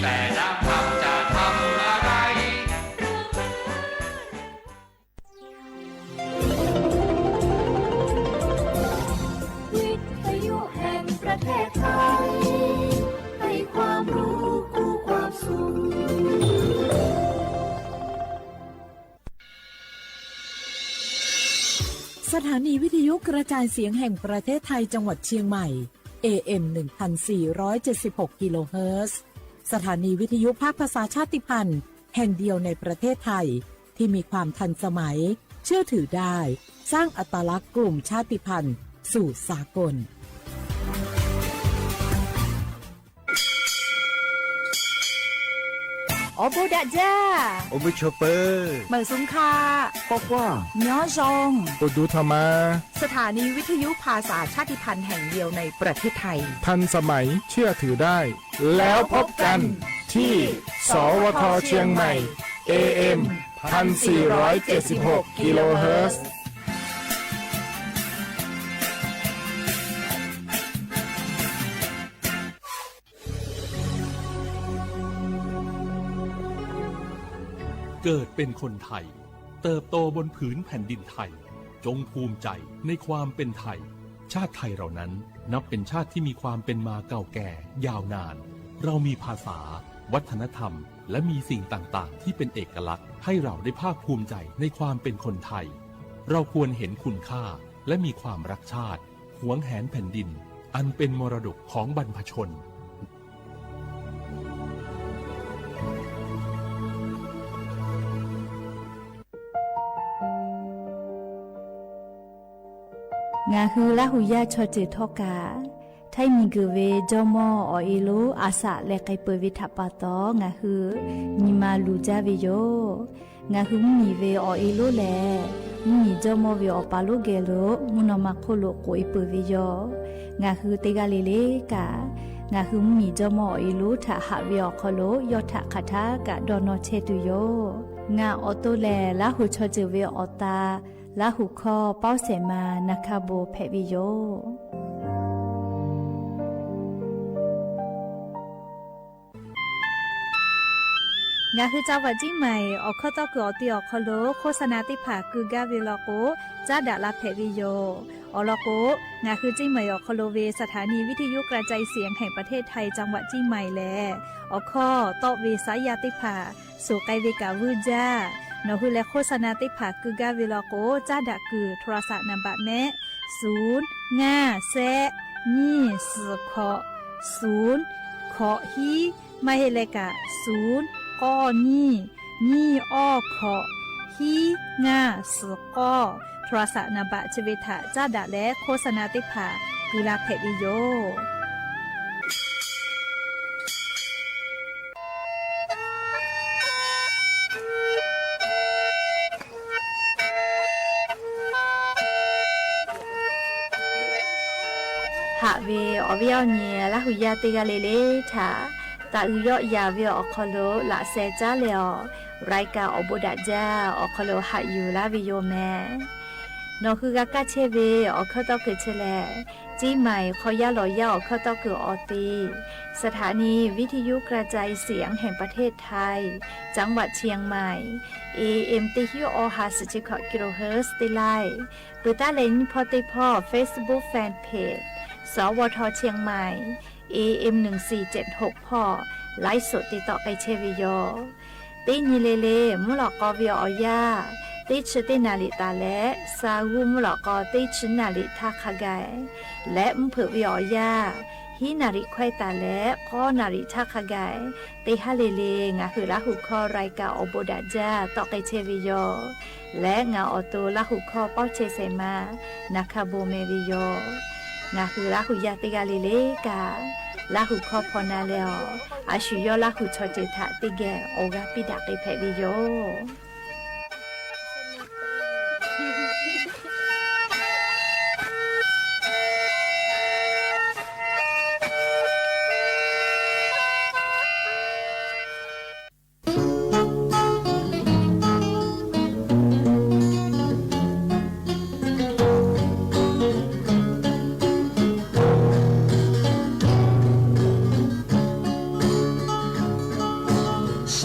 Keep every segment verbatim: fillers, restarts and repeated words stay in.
แต่น้ำพักจะทำอะไร วิทยุแห่งประเทศไทย ให้ความรู้คู่ความสุข สถานีวิทยุกระจายเสียงแห่งประเทศไทยจังหวัดเชียงใหม่ เอ เอ็ม หนึ่งพันสี่ร้อยเจ็ดสิบหก กิโลเฮิรตซ์ สถานีวิทยุภาคภาษาชาติพันธุ์แห่งเดียวในประเทศไทย ที่มีความทันสมัย เชื่อถือได้ สร้างอัตลักษณ์กลุ่มชาติพันธุ์สู่สากล โอบูดะจ้า โอบูโชเปอร์ เหมยสุงค่ะ ปอคว้า ย้อซอง โอดูธรรมา สถานีวิทยุภาษาชาติพันธุ์แห่งเดียวในประเทศไทย ทันสมัย เชื่อถือได้ แล้วพบกันที่ สวท เชียงใหม่ เอ เอ็ม พันสี่ร้อยเจ็ดสิบหก กิโลเฮิรตซ์ เกิดเป็นคนไทย เติบโตบนผืนแผ่นดินไทย จงภูมิใจในความเป็นไทย ชาติไทยเรานั้นนับเป็นชาติที่มีความเป็นมาเก่าแก่ยาวนาน เรามีภาษา วัฒนธรรม และมีสิ่งต่างๆ ที่เป็นเอกลักษณ์ ให้เราได้ภาคภูมิใจในความเป็นคนไทย เราควรเห็นคุณค่า และมีความรักชาติ หวงแหนแผ่นดิน อันเป็นมรดกของบรรพชน งาฮือละหูย่าชอเจอท่อกา ไท้มีเกิดเว จอมอ ออเอโล อาสะ แลไกเปิดเวทะปาตอ งาฮือ มีมาลูจ้าเวโย งาฮือมุ้งหมีเว ออเอโล แล มุ้งหมีจอมอ เว ออปาโลแกโล มุ้งนอมาโคโล โกเอเปิดเวโย งาฮือเตกาเลเลกา งาฮือมุ้งหมีจอมอ ออเอโล ถะหะเว ออคอโล ยอดถะคาถากะดอนอแชตุโย งาออโตแล ละหูชอเจอเว ออตา ละหูคอ เป้าแสมา นาคาโบ แผะเวโย งาฮือจังหวัดเจียงใหม่ ออกข้อต้อเกิดออกตีออกคอโล โฆษณาเต๊ผ่ากือก้าเวลอโก จ้าดะลาแผะเวโย ออกลอโก งาฮือเจียงใหม่ออกคอโลเว สถานีวิทยุกระจายเสียงแห่งประเทศไทยจังหวัดเจียงใหม่แล ออกข้อต้อเวสายาเต๊ผ่า สู่ไกเวกาวื้อจ้า หนอฮือแลโฆษณาเต๊ผ่ากือก้าเวลอโก จ้าดะกือ โทรศัพท์นามบัตรแมะ ศูนย์ ห้า แซะ ยี่ สี่ เคาะ ศูนย์ เคาะ ฮี ไม่เฮเลกะ ศูนย์ ก้อ ยี่ ยี่ อ้อ เคาะ ฮี ห้า สี่ ก้อ โทรศัพท์นามบัตรเชเวทะ จ้าดะแลโฆษณาเต๊ผ่า กือลาแผะเวโย หะเว ออเวียวเนีย ละหูยาเตกาเลเลถา ตะอือเยาะยาเว ออคอโล ละแซจ้าเลออ รายก๋านออโบดะจ้า ออคอโล หะอยู่ละเวโยแม หนอคือกาก้าเชเว ออคอตอเกิดเชแล เจียงใหม่ คอยาหลอยาออกข้อต้อเกิดออตี สถานีวิทยุกระจายเสียงแห่งประเทศไทย จังหวัดเชียงใหม่ เอ เอ็ม เตฮิ้วออ ห้าสิบเจ็ด กิโลเฮิรตซ์ เตไล ปือต้าแลยิ่งพ่อเตพ่อ Facebook Fanpage สวท เชียงใหม่ เอ เอ็ม หนึ่งสี่เจ็ดหก พ่อ ไลฟ์สดติดต่อไปเชเวโย เตยีเลเล มุหลอกอเวียออย่า เตชึเตนาริตาและ ซาฮูมุหลอกอ เตชึนาริท่าคาไก และมุเผิกเวียออย่า ฮีนาริควายตาและ ก้อนาริท่าคาไก เตฮาเลเล งาหือละหูคอรายก๋านออโบดะจ้า ต่อไปเชเวโย และงาออโตละหูคอเป้าเชเสมา นาคาโบเมเวโย งาหือละหูยาเตกาเลเลกา ละหูคอพอนาเลออ อาชุยอละหูชอเจถะเตแก่ โอกาสปิดาเกแผะเวโย เ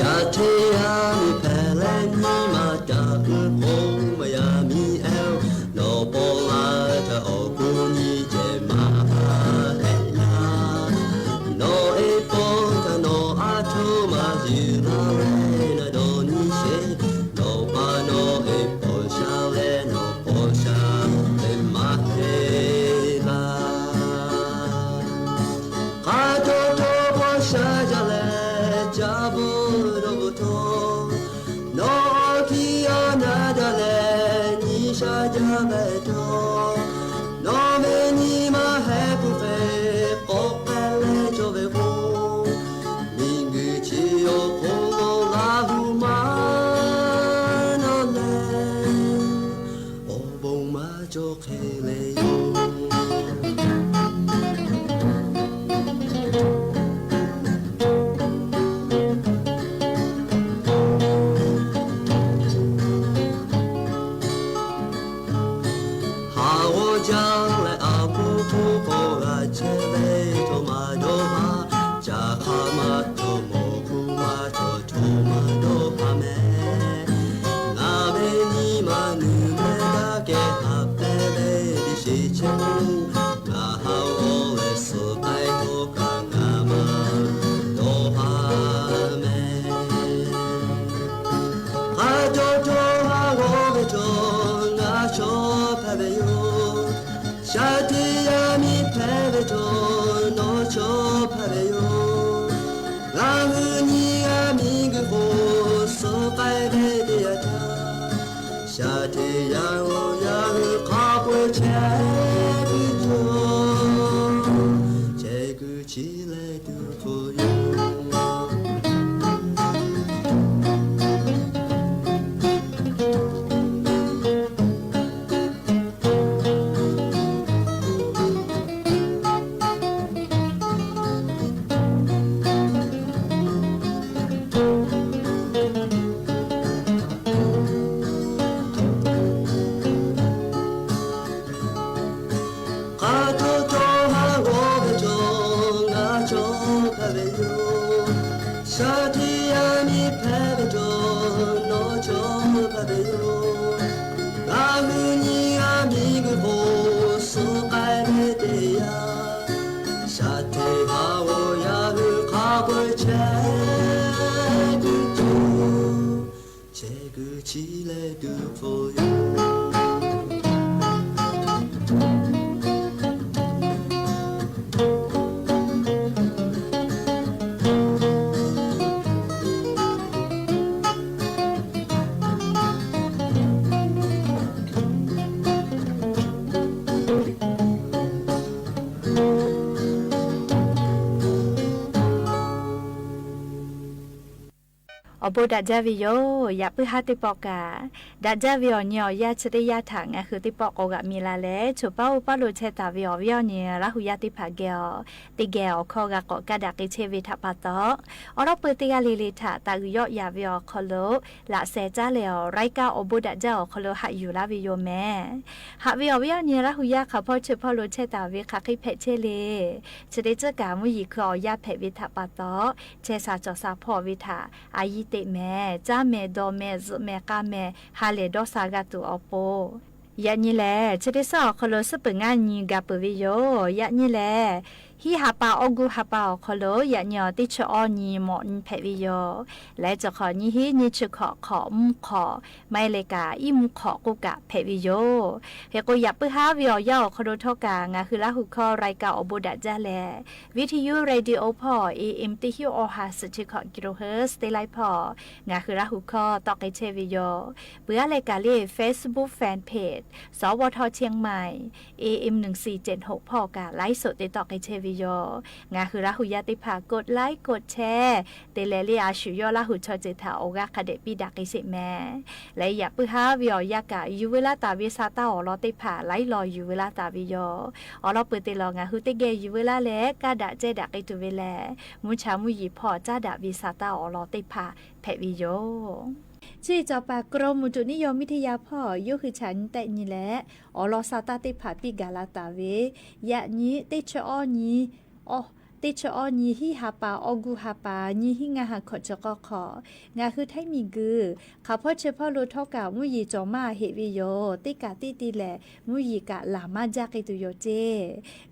ယထံယမံၤဖဲလဲၣ်နံၤမၤတၢ်အုၣ်ဖှိၣ် မယၤမံၤအဲၣ် နီၢ်ပီလၢ်တၢ်အီၣ်ကူၣ်နံၤ ကဲမၤဟးဟဲလၢ နီၢ်အ့ပီတၢ်နီၢ်အါထီၣ် မၤယုၢ်လၢ်လဲၣ် နၤဒီးနံၤဆ့ နီၢ်ပၢ်နီၢ်အ့ပီ စှၤလဲၣ် နီၢ်ပီစှၤလဲၣ် မၤဟဲလၢ ခါတီတီပှၤစှၤဒၣ်လဲၣ် ကၢ်ဘိဒီးဘိထီၣ် နီၢ်အီၣ်ကံအီနၤဒၣ်လဲၣ် နံၤစှၤဒၣ်လဲၣ်တီၢ် နီၢ်မ့ၢ်နံၤမၤဟဲပူၤဖဲ ကိးပဲလဲၣ်ကၠီၣ်ဝဲၢ်ဖိ မံၤဂုာ်ထံအီၣ်ဖိလီၤ လၢ်ဟူမၤနီၢ်လဲၣ် အိၣ်ဘိးမၤကၠီၣ်ခဲလၢာ်ယိာ် ဟးဂီၤကၢ်လဲၣ်အဖိဖိ ကိးဂၤဆဲးလဲၣ် ထိၣ်မၤဒီးဟါ ကၢ်ခါမၤထိၣ် မိၢ်ခူမၤထိၣ် ထိၣ်မၤဒီးဟါမဲာ် နၤမ့ၢ်နံၤမၤနုာ်မဲာ် တၢ်ကဲဟးဖဲလဲၣ် ဒ်ဆံးဆဲးပူၤ နၤဟးဂီၤလဲၣ် စူးကဲထိၣ်ကၢ် နၤမၤဒီးဟါမဲာ် ဟးတီတီဟးဂီၤဝဲတီၢ် နၤဆီဖဲလဲၣ်ယိာ် စးထံယမံၤဖဲလဲၣ်တီၢ် နီၢ်ဆီဖဲလဲၣ်ယိာ် နၤဟုနံၤအမံၤဂ့ၤဃိ စူးကဲဘဲဒ့ယတၢ် စးထံယအိၣ်ယဟုခီပှဲဆဲးဒုးတီၢ် ဆဲးဒုးဆံးလဲၣ်ဒုးဖိယိာ် ခါတီတီဟးဂီၤဝဲတီၢ် နၤဆီဖဲလဲၣ်ယိာ် စးထံယမံၤဖဲလဲၣ်တီၢ် နီၢ်ဆီဖဲလဲၣ်ယိာ် နၤဟုနံၤအမံၤဂ့ၤဃိ စူးကဲဘဲဒ့ယတၢ် စးထံဟးဂီၤယဟုခီပှဲဆဲးဒုးတီၢ် ဆဲးဒုးဆံးလဲၣ်ဒုးဖိယိာ် အိၣ်ဘိးဒၣ်ဒၢဝဲယိာ် ယပုၢ်ဟါတံၤပီၣ်ကး ဒၣ်ဒၢဝဲအီၤညီအီၤယါ ဆၢတဲာ်ယါထၢၣ် နၢ်ဟူတံၤပီၣ်ကိးဂၤမံၤလၢ်လဲၣ် ဆိၣ်ပၢ်အိၣ်ပၢ်လိာ်ဆဲးတၢ်ဝဲအီၤဝဲအီၤန့ၣ် လၢဟူယါတံၤဖးဂဲၤအီၤ တဂဲၤအီၤခီဂာ်ကိးကးဒၣ်က့ၤဆ့ဝဲထးပာ်တီၢ် အိၣ်ဒီးပၢၤတ့ဂၤလံၤလံၤထၣ် တၢ်ဂုာ်ယီၣ်ယၤဝဲအီၤခီလိာ် လၢစဲးကၠါလဲၣ်အီၤ ရၢၢ်ကၠါအိၣ်ဘိးဒၣ်ဒၢအီၤခီလိာ် ဟးယူၢ်လၢဝဲယိာ်မဲာ် ဟးဝဲအီၤဝဲအီၤန့ၣ် လၢဟူယါခီဖီဆိၣ်ပၢ်လိာ်ဆဲးတၢ်ဝဲ ခးဃံဖဲးဆ့လံ ဆၢတဲာ်ကၠၢကၣ်မုၢ်ယံၤခုအီၤယါဖဲးဝဲထးပာ်တီၢ် ဆဲးစၢ်ကၠီၣ်စၢ်ဖီၣ်ဝဲထး အယံၤတ့ၢ်မဲာ် ကၠါမဲာ် ဒီးမဲာ် စူးမဲာ် ကါမဲာ် ဟးလဲၢ်ဒီးစၢ်ဂၤတုၤအီၤပိ ယဲၢ်နံၤလဲၣ် ဆၢတဲာ်ဆၢအီၤခီလိာ် စူးပၢၤငါနံၤဂၤပၢၤဝဲယိာ် ယဲၢ်နံၤလဲၣ် ဟံးဟးပာ်အီၣ်ဂူာ်ဟးပာ်အီၤခီလိာ် ယဲၢ်နံၤအီၤ တ့ၢ်ဆၢအီၣ်နံၤ မိၢ်နံၤဖဲးဝဲယိာ် လဲၤစၢၤခီၣ်နံၤဟံး နံၤဆၢခီၣ် ခီၣ်မူခီၣ် မၤလဲၤကၣ် အံၣ်မူခီၣ် ကိးကးဖဲးဝဲယိာ် ဟဲကိးယပုၢ်ဟါဝဲအီၤယါအီၤခီလိာ်ထီၣ်ကၣ် နၢ်ဟူလၢဟူခီ ရၢၢ်ကၠါအိၣ်ဘိးဒၣ်ဒၢလဲၣ် ဝံထယု ရေၣ်ဒံၣ်အိၣ်ဖီၣ် เอเอ็ม တဆံဃိး ဟးစဲးဆံဃိး กิโลเฮิรตซ์ တ့လါဖီၣ် နၢ်ဟူလၢဟူခီ တီၣ်က့ၤဆ့ဝဲယိာ် ပှၤလဲၤကၣ်လၢ Facebook Fan Page สวท เชียงใหม่ เอเอ็ม หนึ่งสี่เจ็ดหก ဖီၣ်ကၢ် ไลฟ์สด တ့တီၣ်က့ၤဆ့ဝဲယိာ် နၢ်ဟူလၢဟူယါတံၤဖး กดไลค์ กดแชร์ တ့လဲၤလၢအစူၢ်ယီၣ်လၢဟူဆီစ့ၣ်ထၢၣ် အိၣ်ဂၤခးဒဲးပံဒၣ်က့ၤဆ့မဲာ် လၢယပုၢ်ဟါဝဲအီၤယါကၣ် ယူၤဝဲလၢတၢ်ဝံစးတၢ်အီၣ်လီၤသ့ၣ်တဖၣ် လၢလီၤယူၤဝဲလၢတၢ်ဝံယိာ် အိၣ်လီၤပၢၤတ့ၢ်လီၤ နၢ်ဟူတ့ၢ်ဂဲၤယူၤဝဲလၢ်လဲၣ် ကၢ်ဒၣ်ကဲဒၣ်က့ၤတုၤဝဲလဲၣ် မုၢ်ဆါမုၢ်ယံၤဖီၣ် ကၢ်ဒၣ်ဝံစးတၢ်အီၣ်လီၤသ့ၣ်တဖၣ်ဖဲးဝဲယိာ် ဆံၣ်စီၤပၤ กรมอุตุนิยมวิทยา ဖီၣ် ယိၤဟုၣ်ဆၣ်နံၤတနံၤလဲၣ် အီၣ်လီၤစးတၢ်သ့ၣ်တဖၣ်ပံးဂၤလၢတၢ်ဝံ ယဲၢ်နံၤ တ့ၢ်ဆၢအီၣ်နံၤ အီၣ် เต๊ชะอ้อ ยี่ห้าปา ออกูหาปา ยี่ห้างาหาขอดเชอะก้อขอ งาคือไทยหมี่กือ ข้าพ่อเชอพ่อโลเต้ากา มุ้ยหยี่จ๋อมมาเห็นเวโย เต๊กาตี้ตี้แหละ มุ้ยหยี่กาหลามมาจ๊ะเกตุโยเจ้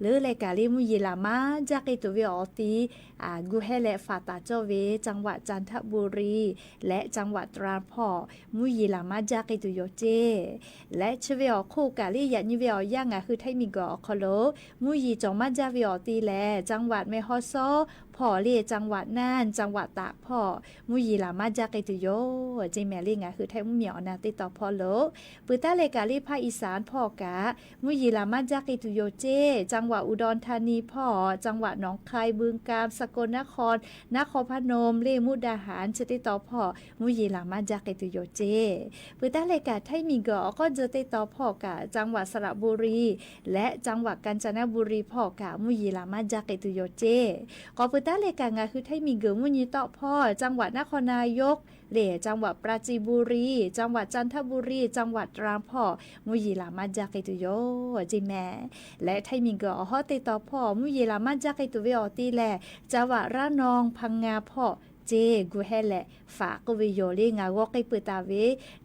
เลือแลกาลีมุ้ยหยี่หลามมาจ๊ะเกตุเวออตี้ อ่า กูแฮแลฝากตาเจ้าเว จังหวัดจันทบุรี และจังหวัดตราดพ่อ มุ้ยหยี่หลามมาจ๊ะเกตุโยเจ้ และเชอเวออคู่กาลีอย่างนี้เวออย่างาคือไทยหมี่กือขอโล มุ้ยหยี่จ๋อมมาจ๊ะเวออตี้แล จังหวัดแม่ฮ่องสอนพ่อเล่ จังหวัดน่าน จังหวัดตากพ่อ มุ้ยหยี่หลามมาจ๊ะเกตุโย เจ้าแม่เล่ งาคือไทยหมู่หมี่ออกหน้าติดต่อพ่อโล ปื้อตาแลกาลีภาคอีสานพ่อกา มุ้ยหยี่หลามมาจ๊ะเกตุโยเจ้ จังหวัดอุดรธานีพ่อ จังหวัดหนองคาย บึงกาฬ สกลนคร นครพนม เล่มุกดาหาร เชอติดต่อพ่อ มุ้ยหยี่หลามมาจ๊ะเกตุโยเจ้ ปื้อตาแลกาไทยหมี่กือออกก็เจอติดต่อพ่อกา จังหวัดสระบุรี และจังหวัดกาญจนบุรีพ่อกา มุ้ยหยี่หลามมาจ๊ะเกตุโยเจ้ ก็ปื้อตาแลกางาคือไทยหมี่กือมุ้ยหยี่เต้าพ่อ จังหวัดนครนายก เล่ จังหวัดปราจีนบุรี จังหวัดจันทบุรี จังหวัดตราดพ่อ มุ้ยหยี่หลามมาจ๊ะเกตุโย เจ้าแม่ และไทยหมี่กือออกฮอดติดต่อพ่อ มุ้ยหยี่หลามมาจ๊ะเกตุเวออตี้แล จังหวัดระนอง พังงาพ่อ เจ้ กูแฮแลฝากกูเวโย เล่งาก็เกยปื้อตาเว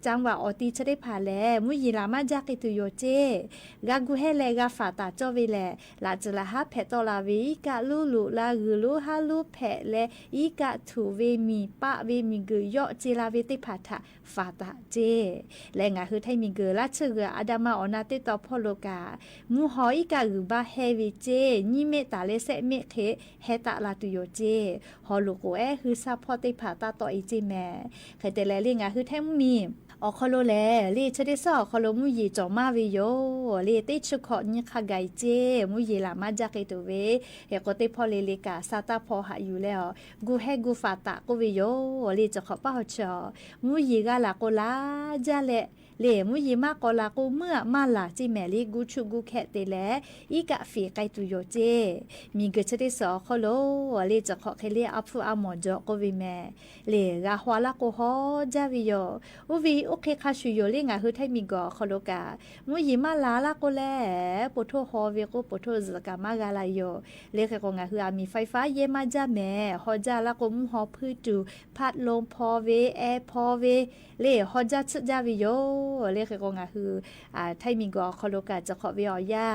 จังหวัดออตี้เชอได้ผ่าแล มุ้ยหยี่หลามมาจ๊ะเกตุโยเจ้ กากูแฮแลกาฝากตาเจ้าเวแล ละจื้อละฮับแผดต่อลาเว อีกะลู้ลุละหือลู้ฮาลู้แผดแล อีกะถูเวหมี่ปะเวหมี่กือเยาะเจลาเวเต๊ผ่าถะ ฝากตาเจ้ และงาคือไทยหมี่กือละเชอเกืออาดามาออกหน้าติดต่อพ่อโลกา มุ้ยหออีกะหือบาแฮเวเจ้ ยี่เมตตาและแซะเมตเขแฮตะลาตุโยเจ้ หอหลูกโกแอหือซาพ่อเต๊ผ่าตาต่ออีเจ้าแม่ เขยแต่แลเล่งาคือไทยหมู่หมี่ ออกคอโลแล เล่เชอได้ซ้อคอโลมุ้ยหยี่จ๋อมมาเวโย เล่เต๊เชอขอยี่ข้าไกเจ้ มุ้ยหยี่หลามมาจ๊ะเกตุเว เฮโกเต๊พ่อเล่เล่กา สาตาพอหาอยู่แล้ว กูแฮกูฝากตากูเวโย เล่จะขอป้าหอเชอ มุ้ยหยี่กาลาโกลาจ๊ะแล เล่มุ้ยหยี่มากอลากูเมื่อมาลาเจ้าแม่ เล่กูชุกูแคะเตแล อีกะฝีไกตุโยเจ้ หมี่กือเชอได้ซ้อคอโล เล่จะขอเคเล่อาผู้อาหมอเจาะกูเวแม่ เล่กาฮวาละโกฮอจ๊ะเวโย อุวีอุเคคาชูโย เล่งาคือไทยหมี่กือคอโลกา มุ้ยหยี่มาลาละโกแล ปะโทฮอเวโกปะโทจะกะมากาลาโย เล่เขยโกงาคืออาหมี่ไฟฟ้าเยมาจ๊ะแม่ ฮอจ๊ะละโกมุ้ยหอพื้นตู พัดลมพอเว แอร์พอเว เล่ฮอจ๊ะชึจ๊ะเวโย เล่เขยโกงาคือ อ่า ไทยหมี่กือคอโลกาจะขอเวออย่า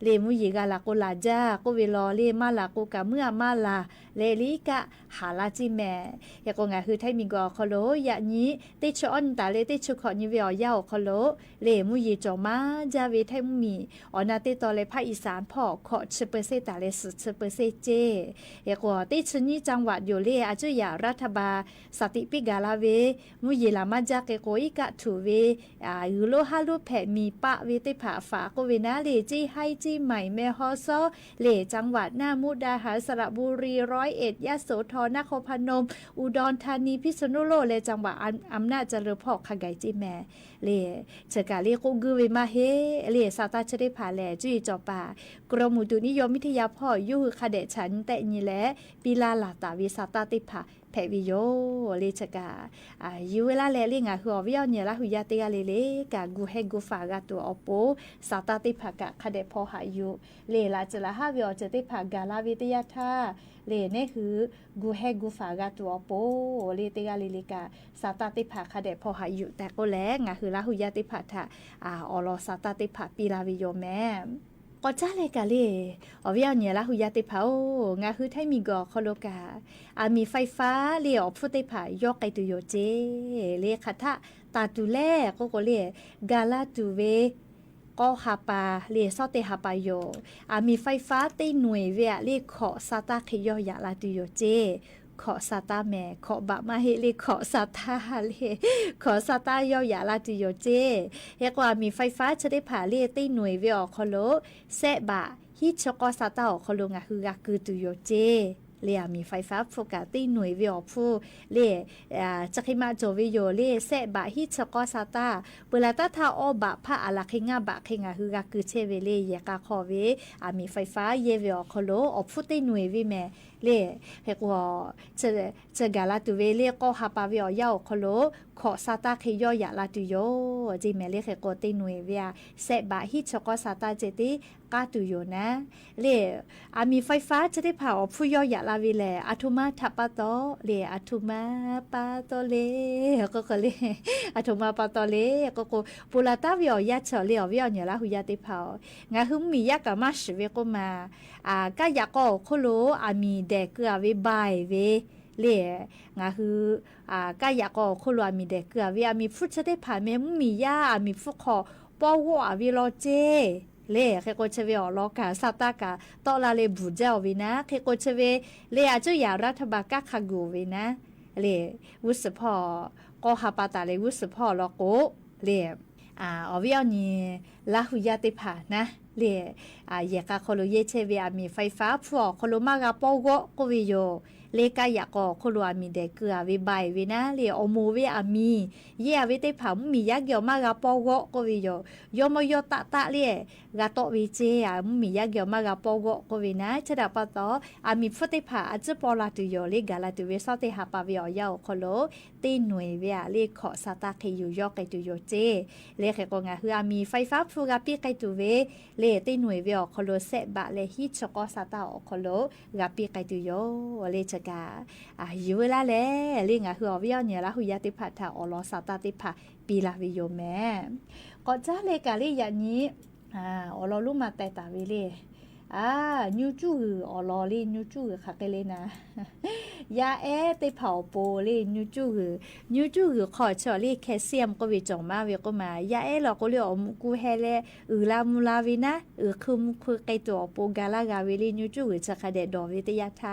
เล่มุ้ยหยี่กาลาโกลาจ๊ะ โกเวลอ เล่มาลาโกกะเมื่อมาลา เล่ลีกะหาลาเจ้าแม่ เฮโกงาคือไทยหมี่กือคอโล อย่างนี้ เต๊เชออ้อนตาเล่เต๊เชอขอยี่เวออย่าออกคอโล เล่มุ้ยหยี่จ๋อมมาจ๊ะเวไทยหมู่หมี่ ออกหน้าติดต่อแลภาคอีสานพ่อ ขอเชอเปอร์เซ็นต์ตาเล่สิบเชอเปอร์เซ็นต์เจ้ เฮโกเต๊เชอยี่จังหวัดโย เล่อาจุยารัฐบาล สติปิกาลาเว มุ้ยหยี่หลามมาจ๊ะเกโกอีกะถูเว อ่า หือลู้ฮาลู้แผดหมี่ปะเวเต๊ผ่าฝากกูเวนา เล่เจียงไฮ้ เจียงใหม่ แม่ฮ่องสอน เล่จังหวัดน่าน มุกดาหาร สระบุรี ร้อยเอ็ด ยโสธร นครพนม อุดรธานี พิษณุโลก และจังหวัดอำ อำนาจเจริญพ่อข้าไกเจ้าแม่ เล่เชอกาเล่กู้กื้อเวมาเฮ เล่สาตาเชอได้ผ่าแล จุยจ๋อปา กรมอุตุนิยมวิทยาพ่อ ยู้หือข้าแดดฉันแตะนี้แล ปีลาหลาตาเวสาตาเต๊ผ่า แผดเวโย เล่เชอกา อ่า ยู้เวลาแล เล่งาคือออกเวียเนียละหือยาเตกาเล่เล่กา กูแฮกูฝากกาตั๋วออปู สาตาเต๊ผ่ากะข้าแดดพอหาอยู่ เล่ละเจอละห้าเวออกเจอเต๊ผ่ากาลาเวเตยาท่า เล่เน่หือ กูแฮกูฝากกาตั๋วออปู เล่เตกาเล่เล่กา สาตาเต๊ผ่าข้าแดดพอหาอยู่ แต่ก็แล งาคือละหือยาเต๊ผ่าท่า อ่า ออลอสาตาเต๊ผ่าปีลาเวโยแม่ ก็จ้าแลกาเล่ ออกเวียเนียละหือยาเต๊ผ่าโอ งาคือไทยหมี่กือคอโลกา อาหมี่ไฟฟ้า เล่ออกผู้เต๊ผ่า ยอกไกตุโยเจ้ เล่คะทะ ตาตูแล โกโกเล่ กาลาตูเว ก็ฮาปา เล่ซ้อเต๊หาปาโย อาหมี่ไฟฟ้าเต๊หน่วยเวอะ เล่ขอสาตาเขยอยาลาตูโยเจ้ ขอสาตาแม่ ขอบะมาเฮ เล่ขอสาตา เล่ขอสาตายอยาลาตูโยเจ้ เฮกว่าอาหมี่ไฟฟ้าเชอได้ผ่า เล่เต๊หน่วยเวออกคอโล แซะบะ ฮิเชอกอสาตาออกคอโล งาคือกากือตูโยเจ้ เล่อาหมี่ไฟฟ้าผู้กาเต๊หน่วยเวออกผู้ เล่ อ่า จะเขมาโจเวโย เล่แซะบะ ฮิเชอกอสาตา เปิดละตาทาออบะพะอาลาเขงาบะเขงาคือกากือเจ้าเว เล่แยกาคอเว อาหมี่ไฟฟ้าเยเวออกคอโล ออกผู้เต๊หน่วยเวแม่ เล่ เฮกว่า เชอ เชอกาลาตูเว เล่ก็ฮาปาเวออกยาออกคอโล ခီၣ်စာတၢ်ဃ့ယီၢ်ယၣ်လၢတုၤယိာ် ကၠ့မဲာ်လၢဃ့ၣ်ကိးတ့ၢ်နွေဝဲဧါ စဲးဘးဟံၣ်ဆၢကီၢ်စာတၢ်ကၠ့တ့ၢ် ကါတုၤယိာ်နၤ လၢ အမံၤ fiber ကၠ့တ့ၢ်ဖၣ်အီၤဖုၣ်ယီၢ်ယၣ်လၢဝဲလဲၣ် အထိးမါထးပာ်တီလဲၣ် အထိးမါပာ်တီလဲၣ် ကီးကီးလၢ အထိးမါပာ်တီလဲၣ် ကီးကီး ပူၤလၢတၢ်ဝံၤအီၤယၢ်ဆၢလၢအီၤဝံၤအီၤ နၢ်လၢဟူယၢ်တ့ၢ်ဖၣ်အီၤ နၢ်ဟူမံၤယၢ်ကမၣ်စှၤဝဲကိးမး အကါယၣ်ကီၢ်အီၤခိၣ်လိၤ အမံၤဒဲးကုၢ်အဝဲဘၣ်ဝဲ လၢ နၢ်ဟူ အကါယၣ်ကီၢ်အီၤခိၣ်လိၤအမံၤဒဲးကုၢ်အဝဲ အမံၤဖုၣ်ဆၢတ့ၢ်ဖၣ်မ့ၢ် မံၤယၢ်အမံၤဖုၣ်ခီၣ် ပီၣ်ဂီၢ်အဝဲလီၤကၠ့ လၢ ဃ့ၣ်ကိးဆၢဝဲအီၤလီၤကၢ် စာတၢ်ကး တီၣ်လၢ်လၢ ဘူးဒဲး အီၤဝဲနၤ ဃ့ၣ်ကိးဆၢဝဲ လၢအကၠူၣ်ယၣ်ရးထဘၢၣ်ကၣ်ခးကူၣ်ဝဲနၤ လၢ ဝူစၢဖီၣ် ကီၢ်ဟးပာ်တၢ်လၢဝူစၢဖီၣ်လီၤကိး လၢ အီၤဝံၤအီၤန့ၣ် လၢဟူယၢ်တ့ၢ်ဖၣ်နၤ လၢ ယဲၢ်ကါခီၣ်လိၤယဲၢ်ဆဲးဝဲအမံၤ fiber ဖုၣ်အီၤခီၣ်လိၤမၤဂၤပီၣ်ဂီၢ်ကိးဝဲယိာ် လၢကါယၣ်ကီၢ်အီၤခိၣ်လိၤအမံၤဒဲးကုၢ်အဝဲဘၣ်ဝဲနၤ လၢ အီၤမိၢ်ဝဲအမံၤ ယဲၢ်အဝဲတ့ၢ်ဖၣ် မံၤယၢ်က့ၤအီၤမၤဂၤပီၣ်ဂီၢ်ကိးဝဲယိာ် ယီၢ်မီၢ်ယီၢ်တၢ်တၢ်လၢ ဂၤတီၣ်ဝဲကၠ့ဧါ မံၤယၢ်က့ၤအီၤမၤဂၤပီၣ်ဂီၢ်ကိးဝဲနၤ ဆၢဒၣ်ပာ်တီ အမံၤဖုၣ်တ့ၢ်ဖၣ် အစုပီၣ်လၢ်တုၤယိာ် လၢဂၤလၢ်တုၤဝဲ ဆီၣ်တ့ၢ်ဟးပာ်ဝဲအီၤယၢ်အီၤခီၣ်လိၤ တ့ၢ်နွေဝဲဧါ လၢခီၣ်စာတၢ်ဃ့ယူးယီၣ်က့ၤတုၤယိာ်ကၠ့ လၢဃ့ၣ်ကိးနၢ်ဟူအမံၤ fiber ဖုၣ်ဂၤပံးက့ၤတုၤဝဲ လၢတ့ၢ်နွေဝဲအီၤခီၣ်လိၤ စဲးဘးလၢဟံၣ်ဆၢကီၢ်စာတၢ်အီၤခီၣ်လိၤ ဂၤပံးက့ၤတုၤယိာ် လၢဆၢကး ယူၤဝဲလၢ်လဲၣ် လၢနၢ်ဟူအီၤဝံၤအီၤန့ၣ် လၢဟူယၢ်တ့ၢ်ဖၣ်ထးအီၤလီၤစာတၢ်တ့ၢ်ဖၣ် ပံးလၢ်ဝဲယိာ်မဲာ် ကီးကၠၢ်လၢကးလၢယၤနံၤ အီၤလီၤလူမၤတဲာ်တၢ်ဝဲလၢ အ ညူကၠူၣ်ဂုၢ် အီၤလီၤလၢညူကၠူၣ်ဂုၢ်ဃးက့ၤလၢနၤ ယဲၢ်အဲၣ်တ့ၢ်ဖၣ်အီၤပိၤလၢညူကၠူၣ်ဂုၢ် ညူကၠူၣ်ဂုၢ်ခီၣ်ဆၢလၢ calcium ကိးဝဲကၠီၣ်မးဝဲကိးမး ယဲၢ်အဲၣ်လီၤကိးလၢအီၤမူကူဟဲလၢ အုၣ်လၢမူလၢဝဲနၤ အုၣ်ခုမူခုကဲတုၤအီၤပိၤ ဂၤလၢဂၤဝဲလၢညူကၠူၣ်ဂုၢ်ဆၢခါဒဲးဒီးဝဲတယၢ်ထၢ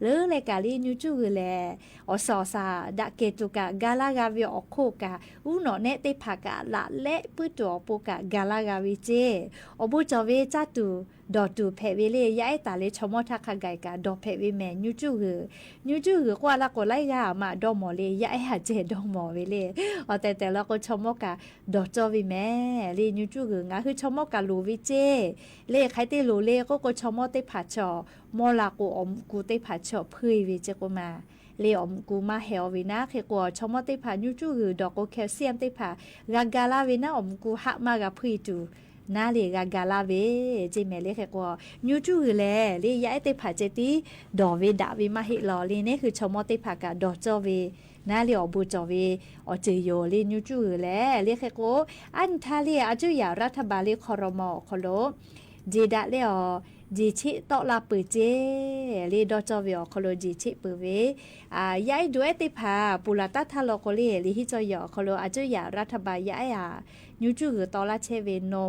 လၢလၢကးလၢညူကၠူၣ်ဂုၢ်လဲၣ် အီၣ်စီၣ်အီၣ်စၢ် ဒၣ်ကဲတုၤကး ဂၤလၢဂၤဝဲအီၤခိၣ်ကး အူနီၣ်နဲတ့ၢ်ဖၣ်ကး လၢလဲၣ်ပုၢ်တုၤအီၤပိၤကး ဂၤလၢဂၤဝဲကၠ့ အီၤဘိကၠီၣ်ဝဲကၢ်တုၤ ဒီးတုၤဖဲးဝဲလၢ ယဲၢ်အဲၣ်တၢ်လၢဆီမိၢ်ထၣ်ခါဂၤကး ဒီးဖဲးဝဲမဲာ် ညူကၠူၣ်ဂုၢ် ညူကၠူၣ်ဂုၢ်ကွၢ်လၢကိးလၢဂၤမးဒီမီၢ်လၢ ယဲၢ်အဲၣ်ဟးကဲဒီမီၢ်ဝဲလၢ အီၤတဲာ်တဲာ်လၢကိးဆီမိၢ်ကး ဒီးကၠီၣ်ဝဲမဲာ် လၢညူကၠူၣ်ဂုၢ် နၢ်ဟူဆီမိၢ်ကးလိၣ်ဝဲကၠ့ လၢခါတ့ၢ်လိၣ်လၢကိးကိးဆီမိၢ်တ့ၢ်ဖၣ်ဆီၣ် မီၢ်လၢကိးအီၤမူကူတ့ၢ်ဖၣ်ဆီၣ်ဖုးဝဲကၠ့ကိးမး လၢအီၤမူကူမၤဟဲအီၤဝဲနၤ ဃ့ၣ်ကိးဆီမိၢ်တ့ၢ်ဖၣ်ညူကၠူၣ်ဂုၢ် ဒီးကိး calcium တ့ၢ်ဖၣ် ဂၤဂၤလၢဝဲနၤ အီၤမူကူဟးမၤဂၤဖုးတုၤ နၤလၢဂၤဂၤလၢဝဲ ကၠ့မဲာ်လၢဃ့ၣ်ကိး ညူကၠူၣ်ဂုၢ်လဲၣ် လၢယဲၢ်အဲၣ်တ့ၢ်ဖၣ်ကၠ့တံၢ် ဒီးဝဲဒၣ်ဝဲမၤဟ့ၣ်လီၤလၢန့ၣ် ဃုဆီမိၢ်တ့ၢ်ဖၣ်ကးဒီးကၠီၣ်ဝဲ နၤလၢအီၤဘိကၠီၣ်ဝဲ အီၤစၢၤယိာ်လၢညူကၠူၣ်ဂုၢ်လဲၣ် လၢဃ့ၣ်ကိး အါနံၣ်ထါလၢ အကၠူၣ်ယၣ်ရးထဘၢၣ်လၢ ခီရမီၤအီၤခီၣ်လိၤ ကၠ့ဒၣ်လဲၣ်အီၤ ကၠ့ဆ့ၣ်တီၣ်လၢ်ပၢၤကၠ့ လၢဒီးကၠီၣ်ဝဲအီၤခီၣ်လိၤ ကၠ့ဆ့ၣ်ပၢၤဝဲ အ ယဲၢ်အဲၣ်ဒိးအဲၣ်တ့ၢ်ဖၣ် ပူၤလၢ်တၢ်ထါလီၤကိးလၢ လၢဟံၣ်ကၠီၣ်ယီၤအီၤခီၣ်လိၤ အကၠူၣ်ယၣ်ရးထဘၢၣ် ယဲၢ်အဲၣ်ဧါ ညူကၠူၣ်ဂုၢ်တီလၢ်ဆဲးဝဲ နမ်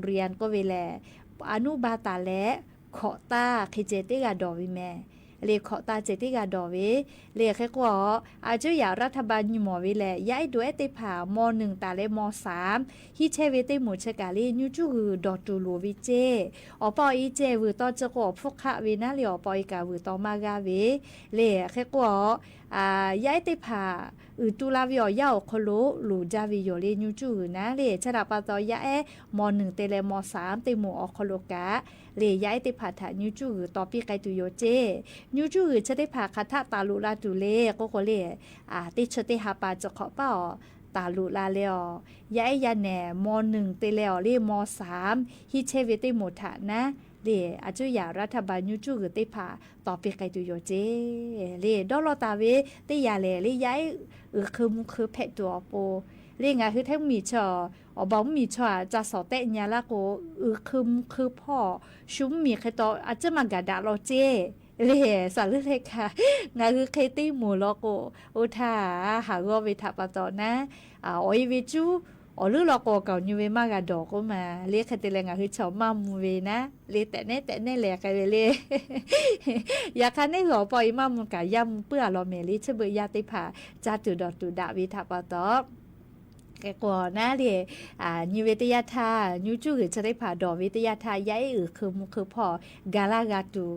ရိၣ်ရံၣ် ကိးဝဲလဲၣ် အနုဘၢၣ်တၢ်လဲၣ် ခိးတၢ် ဃ့ကၠ့တ့ၢ်ဂၤဒီးဝဲမဲာ် လၢခိးတၢ်ကၠ့တ့ၢ်ဂၤဒီးဝဲ လၢဃ့ၣ်ကိး အကၠူၣ်ယၣ်ရးထဘၢၣ်ညူမီၢ်ဝဲလဲၣ် ယဲၢ်အဲၣ်ဒိးအဲၣ်တ့ၢ်ဖၣ် မီၢ်နုၣ်တၢ်လၢမီၢ်သၢမ် ဟံၣ်ဆဲးဝဲတ့ၢ်မူၤဆၢကးလၢ ညူကၠူၣ်ဂုၢ်ဒီးတုၤလိၣ်ဝဲကၠ့ အီၤပီၢ်အံၤကၠ့ဝုၢ်တီကၠိကိးအီၤဖုၣ်ခးဝဲနၤလၢအီၤပီၢ်အံၤကးဝုၢ်တီမၤဂၤဝဲ လၢဃ့ၣ်ကိး အ ယဲၢ်အဲၣ်တ့ၢ်ဖၣ် အုၣ်တူၢ်လၢ်ဝဲအီၤယၢ်အီၤခီၣ်လိၤ လိၣ်ဒၣ်ဝဲယိာ်လၢညူကၠူၣ်ဂုၢ်နၤလၢ ဆၢဒၣ်ပာ်တီယဲၢ်အဲၣ် မီၢ်နုၣ်တ့ၢ်လၢမီၢ်သၢမ်တ့ၢ်မူၤအီၤခီၣ်လိၤကး လၢယဲၢ်အဲၣ်တ့ၢ်ဖၣ်ထး ညူကၠူၣ်ဂုၢ်တီပံးကဲတုၤယိာ်ကၠ့ ညူကၠူၣ်ဂုၢ်ဆၢတ့ၢ်ဖၣ်ခးထးတၢ်လိၣ်လၢ်တုၤလၢ ကိးကိးလၢ အ တ့ၢ်ဆၢတ့ၢ်ဟးပာ်စၢၤခီပာ်အီၤ တၢ်လိၣ်လၢ်လၢအီၤ ယဲၢ်အဲၣ်ယဲၢ်န့ၣ် မီၢ်နုၣ်တ့ၢ်လၢအီၤလၢမီၢ်သၢမ် ဟံၣ်ဆဲးဝဲတ့ၢ်မူၤထးနၤ လၢအကၠူၣ်ယၣ်ရးထဘၢၣ်ညူကၠူၣ်ဂုၢ်တ့ၢ်ဖၣ် တီပံးကဲတုၤယိာ်ကၠ့ လၢဒီလီၤတၢ်ဝဲတ့ၢ်ယၤလဲၣ် လၢယဲၢ်အဲၣ်အုၣ်ခုမူခုဖဲးတုၤအီၤပိၤ လၢနၢ်ဟူထဲမုၢ်မံၤဆီၣ် အီၤဘၣ်မုၢ်မံၤဆီၣ် ကၢ်စီၣ်တဲာ်ညါလၢကိး အုၣ်ခုမူခုဖီၣ် ဆူမုၢ်မံၤခဲတီၤ အကၠိမၤဂၤဒၣ်လီၤကၠ့ လၢစးလၢလၢခါ နၢ်ဟူခဲတ့ၢ်မူၤလီၤကိး အိၣ်ထါ ဟးဂီၤဝဲထးပာ်တီနၤ အအီၤအံၤဝဲကၠူ အီၤလုၢ်လီၤကိးကီၢ်ညူဝဲမၤဂၤဒီးကိးမး လၢခဲတ့ၢ်လၢနၢ်ဟူဆီၣ်မၤမူၤဝဲနၤ လၢတဲာ်နဲၣ်တဲာ်နဲၣ်လဲၣ်ကဲဝဲလၢ ယခါန့ၣ်ဂီၤပီၢ်အံၤမၤမူၤကးယၤမူၤပၢၢ်အလီၤမဲာ်လံ ဆၢဘၢၣ်ယၤသ့ၣ်တဖၣ်ကၢ်တုၤဒီးတုၤဒၣ်ဝဲထးပာ်တီ ကဲကိးနၤလၢ ညူဝဲတယၢ်ထါ ညူကၠူၣ်ဂုၢ်ဆၢတ့ၢ်ဖၣ်ဒီးဝဲတယၢ်ထါ ယဲၢ်အဲၣ်အုၣ်ခုမူခုဖီၣ် ကၤလၢဂၤတုၤ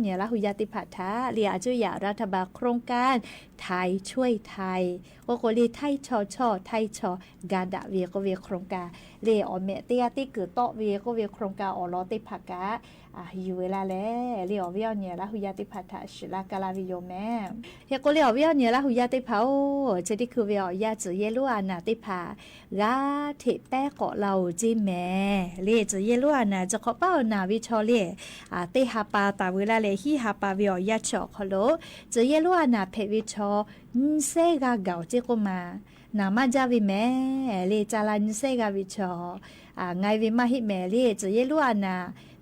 ညီ လႃးဟူယႃး သ့ၣ်တဖၣ်ထႃႈ လၢအစိုးရ รัฐบาล โครงการ ไทยช่วยไทย အိၵ်ႉၵူဝ်လၢ ไทยช่อช่อ ไทยช่อ กาดะ ဝေ အိၵ်ၵူဝ်ဝေ โครงการ လၢအီၣ်မဲာ်တ့ၢ်အတ့ၢ် ကူၺ်းတီၵ်းဝေ အိၵ်ၵူဝ်ဝေ โครงการ အီၣ်လီၤသ့ၣ်တဖၣ်က ယူႇဝဲလၢ်လၢ် လၢအီၣ်ဝဲအီၣ်ညီ လႃးဟူယႃး သ့ၣ်တဖၣ်ထႃႈ သိုပ်ႇလၢ်ကလၢ်ဝီႇယိဝ်ႇမၢ် ဟဲၵူဝ်လၢအီၣ်ဝဲအီၣ်ညီ လႃးဟူယႃး သ့ၣ်တဖၣ် အိၵ်ၵူဝ်တ့ၢ် ခုၵ်ႉဝေၢ်အီၣ်ယၢၼ်ႇ စီၤယဲလူး အာဏာ သ့ၣ်တဖၣ် ဂၤးထီၣ်ပဲၵ်ႉကွၢ်လၢအီၤကၠ့မၢ် လၢစီၤယဲလူး အာဏာ စီၤခီၣ်ပၢ် အာဏာ ဝေ သီၣ်လၢ အတၢ်ဟးပၢၵ်ႇ တၢ်ဝေၢ်လၢ်လၢ ဟံးဟးပၢၵ်ႇဝေၢ်အီၣ်ယၢၼ်ၸီၣ် အီၣ်ၶီၣ်လိၵ်ၣ် စီၤယဲလူး အာဏာ ဖဲးဝေၢ်သီၣ် နံၣ်သၢဂၤ ကၠ့ၵူၺ်းမၢ် နၢ်မးယၢၼ်ဝေၢ်မၢ် လၢစီၤလႃး နံၣ်သၢဂၤ ဝေၢ်သီၣ် ငၢႆးဝေၢ်မၢ်ဟ့ၣ်မၢ် လၢစီၤယဲလူး အာဏာ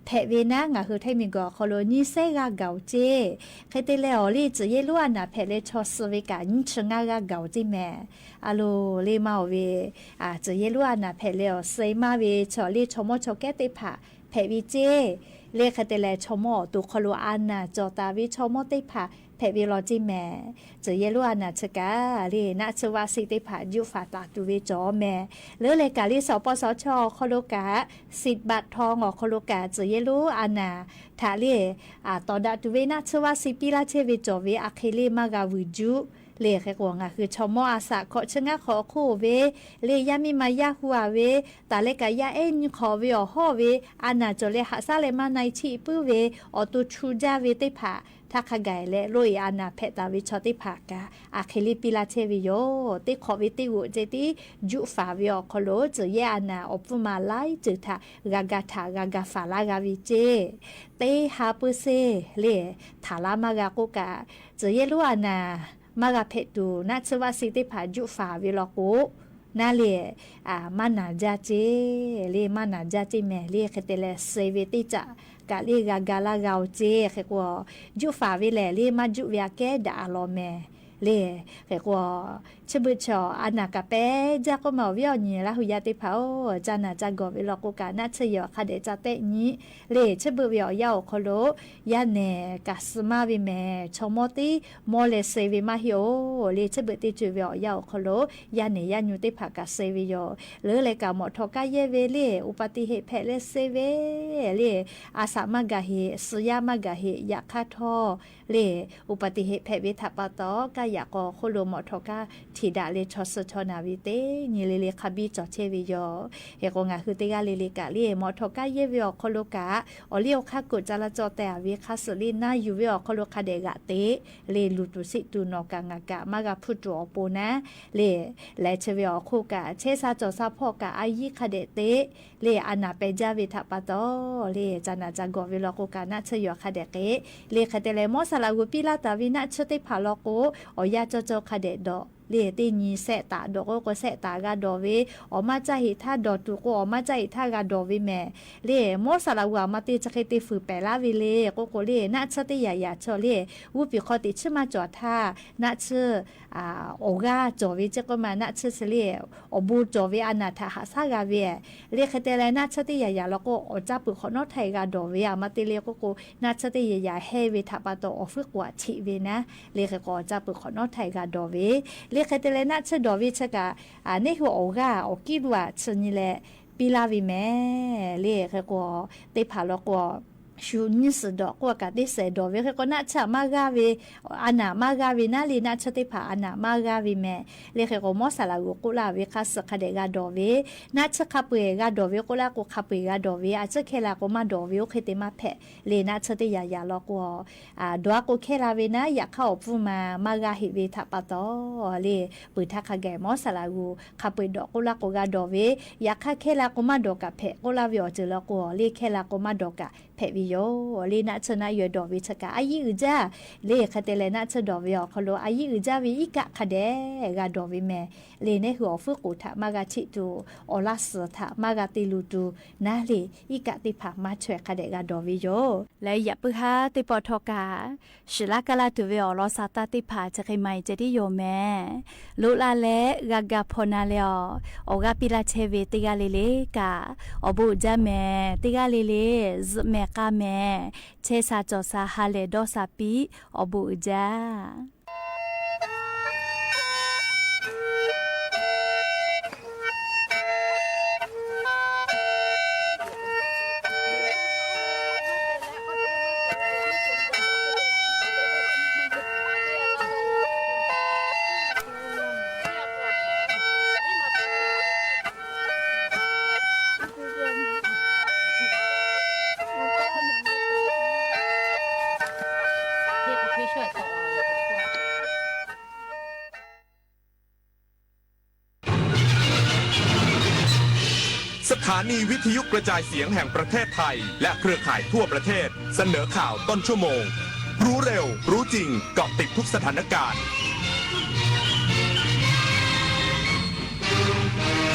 ဖဲးဝေၢ်နၢ် ငၢ်းဟုၣ်ထဲမံၤ ဂီၢ် အီၣ်ခီၣ်လိၵ်ၣ် နံၣ်သၢဂၤ ကၠ့ ခဲတၢၢ်လၢအီၤ လၢစီၤယဲလူး အာဏာ ဖဲးလၢ သီၣ်သၢဝေၢ်ကၠ့ နံၣ်သၢဂၤ ကၠ့မၢ် အလိၤ လၢမၢ်အီၣ်ဝေၢ် စီၤယဲလူး အာဏာ ဖဲးလၢအီၤ သၢမၢ်ဝေၢ်သီၣ် လၢ သီၣ်မီၢ်သီၣ်ကဲ သ့ၣ်တဖၣ် ဖဲးဝေၢ်ကၠ့ လၢခဲတၢၢ်လၢ သီၣ်မီၢ်အီၣ်တူၺ်း အီၣ်ခီၣ်လိၵ်ၣ် အာဏာ စီၤတၢ်ဝေၢ် သီၣ်မီၢ်သ့ၣ်တဖၣ် ဖဲးဝေၢ်လီၤကၠ့မၢ် စီၤယဲလူး အာဏာ ဆၢကၢ် လၢ နၢၣ်ဆၢဝၣ်သံ သ့ၣ်တဖၣ် ယူးဖးတၢ်တူၺ်းဝေၢ်ကၠိမၢ် လၢလၢကၠ့ လၢ သီၣ်ပီၢ်သီၣ်သီၣ် အီၣ်ခီၣ်လိၵ်ၣ် သံးဘၢတ်ႉထွင်း အီၣ်ခီၣ်လိၵ်ၣ် စီၤယဲလူး အာဏာ ထၢၣ်လၢ အတၢ်ဒၣ်တူၺ်းဝေၢ် နၢၣ်ဆၢဝၣ်သံ ပံလၢ်ဆၢဝေၢ်ကၠိဝေၢ် အချ့လၢမၤဂၤဝံၤယူး လၢခဲၵ်ႉဝီၤ ငၢ်းဟုၣ် သီၣ်မီၢ်အသၣ် ခိးဆၢၣ်ငၢၣ် ခိးအခိၣ်ဝေၢ် လၢယၢမ်ၣ်မံမၤယၢ်ဟူးဝေၢ် တၢ်လၢကယၢ်အဲၣ်နံၣ် ခိးဝေၢ်အီၣ်ဟီၣ်ဝေၢ် အာဏာ ကၠိလၢဟးဆါလၢမၤနၢၤထံပူၤဝေၢ် အီၣ်တူၺ်းဆူၣ်ယၢ်ဝေၢ်သ့ၣ်တဖၣ် ထၢၣ်ခါဂၤလၢ လိၣ်အီၣ် အာဏာ ဖဲးတၢ်ဝေၢ်ကၠိသ့ၣ်တဖၣ်ကၠ့ အချ့လၢပံလၢ်ဆၢဝေၢ်ယိာ် သ့ၣ်ခိးဝေၢ်သ့ၣ်ဂိၣ်ကၠ့ သ့ၣ်ယူးဖးဝေၢ်အီၣ်ခီၣ်လိၵ်ၣ် စီၤယဲ အာဏာ အီၣ်ပူမၤလၢ်စုၣ်ထၢၣ် ဂၤဂၤထၢၣ် ဂၤဂၤဖးလၢဂၤဝံၤကၠ့ သ့ၣ်ဟးပၢၢ်စ့ၢ် လၢ ထၢၣ်လၢမၤဂၤကိးကၠ့ စီၤယဲလူး အာဏာ မၤဂၤဖဲးတူၺ်း နၢၣ်ဆၢဝၣ်သံသ့ၣ်တဖၣ် ယူးဖးဝေၢ်လီၤကိး နၢၣ်လၢ မၤနၢၤယၢ်ကၠ့ လၢမၤနၢၤယၢ်ကၠ့မၢ် လၢခဲတၢၢ်လၢ သၢဝေၢ်သ့ၣ်ကၠၢ် ကၠ့လၢဂၤဂၤလၢဂၤအီၣ်ကၠ့ ခဲၵ်ႉဝီၤ ယူးဖးဝေၢ်လၢ လၢမၤယူးဝေၢ်အကဲဒၣ်အလီၢ်မၢ် လၢ ခဲၵ်ႉဝီၤ ဆၢဘုၣ်ဆီၣ် အာဏာ ကပၢၢ်ယၢ်ကိးမၢ် အီၣ်ဝဲအီၣ်ညီ လၢဟူယၢ်သ့ၣ်တဖၣ် အိၣ် ကၠၢ်နၢ်ကၠၢ်ဂီၤဝေၢ်လီၤကိးကၠ့ နၢၣ်ဆၢယီၤခါဒဲး ကၠၢ်တဲာ်ညံ လၢဆၢဘုၣ်ဝေၢ်အီၣ်ယၢ်အီၣ်ခီၣ်လိၵ်ၣ် ယၢ်န့ၣ် ကးသံမၢ်ဝေၢ်မၢ် သီၣ်မီၢ်သ့ၣ် မီၢ်လၢသၢဝေၢ်မၢ်ဟ့ၣ်အိၣ် လၢဆၢဘုၣ်သ့ၣ်တူၺ်းဝေၢ်အီၣ်ယၢ်အီၣ်ခီၣ်လိၵ်ၣ် ယၢ်န့ၣ်ယၢ်ညူသ့ၣ်တဖၣ်ကးသၢဝေၢ်ယိာ် လၢလၢကၠ့ မီၣ်ထိၣ်ကၠၢ်ယဲၢ်ဝေၢ်လၢ อุบัติเหตุ ဖဲးလၢသၢဝေၢ် လၢ အသၣ်မၤဂၤဟ့ၣ် သံယၢ်မၤဂၤဟ့ၣ် ယၣ်ခါထီၣ် လၢ อุบัติเหตุ ဖဲးဝေၢ်ထးပာ်တီၢ် ကၠၢ်ယၣ်ကီၢ်ခိၣ်လိၤ မီၣ်ထိၣ်ကၠၢ်ထံၣ်ဒၣ်လၢ ဆီၣ်ဆၢဆီၣ်နၢ်ဝံၤသ့ၣ် ညီလၢလၢခါဘံၣ်ကၠီၣ်ဆၢဝေၢ်ယိာ် ဟဲၵ်ႉဝီၤ ငၢ်းဟုၣ်သ့ၣ်ဂၤလၢလၢကၠၢ်လၢ မီၣ်ထိၣ်ကၠၢ်ယဲၢ်ဝေၢ်အီၣ်ခီၣ်လိၵ်ၣ်ကၠ့ အီၣ်လၢအီၣ်ခါကိၣ် ကၠၢ်လၢကၠီၣ်တဲာ်အဝဲခါ သီၣ်လၢနၢ်ယူၤဝေၢ်အီၣ်ခီၣ်လိၵ်ၣ်ခါဒဲးဂၤသ့ၣ် လၢလူၤတူၢ်သံတူၢ်နီၢ်ကၠၢ် နၢ်ကၠၢ် မၤဂၤဖုၣ်တူၢ် အီၣ်ပိၢ်နၢ် လၢ လဲၤဆၢဝေၢ်အီၣ်ခိၣ်ကၠၢ် ဆဲးသးကၠီၣ်သးဖီၣ်ကၠၢ် အယံၤခါဒဲးသ့ၣ် လၢ အာဏာ ပၢၢ်ယၢ်ဝေၢ်ထးပာ်တီၢ် လၢ ကၠၢ်နၢ်ကၠၢ်ဂီၤဝေၢ်လီၤကိးကၠ့ နၢၣ်ဆၢယီၤခါဒဲးကၠ့ လၢခဲတၢၢ်လၢ မီၢ်သၣ်လၤဝူၤ ပံလၢ်တၢ်ဝံၤ နၢၣ်ဆၢသ့ၣ်တဖၣ်လီၤကိး အီၣ်ယၢ်ကၠီၣ်ကၠီၣ်ခါဒဲးဒီး လၢသ့ၣ်ညံၤသဲးတၢ်ဒီး ကိးကိးသဲးတၢ်ဂၤဒီးဝေၢ် အီၣ်မၤကၠၢ်ဟ့ၣ်ထါဒီးတူၢ်ကိး အီၣ်မၤကၠၢ်ဟ့ၣ်ထါဂၤဒီးဝေၢ်မၢ် လၢ မီၢ်သၣ်လၤဝူၤ အမၤတ့ၢ်ဆၢဃ့တ့ၢ် ဖုၣ်ပဲာ်လၢဝေၢ်လၢ ကိးကိးလၢ နၢၣ်ဆၢသ့ၣ်ယၢ်ယၢ်ဆီလၢ ဝူၤပံၣ်ခီသ့ၣ်ဆၢမၤကၠီၣ်ထါ နၢၣ်ဆၢ အီၣ်ဂၤကၠီၣ်ဝေၢ်ကၠ့ကိးမၢ် နၢၣ်ဆၢသ့ၣ်လၢ အီၣ်ဘိကၠီၣ်ဝေၢ် အာဏာ ထၢၣ်ဟးဆါဂၤဝေၢ် လၢခဲတၢၢ်လၢ နၢၣ်ဆၢသ့ၣ်ယၢ်ယၢ်လီၤကိး အီၣ်ကၠၢ်ပၢၢ်ခိၣ်နီၣ်ထဲးဂၤဒီးဝေၢ် အမၤတ့ၢ်လၢကိးကိး နၢၣ်ဆၢသ့ၣ်ယၢ်ယၢ်ဟဲဝေၢ်ထးပာ်တီၢ် အီၣ်ဖုၣ်ကိၣ်ထံးဝေၢ်နၢ် လၢခဲကီး အီၣ်ကၠၢ်ပၢၢ်ခိၣ်နီၣ်ထဲးဂၤဒီးဝေၢ် လၢခဲတၢၢ်လၢ နၢၣ်ဆၢဒီးဝေၢ်ဆၢကၠၢ် နၢၣ်ဟုၣ်အီၣ်ဂၤ အီၣ်ကံလူၤဆၢနံၤလၢ ပံလၢ်ဝေၢ်မၢ် လၢခဲကီး သ့ၣ်တဖၣ်လီၤကိး သူၣ်နံၣ်စၢၤဒီးကိးကၠၢ်သ့ၣ်စဲးဒီးဝေၢ် ခဲကီး နၢၣ်ဆၢမၤဂၤဝေၢ် အာဏာ မၤဂၤဝေၢ်နၢ်လၢ နၢၣ်ဆၢသ့ၣ်တဖၣ် အာဏာ မၤဂၤဝေၢ်မၢ် လၢခဲကီး မီၢ်သၣ်လၤဝူၤကိးလၢ်ဝေၢ်ခါ သၢခါဒဲးဂၤဒီးဝေၢ် နၢၣ်ဆၢခးပှဲၤဂၤဒီးဝေၢ် ကိးလၢ်ကိးခးပှဲၤဂၤဒီးဝေၢ် အစၢၢ်ခဲလၢာ်ကိးမၤဒီးဝေၢ် အိၣ်ဃ့တ့ၢ်မၤဖဲး လၢနၢၣ်ဆၢသ့ၣ်ယၢ်ယၢ်လီၤကိး ဒွးကိးခဲလၢာ်ဝေၢ်နၢ် ယၣ်ခါအီၣ်ပူမၢ် မၤဂၤဟ့ၣ်ဝေၢ်ထးပာ်တီၢ် လၢ ပုၢ်ထးခါဂၤ မီၢ်သၣ်လၤဝူၤ ခးပှဲၤဒီးကိးလၢ်ကိးဂၤဒီးဝေၢ် ယၣ်ခါခဲလၢာ်ကိးမၤဒီးကၠၢ်ဖဲး ကိးလၢ်ဝေၢ်အီၤစၢၤလီၤကိး လၢခဲလၢာ်ကိးမၤဒီးကၠၢ်ဖဲးဝံၤယိာ် လၢနၢၣ်ဆၢနၢၣ်ယွဲဒီးဝေၢ်ဆၢကၠၢ် အယံၤအုၣ်ကၠၢ် လၢခဲတၢၢ်လၢ နၢၣ်ဆၢဒီးဝေၢ်အီၣ်ခီၣ်လိၵ်ၣ် အယံၤအုၣ်ကၠၢ်ဝံၤ အံကၠၢ်ခးဒဲးဂၤဒီးဝေၢ်မၢ် လၢနၢၣ်ဟုၣ်အီၣ်ဖုၣ်ကိၣ်ထၢၣ် မၤဂၤထံးတူၢ် အီၣ်လၢ်စၢၤထၢၣ် မၤဂၤတ့ၢ်လူၤတူၢ် နၢ်လၢ အံကၠၢ်သ့ၣ်တဖၣ် မၤထွဲခးဒဲးဂၤဒီးဝေၢ်ယိာ် လၢယပုၢ်ဟါသ့ၣ်ပီၣ်ထီၣ်ကၠၢ် သိုပ်ၣ်လၢ်ကလၢ်တုၤဝဲအီၤ လီၤသးတၢ်သ့ၣ်တဖၣ် ကၠၢ်က့ၤမၤအံၤကၠၢ်ဒ်ယိာ်မၢ် လိၣ်လၢ်လၢ ဂၤဂၤဖီၣ်နၢ်လၢအီၤ အီၣ်ဂၤပံလၢ်ဆၢဝေၢ်သ့ၣ်ဂၤလၢလၢကၠၢ် အီၣ်ဘူးအုၣ်ကၠၢ်မၢ် သ့ၣ်ဂၤလၢလၢ စၢၣ်မဲာ်ကၢ်မဲာ် ဆဲးသးကၠီၣ်သး ဟးလဲၤဒီးသးပံ အီၣ်ဘူးအုၣ်ကၠၢ် สถานีวิทยุกระจายเสียงแห่งประเทศไทย และเครือข่ายทั่วประเทศ เสนอข่าวต้นชั่วโมง รู้เร็ว รู้จริง เกาะติดทุกสถานการณ์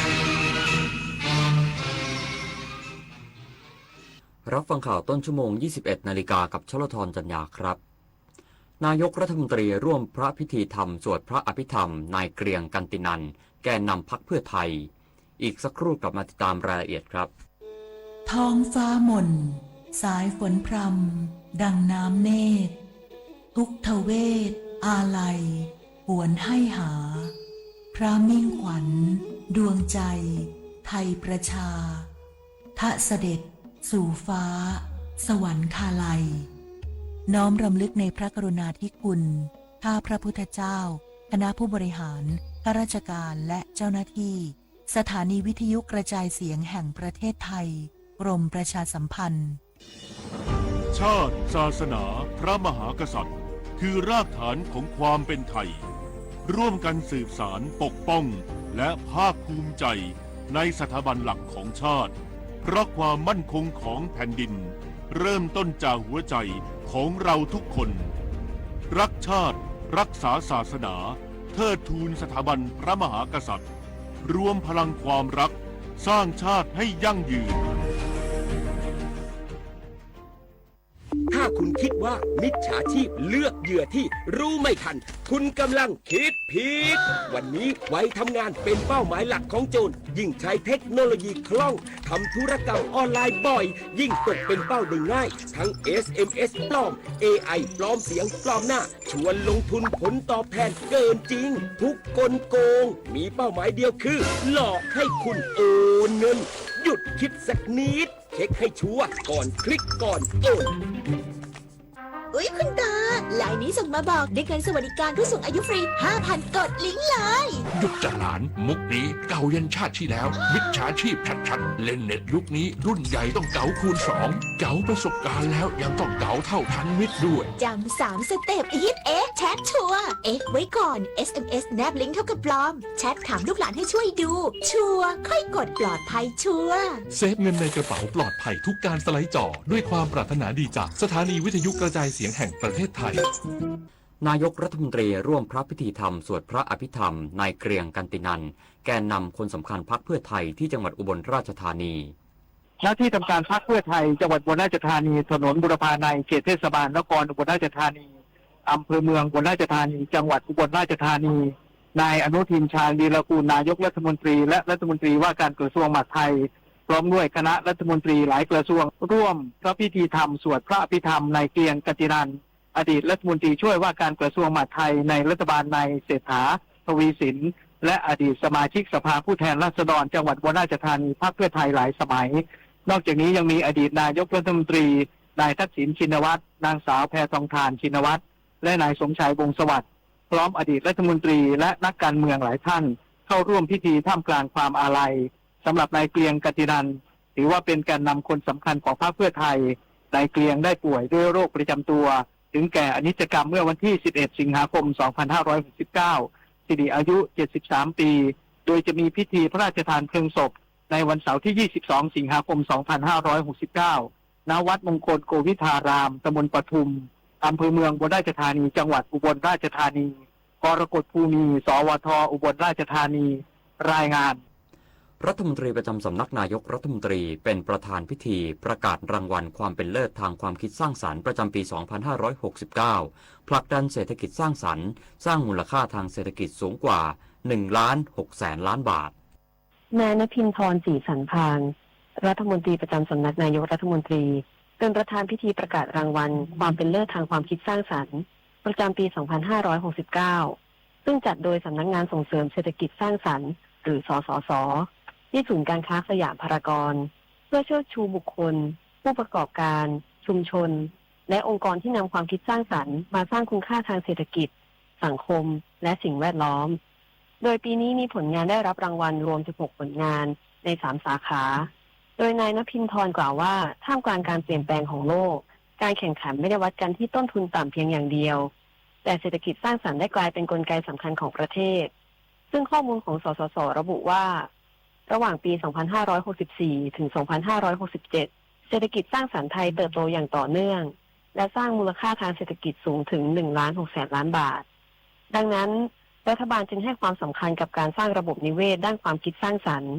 รับฟังข่าวต้นชั่วโมง ยี่สิบเอ็ดนาฬิกา กับชลธร จันยาครับ นายกรัฐมนตรีร่วมพระพิธีธรรมสวดพระอภิธรรม นายเกรียง กันตินัน แกนนำพรรคเพื่อไทย อีกสักครู่กลับมาติดตามรายละเอียดครับ ท้องฟ้ามน สายฝนพรำ ดังน้ำเนตร ทุกทเวศ อาลัย หวนให้หา พระมิ่งขวัญ ดวงใจ ไทยประชา ทะเสด็จ สู่ฟ้า สวรรคาลัย น้อมรำลึกในพระกรุณาธิคุณ ข้าพระพุทธเจ้า คณะผู้บริหาร ข้าราชการ และเจ้าหน้าที่ สถานีวิทยุกระจายเสียงแห่งประเทศไทย กรมประชาสัมพันธ์ ชาติ ศาสนา พระมหากษัตริย์ คือรากฐานของความเป็นไทย ร่วมกันสืบสาน ปกป้อง และภาคภูมิใจในสถาบันหลักของชาติ เพราะความมั่นคงของแผ่นดิน เริ่มต้นจากหัวใจของเราทุกคน รักชาติ รักษาศาสนา เทิดทูนสถาบันพระมหากษัตริย์ รวมพลังความรัก สร้างชาติให้ยั่งยืน ถ้าคุณคิดว่ามิจฉาชีพเลือกเหยื่อที่รู้ไม่ทัน คุณกำลังคิดผิด วันนี้วัยทำงานเป็นเป้าหมายหลักของโจร ยิ่งใช้เทคโนโลยีคล่อง ทำธุรกรรมออนไลน์บ่อย ยิ่งตกเป็นเป้าได้ง่าย ทั้ง เอสเอ็มเอส ปลอม เอไอ ปลอมเสียงปลอมหน้า ชวนลงทุนผลตอบแทนเกินจริง ทุกกลโกง มีเป้าหมายเดียวคือ หลอกให้คุณโอนเงิน หยุดคิดสักนิด เช็คให้ชัวร์ก่อนคลิกก่อนโอน อุ๊ย คุณตา ไลน์นี้ส่งมาบอกได้เงินสวัสดิการผู้สูงอายุฟรี ห้าพัน กดลิงก์เลย หยุดเถอะหลาน มุกนี้เก๋ายันชาติที่แล้ว มิจฉาชีพชัดๆ เล่นเน็ตยุคนี้รุ่นใหญ่ต้องเก๋าคูณสอง เก๋าประสบการณ์แล้วยังต้องเก๋าเท่าทันมิตรด้วย จำสามสเต็ป ฮิตเอ๊ะ แชทชัวร์ เอ๊ะไว้ก่อน เอสเอ็มเอส แนบลิงก์เท่ากับปลอม แชทถามลูกหลานให้ช่วยดู ชัวร์ ค่อยกด ปลอดภัยชัวร์ เซฟเงินในกระเป๋า ปลอดภัยทุกการสไลด์จอ ด้วยความปรารถนาดีจากสถานีวิทยุกระจายเสียงแห่งประเทศไทย นายกรัฐมนตรีร่วมพระพิธีธรรมสวดพระอภิธรรม นายเกรียง กันตินัน แกนนำคนสำคัญพรรคเพื่อไทย ที่จังหวัดอุบลราชธานี ณ ที่ทำการพรรคเพื่อไทย จังหวัดอุบลราชธานี ถนนบูรพานัย เขตเทศบาลนครอุบลราชธานี อำเภอเมืองอุบลราชธานี จังหวัดอุบลราชธานี นายอนุทิน ชาญวีรกูล นายกรัฐมนตรี และรัฐมนตรีว่าการกระทรวงมหาดไทย พร้อมด้วยคณะรัฐมนตรีหลายกระทรวง ร่วมพระพิธีธรรมสวดพระอภิธรรม นายเกรียง กันตินัน อดีตรัฐมนตรีช่วยว่าการกระทรวงมหาดไทย ในรัฐบาลนายเศรษฐา ทวีสิน และอดีตสมาชิกสภาผู้แทนราษฎรจังหวัดอุบลราชธานี พรรคเพื่อไทยหลายสมัย นอกจากนี้ยังมีอดีตนายกรัฐมนตรี นายทักษิณ ชินวัตร นางสาวแพทองธาร ชินวัตร และนายสมชาย วงศ์สวัสดิ์ พร้อมอดีตรัฐมนตรีและนักการเมืองหลายท่าน เข้าร่วมพิธีท่ามกลางความอาลัย สำหรับนายเกรียง กันตินัน ถือว่าเป็นแกนนำคนสำคัญของพรรคเพื่อไทย นายเกรียงได้ป่วยด้วยโรคประจำตัว ถึงแก่อนิจกรรมเมื่อวันที่ สิบเอ็ด สิงหาคม สองพันห้าร้อยหกสิบเก้า สิริอายุ เจ็ดสิบสาม ปี โดยจะมีพิธีพระราชทานเพลิงศพ ในวันเสาร์ที่ ยี่สิบสอง สิงหาคม สองพันห้าร้อยหกสิบเก้า ณ วัดมงคลโกวิทาราม ตำบลปทุม อำเภอเมืองอุบลราชธานี จังหวัดอุบลราชธานี กรกฎภูมี สวท อุบลราชธานี รายงาน รัฐมนตรีประจำสำนักนายกรัฐมนตรี เป็นประธานพิธีประกาศรางวัลความเป็นเลิศทางความคิดสร้างสรรค์ประจำปี สองพันห้าร้อยหกสิบเก้า ผลักดันเศรษฐกิจสร้างสรรค์ สร้างมูลค่าทางเศรษฐกิจสูงกว่า หนึ่งล้านหกแสนล้านบาท นายอนุทิน ชาญวีรกูล รัฐมนตรีประจำสำนักนายกรัฐมนตรี เป็นประธานพิธีประกาศรางวัลความเป็นเลิศทางความคิดสร้างสรรค์ ประจำปี สองพันห้าร้อยหกสิบเก้า ซึ่งจัดโดยสำนักงานส่งเสริมเศรษฐกิจสร้างสรรค์ หรือ สสส ที่ศูนย์การค้าสยามพารากอน เพื่อเชิดชูบุคคล ผู้ประกอบการ ชุมชน และองค์กรที่นำความคิดสร้างสรรค์มาสร้างคุณค่าทางเศรษฐกิจ สังคม และสิ่งแวดล้อม โดยปีนี้มีผลงานได้รับรางวัลรวม สิบหก ผลงานใน สาม สาขา โดยนายอนุทิน ชาญวีรกูล กล่าวว่า ท่ามกลางการเปลี่ยนแปลงของโลก การแข่งขันไม่ได้วัดกันที่ต้นทุนต่ำเพียงอย่างเดียว แต่เศรษฐกิจสร้างสรรค์ได้กลายเป็นกลไกสำคัญของประเทศ ซึ่งข้อมูลของ สสส ระบุว่า ระหว่างปี สองพันห้าร้อยหกสิบสี่ ถึง สองพันห้าร้อยหกสิบเจ็ด เศรษฐกิจสร้างสรรค์ไทยเติบโตอย่างต่อเนื่อง และสร้างมูลค่าทางเศรษฐกิจสูงถึง หนึ่งล้านหกแสนล้านบาท ดังนั้น รัฐบาลจึงให้ความสำคัญกับการสร้างระบบนิเวศด้านความคิดสร้างสรรค์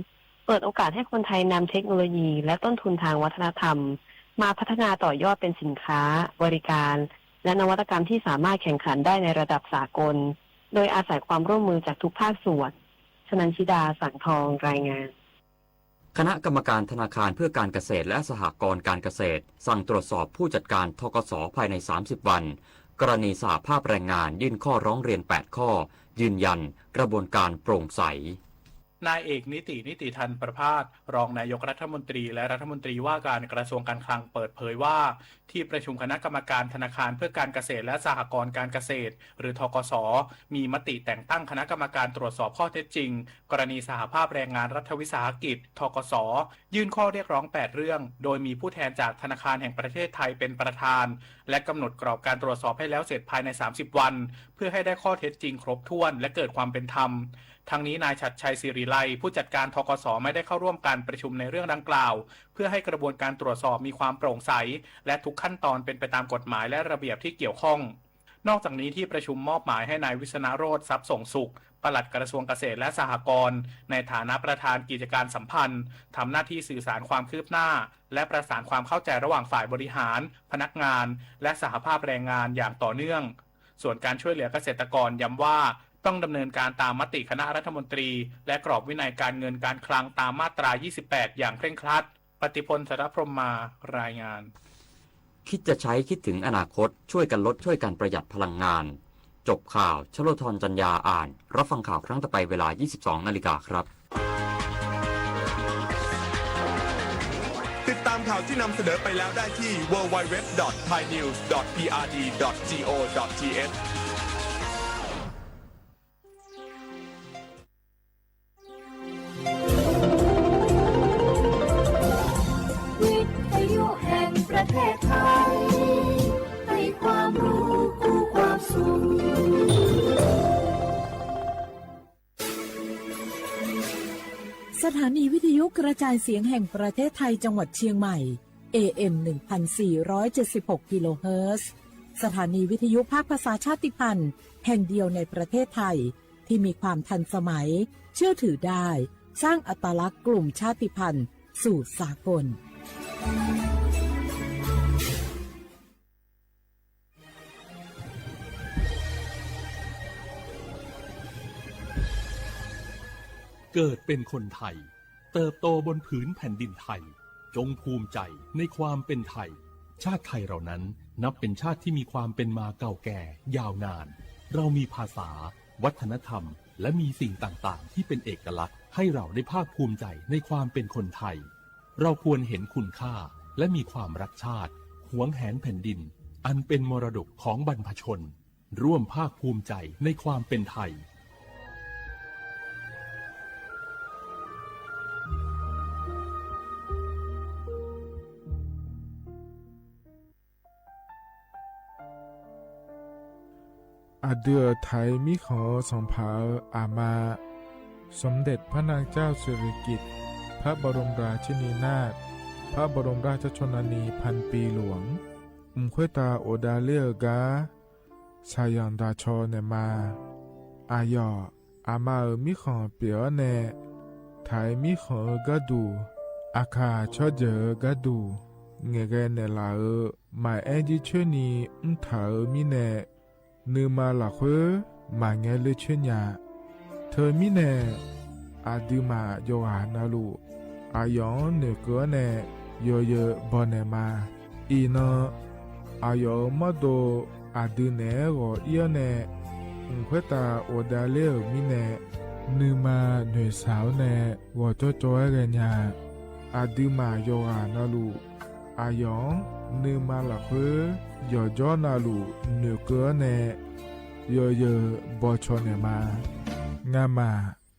เปิดโอกาสให้คนไทยนำเทคโนโลยีและต้นทุนทางวัฒนธรรม มาพัฒนาต่อยอดเป็นสินค้า บริการ และนวัตกรรมที่สามารถแข่งขันได้ในระดับสากล โดยอาศัยความร่วมมือจากทุกภาคส่วน ชนัญชิดา สังทอง รายงาน คณะกรรมการธนาคารเพื่อการเกษตรและสหกรณ์การเกษตร สั่งตรวจสอบผู้จัดการ ธ.ก.ส. ภายใน สามสิบวัน กรณีสหภาพแรงงานยื่นข้อร้องเรียน แปด ข้อ ยืนยันกระบวนการโปร่งใส นายเอก นิติ นิติธรรมประภาส รองนายกรัฐมนตรีและรัฐมนตรีว่าการกระทรวงการคลังเปิดเผยว่า ที่ประชุมคณะกรรมการธนาคารเพื่อการเกษตรและสหกรณ์การเกษตร หรือ ธ.ก.ส. มีมติแต่งตั้งคณะกรรมการตรวจสอบข้อเท็จจริง กรณีสหภาพแรงงานรัฐวิสาหกิจ ธ.ก.ส. ยื่นข้อเรียกร้อง แปด เรื่อง โดยมีผู้แทนจากธนาคารแห่งประเทศไทยเป็นประธาน และกำหนดกรอบการตรวจสอบให้แล้วเสร็จภายใน สามสิบวัน เพื่อให้ได้ข้อเท็จจริงครบถ้วนและเกิดความเป็นธรรม ทั้งนี้นายฉัตรชัย ศิริไลย์ ผู้จัดการ ธ.ก.ส. ไม่ได้เข้าร่วมการประชุมในเรื่องดังกล่าว เพื่อให้กระบวนการตรวจสอบมีความโปร่งใส และทุกขั้นตอนเป็นไปตามกฎหมายและระเบียบที่เกี่ยวข้อง นอกจากนี้ที่ประชุมมอบหมายให้นายวิษณโรจน์ ทรัพย์ส่งสุข ปลัดกระทรวงเกษตรและสหกรณ์ ในฐานะประธานกิจการสัมพันธ์ ทำหน้าที่สื่อสารความคืบหน้า และประสานความเข้าใจระหว่างฝ่ายบริหาร พนักงาน และสหภาพแรงงานอย่างต่อเนื่อง ส่วนการช่วยเหลือเกษตรกรย้ำว่า ต้องดำเนินการตามมติคณะรัฐมนตรี และกรอบวินัยการเงินการคลังตามมาตรา ยี่สิบแปด อย่างเคร่งครัด ปฏิพล สรพรหมมา รายงาน คิดจะใช้คิดถึงอนาคต ช่วยกันลดช่วยกันประหยัดพลังงาน จบข่าว ชโลธร จันยา อ่าน รับฟังข่าวครั้งต่อไปเวลา ยี่สิบสองนาฬิกาครับ ติดตามข่าวที่นำเสนอไปแล้วได้ที่ ดับเบิลยู ดับเบิลยู ดับเบิลยู ดอท ไทยนิวส์ ดอท พี อาร์ ดี ดอท จี โอ ดอท ที เอช วิทยุแห่งประเทศไทย ให้ความรู้คู่ความสุข สถานีวิทยุกระจายเสียงแห่งประเทศไทยจังหวัดเชียงใหม่ เอ เอ็ม หนึ่งพันสี่ร้อยเจ็ดสิบหก กิโลเฮิรตซ์ สถานีวิทยุภาคภาษาชาติพันธุ์แห่งเดียวในประเทศไทย ที่มีความทันสมัย เชื่อถือได้ สร้างอัตลักษณ์กลุ่มชาติพันธุ์สู่สากล เกิดเป็นคนไทย เติบโตบนผืนแผ่นดินไทย จงภูมิใจในความเป็นไทย ชาติไทยเรานั้นนับเป็นชาติที่มีความเป็นมาเก่าแก่ยาวนาน เรามีภาษา วัฒนธรรม และมีสิ่งต่างๆ ที่เป็นเอกลักษณ์ ให้เราได้ภาคภูมิใจในความเป็นคนไทย เราควรเห็นคุณค่า และมีความรักชาติ หวงแหนแผ่นดิน อันเป็นมรดกของบรรพชน ร่วมภาคภูมิใจในความเป็นไทย อะดือไถมีของสองผา อามา สมเด็จพระนางเจ้าสิริกิติ์ พระบรมราชินีนาถ พระบรมราชชนนีพันปีหลวง อุ้มค่อยตาโอดาเล่อก้า สายังดาชอแหนมา อาหยอด อามาเอ๋อมีของเปียแหน ไถมีของเอ๋อก้าดู อาขาช่อเจิ๋อก้าดู แหน่แกแหน่หลาเอ๋อ หมายแอ้นยี่เชื้อนี อุ้มถาเอ๋อมีแหน นือมาหละเฮ้อ หมาแงเลือเชื้อหญา เธอมีแหน อาดือหมาหยกหานาลูก อาหยองเหนือเก๋อแหน เยอเยอบ่อแหนมา อีเนาะ อาหยองเอ๋อมอดโด อาดือแหนหงอเอี้ยวแหน อุ้มค่อยตาโอดาเล่อมีแหน นือมาเหนือสาวแหน หงอจ้อจ้อแหนหญา อาดือหมาหยกหานาลูก อาหยอง นือมาหละเฮ้อ หยอจ้อนาลูก เหนือเก๋อแหน เยอเยอบ่อชอแหนมา งาหมา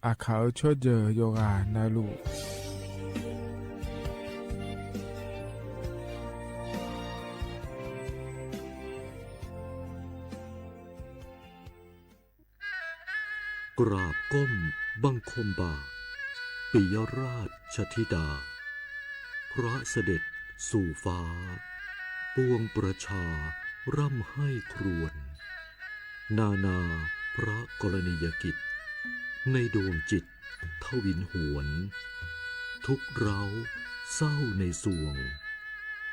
อาขาเอ๋อช่อเจิ๋อหยกหานาลูก กราบก้มบังคมบาท ปิยราชธิดา พระเสด็จสู่ฟ้า ปวงประชาร่ำไห้ครวญ นานาพระกรณียกิจ ในดวงจิตทวินหวน ทุกข์ร้าวเศร้าในสวง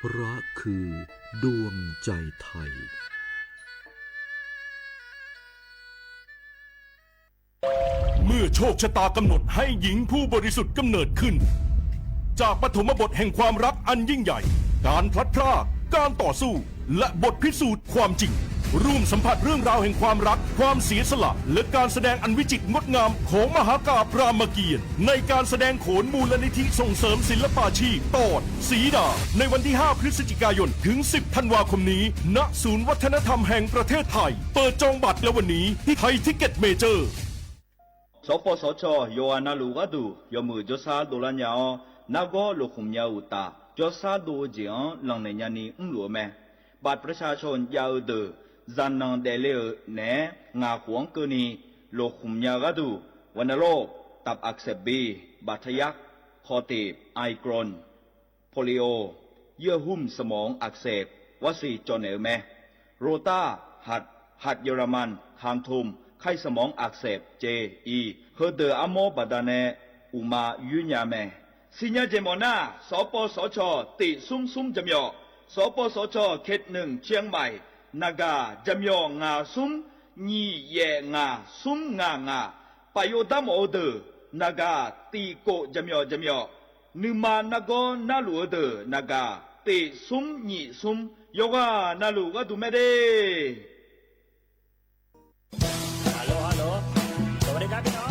พระคือดวงใจไทย เมื่อโชคชะตากำหนดให้หญิงผู้บริสุทธิ์กำเนิดขึ้น จากปฐมบทแห่งความรักอันยิ่งใหญ่ การพลัดพราก การต่อสู้ และบทพิสูจน์ความจริง ร่วมสัมผัสเรื่องราวแห่งความรัก ความเสียสละ และการแสดงอันวิจิตรงดงามของมหากาพย์รามเกียรติ์ ในการแสดงโขนมูลนิธิส่งเสริมศิลปาชีพ ตอนสีดา ในวันที่ห้า พฤศจิกายน ถึง สิบ ธันวาคมนี้ ณ ศูนย์วัฒนธรรมแห่งประเทศไทย เปิดจองบัตรแล้ววันนี้ที่ไทยทิกเก็ตเมเจอร์ สปสช. ယွၤနၢ်လူၢ်ဂၤဒုး ယွၤမုၢ် ကၠီဆါဒိၣ်လၢညါအီၤ နါဂီၤလိာ်ဃုာ်ညါအုၣ်တၢ် ကၠီဆါဒိၣ်အုၣ်က့ၢ်အီၤ လီၢ်နဲၣ်ညါနံၤ အုၣ်လိာ်အမဲာ် บัตรประชาชน ယၤအုၣ်ဒုး ဇာတ်နိုင် ဒဲးလ့အုၣ် နဲၣ် ငါးခုၣ်အကၢၢ်နံၤ လိာ်ဃုာ်ညါဂၤဒုး ဝဏ္ဏโรค ตับอักเสบบี บาดทะยัก คอตีบ ไอโกรน โปลิโอ เยื่อหุ้มสมองอักเสบ ဝက်စင် ကၠီၣ်နဲၣ်အုၣ်မဲာ် โรต้า หัด หัดเยอรมัน คางทุ่ม ไข้สมองอักเสบ เจ อี ဟၢဒုးအါမီဘၣ်ဒါနဲၣ် အုၣ်မၤယွဲညါအမဲာ် စံညါက့ၤမီၣ်နၢ် စပစချ. တစ် ศูนย์ ศูนย์ ဂျၢမၠီၣ် စပစချ. เขต หนึ่ง เชียงใหม่ နဂါ ဂျၢမၠီၣ် ငါး ศูนย์ နှစ် ယဲၢ် ငါး ศูนย์ ငါး ငါး ပာ်ယိၣ်တၢ်မီၣ်အုၣ်ဒုး နဂါ တစ် ကိုး ဂျၢမၠီၣ် ဂျၢမၠီၣ် နုမၤနါဂီၤနၢ်လူၢ်အုၣ်ဒုး နဂါ တစ် ศูนย์ နှစ် ศูนย์ ယွၤနၢ်လူၢ်ဂၤဒုးမဲာ်ဒၣ်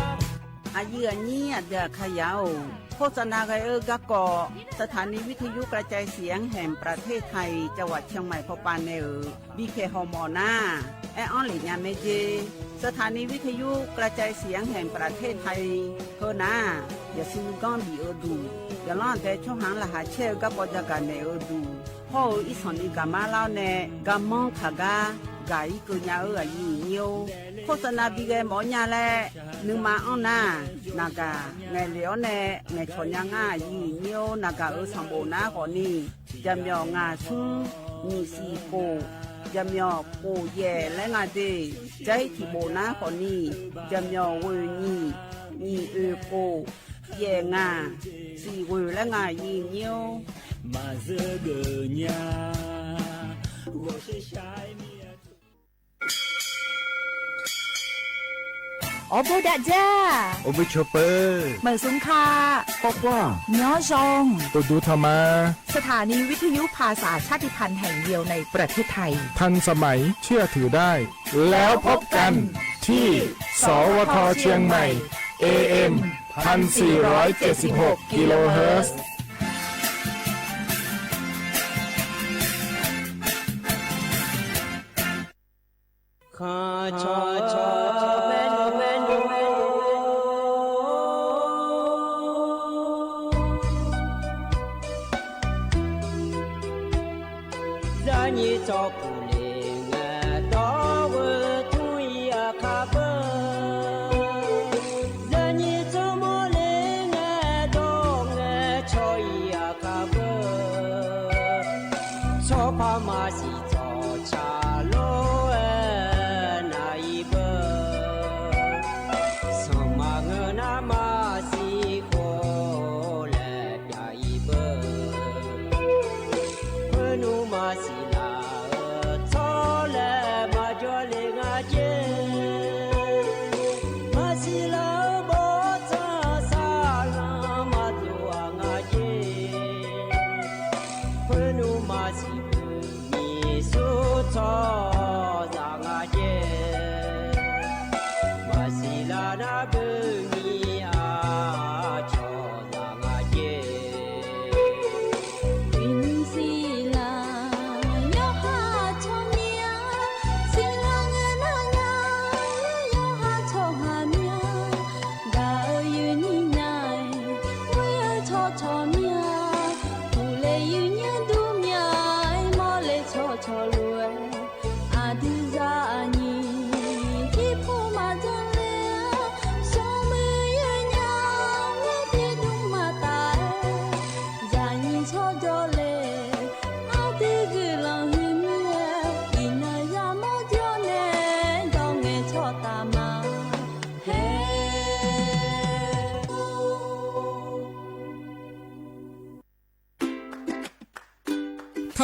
အယုၢ်အညိ အဒုးအခါယၤအိၣ် โฆษณาဂဲၤအၢ ကၢ်ကီၢ် สถานีวิทยุกระจายเสียงแห่งประเทศไทย จังหวัดเชียงใหม่ ဖီပာ်နဲၣ်အုၣ် ဘံၣ်ခဲၣ်ဟီၣ်မီၣ်နၢ် အဲၣ်အီလ့ၣ်ညါ မ့ၢ်က့ สถานีวิทยุกระจายเสียงแห่งประเทศไทย ဟၢနၢ် ယစံးကီဘံၣ်အုၣ်ဒုး ယလီၤတဲာ်ဆီဟၣ်လၢဟးဆဲးအုၣ် ကၢ်ကီၢ် ယကၢ်နဲၣ်အုၣ်ဒုး ဟီၣ်အုၣ်အံသီၣ်နံၤ ကၢ်မါလါန့ၣ် ကၢ်မီခးဂၤ ကၢ်အံၤကၢၢ်ညါအုၣ် အယုၢ်အညိ โฆษณาဘံၣ်ဂဲၤမီၣ်ညါလဲၣ် နုမၤအီၣ်နၢ် နဂါ နဲၣ်လဲၣ်အီၤနဲၣ် နဲၣ်ဆီၣ်ညါငါ အယုၢ်အညိ နဂါအုၣ် စီၣ်ဘိၣ်နၢ်ဃီၤနံၤ ဂျၢမၠီၣ် ငါး ศูนย์ နှစ် สี่ ကိုး ဂျၢမၠီၣ် ကိုး ယဲၢ် လၢ ငါး ဒ့ၣ် ကၠဲထံၣ်ဘိၣ်နၢ်ဃီၤနံၤ ဂျၢမၠီၣ် ဝ့ၢ် နှစ် နှစ် အုၣ် ကိုး ယဲၢ် ငါး สี่ ဝ့ၢ် လၢ ငါး ယုၢ်အညိ အိၣ်ဘိးဒးဒး အိၣ်ဘိးဆိးပၢၤ မႂ်ၵ်ႉသုင်ခါ ပေႃးကွၢ် ညီယွင် တူၺ်းဒုးထီႇမႃး สถานีวิทยุภาษาชาติพันธุ์แห่งเดียวในประเทศไทย ทันสมัย เชื่อถือได้ แล้วพบกันที่ สวท เชียงใหม่ เอเอ็ม พันสี่ร้อยเจ็ดสิบหก กิโลเฮิรตซ์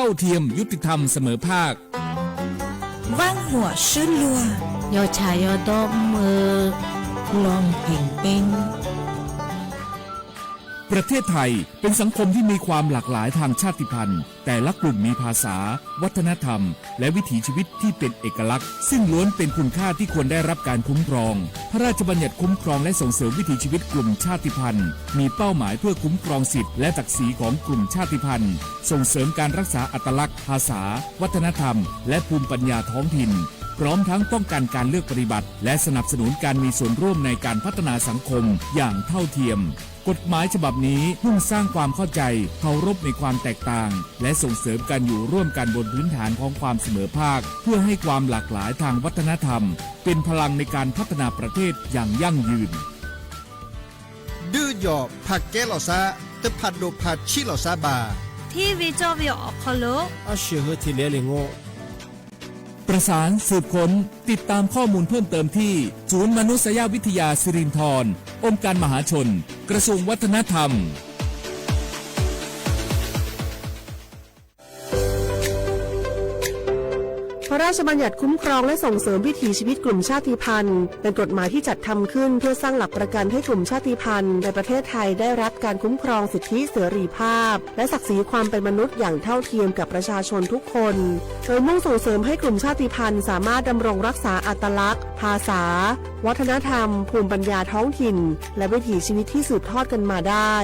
เต้าเทียม ยุติธรรม เสมอภาค ว่างหัวซื่นลัว ยอฉายอดอเมือ ลองเพ่งเป้ง ประเทศไทยเป็นสังคมที่มีความหลากหลายทางชาติพันธุ์ แต่ละกลุ่มมีภาษา วัฒนธรรม และวิถีชีวิตที่เป็นเอกลักษณ์ ซึ่งล้วนเป็นคุณค่าที่ควรได้รับการคุ้มครอง พระราชบัญญัติคุ้มครองและส่งเสริมวิถีชีวิตกลุ่มชาติพันธุ์ มีเป้าหมายเพื่อคุ้มครองสิทธิและศักดิ์ศรีของกลุ่มชาติพันธุ์ ส่งเสริมการรักษาอัตลักษณ์ ภาษา วัฒนธรรม และภูมิปัญญาท้องถิ่น พร้อมทั้งป้องกันการเลือกปฏิบัติ และสนับสนุนการมีส่วนร่วมในการพัฒนาสังคมอย่างเท่าเทียม กฎหมายฉบับนี้มุ่งสร้างความเข้าใจ เคารพในความแตกต่าง และส่งเสริมการอยู่ร่วมกันบนพื้นฐานของความเสมอภาค เพื่อให้ความหลากหลายทางวัฒนธรรม เป็นพลังในการพัฒนาประเทศอย่างยั่งยืน ဒုးယီႇ ဖးကဲလီၤသး တဖးဒိၣ်ဖးဆံးလီၤသးဘၣ် ထံဝီၸိဝီအီၣ်ခီလိာ် အရှေၣ်ဟႁႂ်ႈထံၣ်လဲလႄႈငိုၣ် ประสานสืบค้น ติดตามข้อมูลเพิ่มเติมที่ ศูนย์มนุษยวิทยาสิรินธร องค์การมหาชน กระทรวงวัฒนธรรม พระราชบัญญัติคุ้มครองและส่งเสริมวิถีชีวิตกลุ่มชาติพันธุ์ เป็นกฎหมายที่จัดทำขึ้นเพื่อสร้างหลักประกันให้กลุ่มชาติพันธุ์ในประเทศไทยได้รับการคุ้มครองสิทธิเสรีภาพ และศักดิ์ศรีความเป็นมนุษย์อย่างเท่าเทียมกับประชาชนทุกคน โดยมุ่งส่งเสริมให้กลุ่มชาติพันธุ์สามารถดำรงรักษาอัตลักษณ์ ภาษา วัฒนธรรม ภูมิปัญญาท้องถิ่น และวิถีชีวิตที่สืบทอดกันมาได้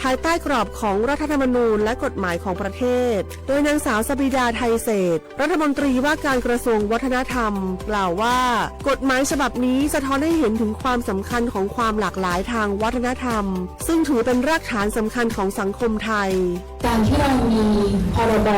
ภายใต้กรอบของรัฐธรรมนูญและกฎหมายของประเทศ โดยนางสาวสบิดา ไทยเศรษฐ รัฐมนตรีว่าการกระทรวงวัฒนธรรม กล่าวว่า กฎหมายฉบับนี้สะท้อนให้เห็นถึงความสำคัญของความหลากหลายทางวัฒนธรรม ซึ่งถือเป็นรากฐานสำคัญของสังคมไทย การที่เรามี พ.ร.บ.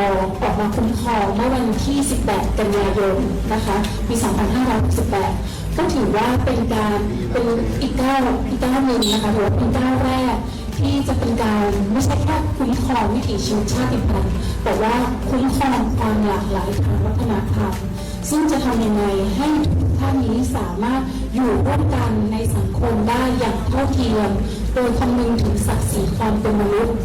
ออกมาคุ้มครองเมื่อวันที่ สิบแปด กันยายน นะคะ ปี สองพันห้าร้อยหกสิบแปด ก็ถือว่าเป็นการ เป็นอีกก้าว อีกก้าวหนึ่งนะคะ ถือว่าเป็นก้าวแรก ที่จะเป็นการไม่ใช่แค่คุ้มครองวิถีชีวิตชาติพันธุ์ แต่ว่าคุ้มครองความหลากหลายทางวัฒนธรรม ซึ่งจะทำยังไงให้ทุกท่านนี้สามารถอยู่ร่วมกันในสังคมได้อย่างเท่าเทียม โดยคำนึงถึงศักดิ์ศรีความเป็นมนุษย์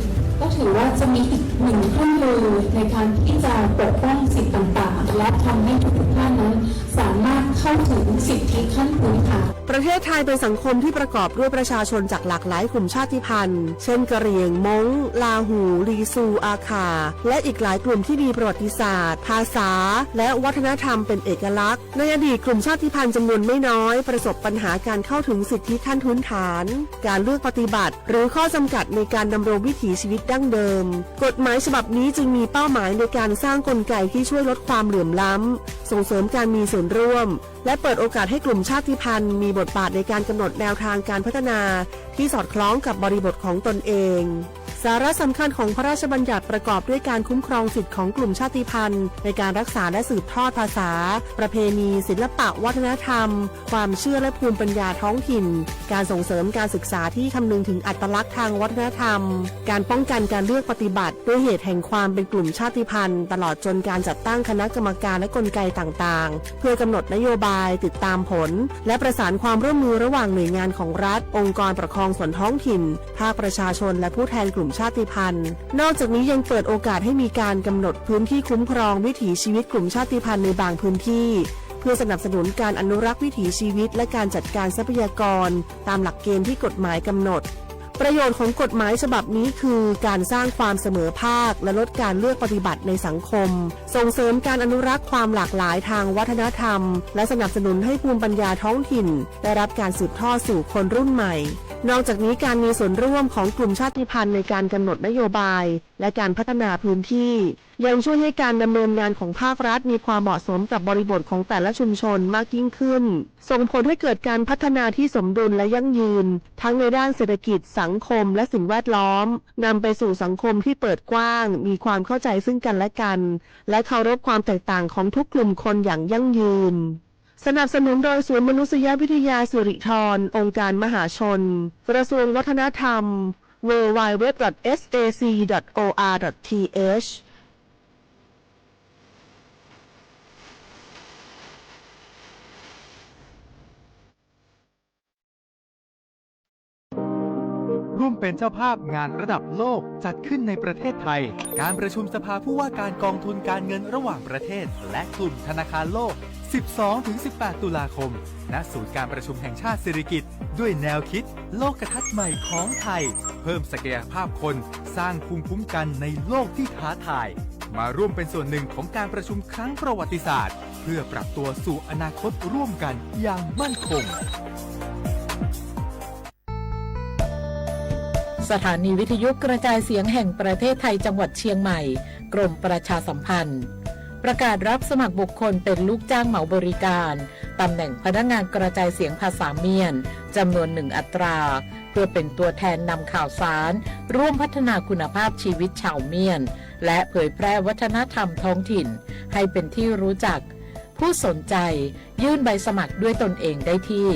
ก็ถือว่าจะมีอีกหนึ่งเครื่องมือในการที่จะปกป้องสิทธิต่างๆ และทำให้ทุกๆท่านนั้นสามารถเข้าถึงสิทธิขั้นพื้นฐาน ประเทศไทยเป็นสังคมที่ประกอบด้วยประชาชนจากหลากหลายกลุ่มชาติพันธุ์ เช่น กะเหรี่ยง ม้ง ลาหู ลีซู อาข่า และอีกหลายกลุ่มที่มีประวัติศาสตร์ ภาษา และวัฒนธรรมเป็นเอกลักษณ์ ในอดีตกลุ่มชาติพันธุ์จำนวนไม่น้อยประสบปัญหาการเข้าถึงสิทธิขั้นพื้นฐาน การเลือกปฏิบัติ หรือข้อจำกัดในการดำรงวิถีชีวิตดั้งเดิม กฎหมายฉบับนี้จึงมีเป้าหมายในการสร้างกลไกที่ช่วยลดความเหลื่อมล้ำ ส่งเสริมการมีส่วนร่วม และเปิดโอกาสให้กลุ่มชาติพันธุ์มีบทบาทในการกำหนดแนวทางการพัฒนาที่สอดคล้องกับบริบทของตนเอง สาระสำคัญของพระราชบัญญัติประกอบด้วยการคุ้มครองสิทธิของกลุ่มชาติพันธุ์ในการรักษาและสืบทอดภาษา ประเพณี ศิลปะวัฒนธรรม ความเชื่อและภูมิปัญญาท้องถิ่น การส่งเสริมการศึกษาที่คำนึงถึงอัตลักษณ์ทางวัฒนธรรม การป้องกันการเลือกปฏิบัติด้วยเหตุแห่งความเป็นกลุ่มชาติพันธุ์ ตลอดจนการจัดตั้งคณะกรรมการและกลไกต่างๆ เพื่อกำหนดนโยบาย ติดตามผล และประสานความร่วมมือระหว่างหน่วยงานของรัฐ องค์กรปกครองส่วนท้องถิ่น ภาคประชาชน และผู้แทนกลุ่มชาติพันธุ์ นอกจากนี้ยังเปิดโอกาสให้มีการกำหนดพื้นที่คุ้มครองวิถีชีวิตกลุ่มชาติพันธุ์ในบางพื้นที่ เพื่อสนับสนุนการอนุรักษ์วิถีชีวิต และการจัดการทรัพยากร ตามหลักเกณฑ์ที่กฎหมายกำหนด ประโยชน์ของกฎหมายฉบับนี้คือการสร้างความเสมอภาค และลดการเลือกปฏิบัติในสังคม ส่งเสริมการอนุรักษ์ความหลากหลายทางวัฒนธรรม และสนับสนุนให้ภูมิปัญญาท้องถิ่นได้รับการสืบทอดสู่คนรุ่นใหม่ นอกจากนี้การมีส่วนร่วมของกลุ่มชาติพันธุ์ในการกำหนดนโยบาย และการพัฒนาพื้นที่ ยังช่วยให้การดำเนินงานของภาครัฐมีความเหมาะสมกับบริบทของแต่ละชุมชนมากยิ่งขึ้น ส่งผลให้เกิดการพัฒนาที่สมดุลและยั่งยืน ทั้งในด้านเศรษฐกิจ สังคม และสิ่งแวดล้อม นำไปสู่สังคมที่เปิดกว้าง มีความเข้าใจซึ่งกันและกัน และเคารพความแตกต่างของทุกกลุ่มคนอย่างยั่งยืน สนับสนุนโดยศูนย์มนุษยวิทยาสิริธร องค์การมหาชน กระทรวงวัฒนธรรม ดับเบิลยู ดับเบิลยู ดับเบิลยู ดอท เอส เอ ซี ดอท โอ อาร์ ดอท ที เอช ร่วมเป็นเจ้าภาพงานระดับโลกจัดขึ้นในประเทศไทย การประชุมสภาผู้ว่าการกองทุนการเงินระหว่างประเทศ และกลุ่มธนาคารโลก สิบสองถึงสิบแปด ตุลาคม ณ ศูนย์การประชุมแห่งชาติสิริกิติ์ ด้วยแนวคิดโลกทัศน์ใหม่ของไทย เพิ่มศักยภาพคน สร้างภูมิคุ้มกันในโลกที่ท้าทาย มาร่วมเป็นส่วนหนึ่งของการประชุมครั้งประวัติศาสตร์ เพื่อปรับตัวสู่อนาคตร่วมกันอย่างมั่นคง สถานีวิทยุกระจายเสียงแห่งประเทศไทยจังหวัดเชียงใหม่ กรมประชาสัมพันธ์ ประกาศรับสมัครบุคคลเป็นลูกจ้างเหมาบริการ ตำแหน่งพนักงานกระจายเสียงภาษาเมียน จำนวนหนึ่งอัตรา เพื่อเป็นตัวแทนนำข่าวสาร ร่วมพัฒนาคุณภาพชีวิตชาวเมียน และเผยแพร่วัฒนธรรมท้องถิ่น ให้เป็นที่รู้จัก ผู้สนใจ ยื่นใบสมัครด้วยตนเองได้ที่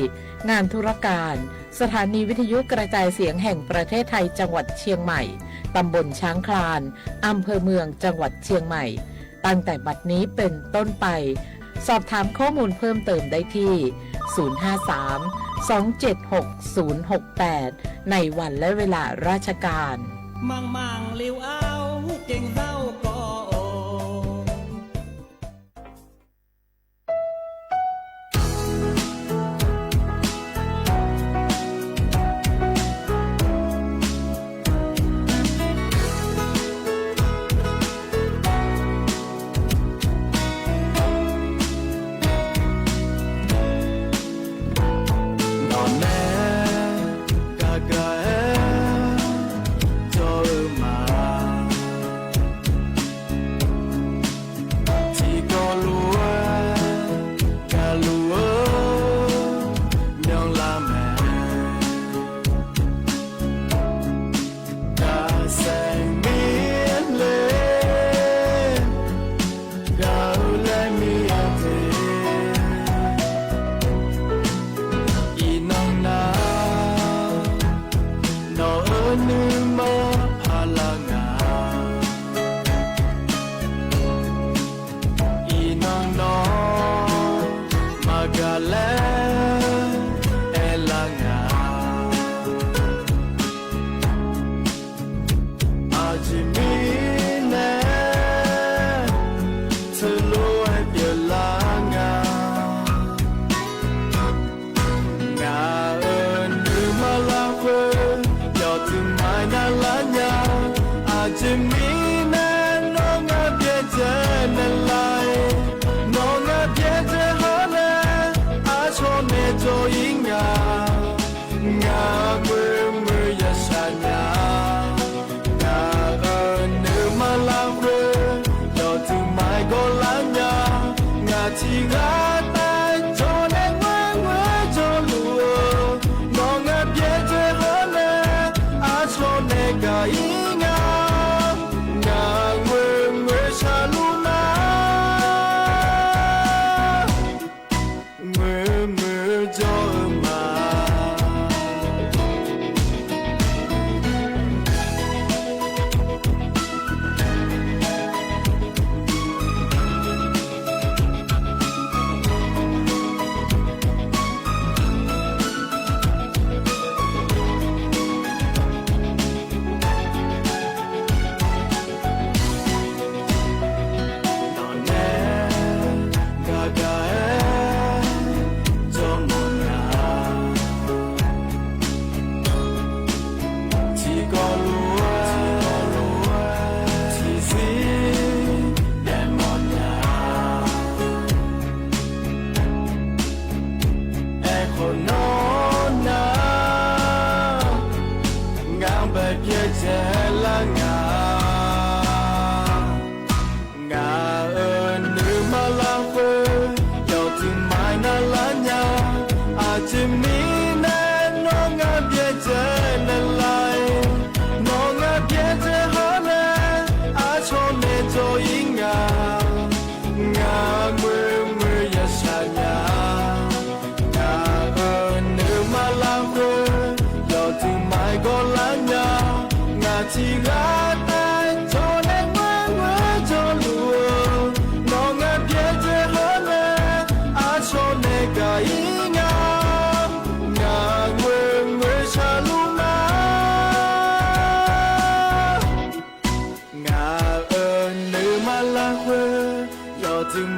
งานธุรการ สถานีวิทยุกระจายเสียงแห่งประเทศไทยจังหวัดเชียงใหม่ ตำบลช้างคลาน อำเภอเมืองจังหวัดเชียงใหม่ ตั้งแต่บัดนี้เป็นต้นไป สอบถามข้อมูลเพิ่มเติมได้ที่ ศูนย์ห้าสาม สองเจ็ดหก ศูนย์หกแปด ในวันและเวลาราชการ มังมังลิวเอา เก่งเจ้าก็โอ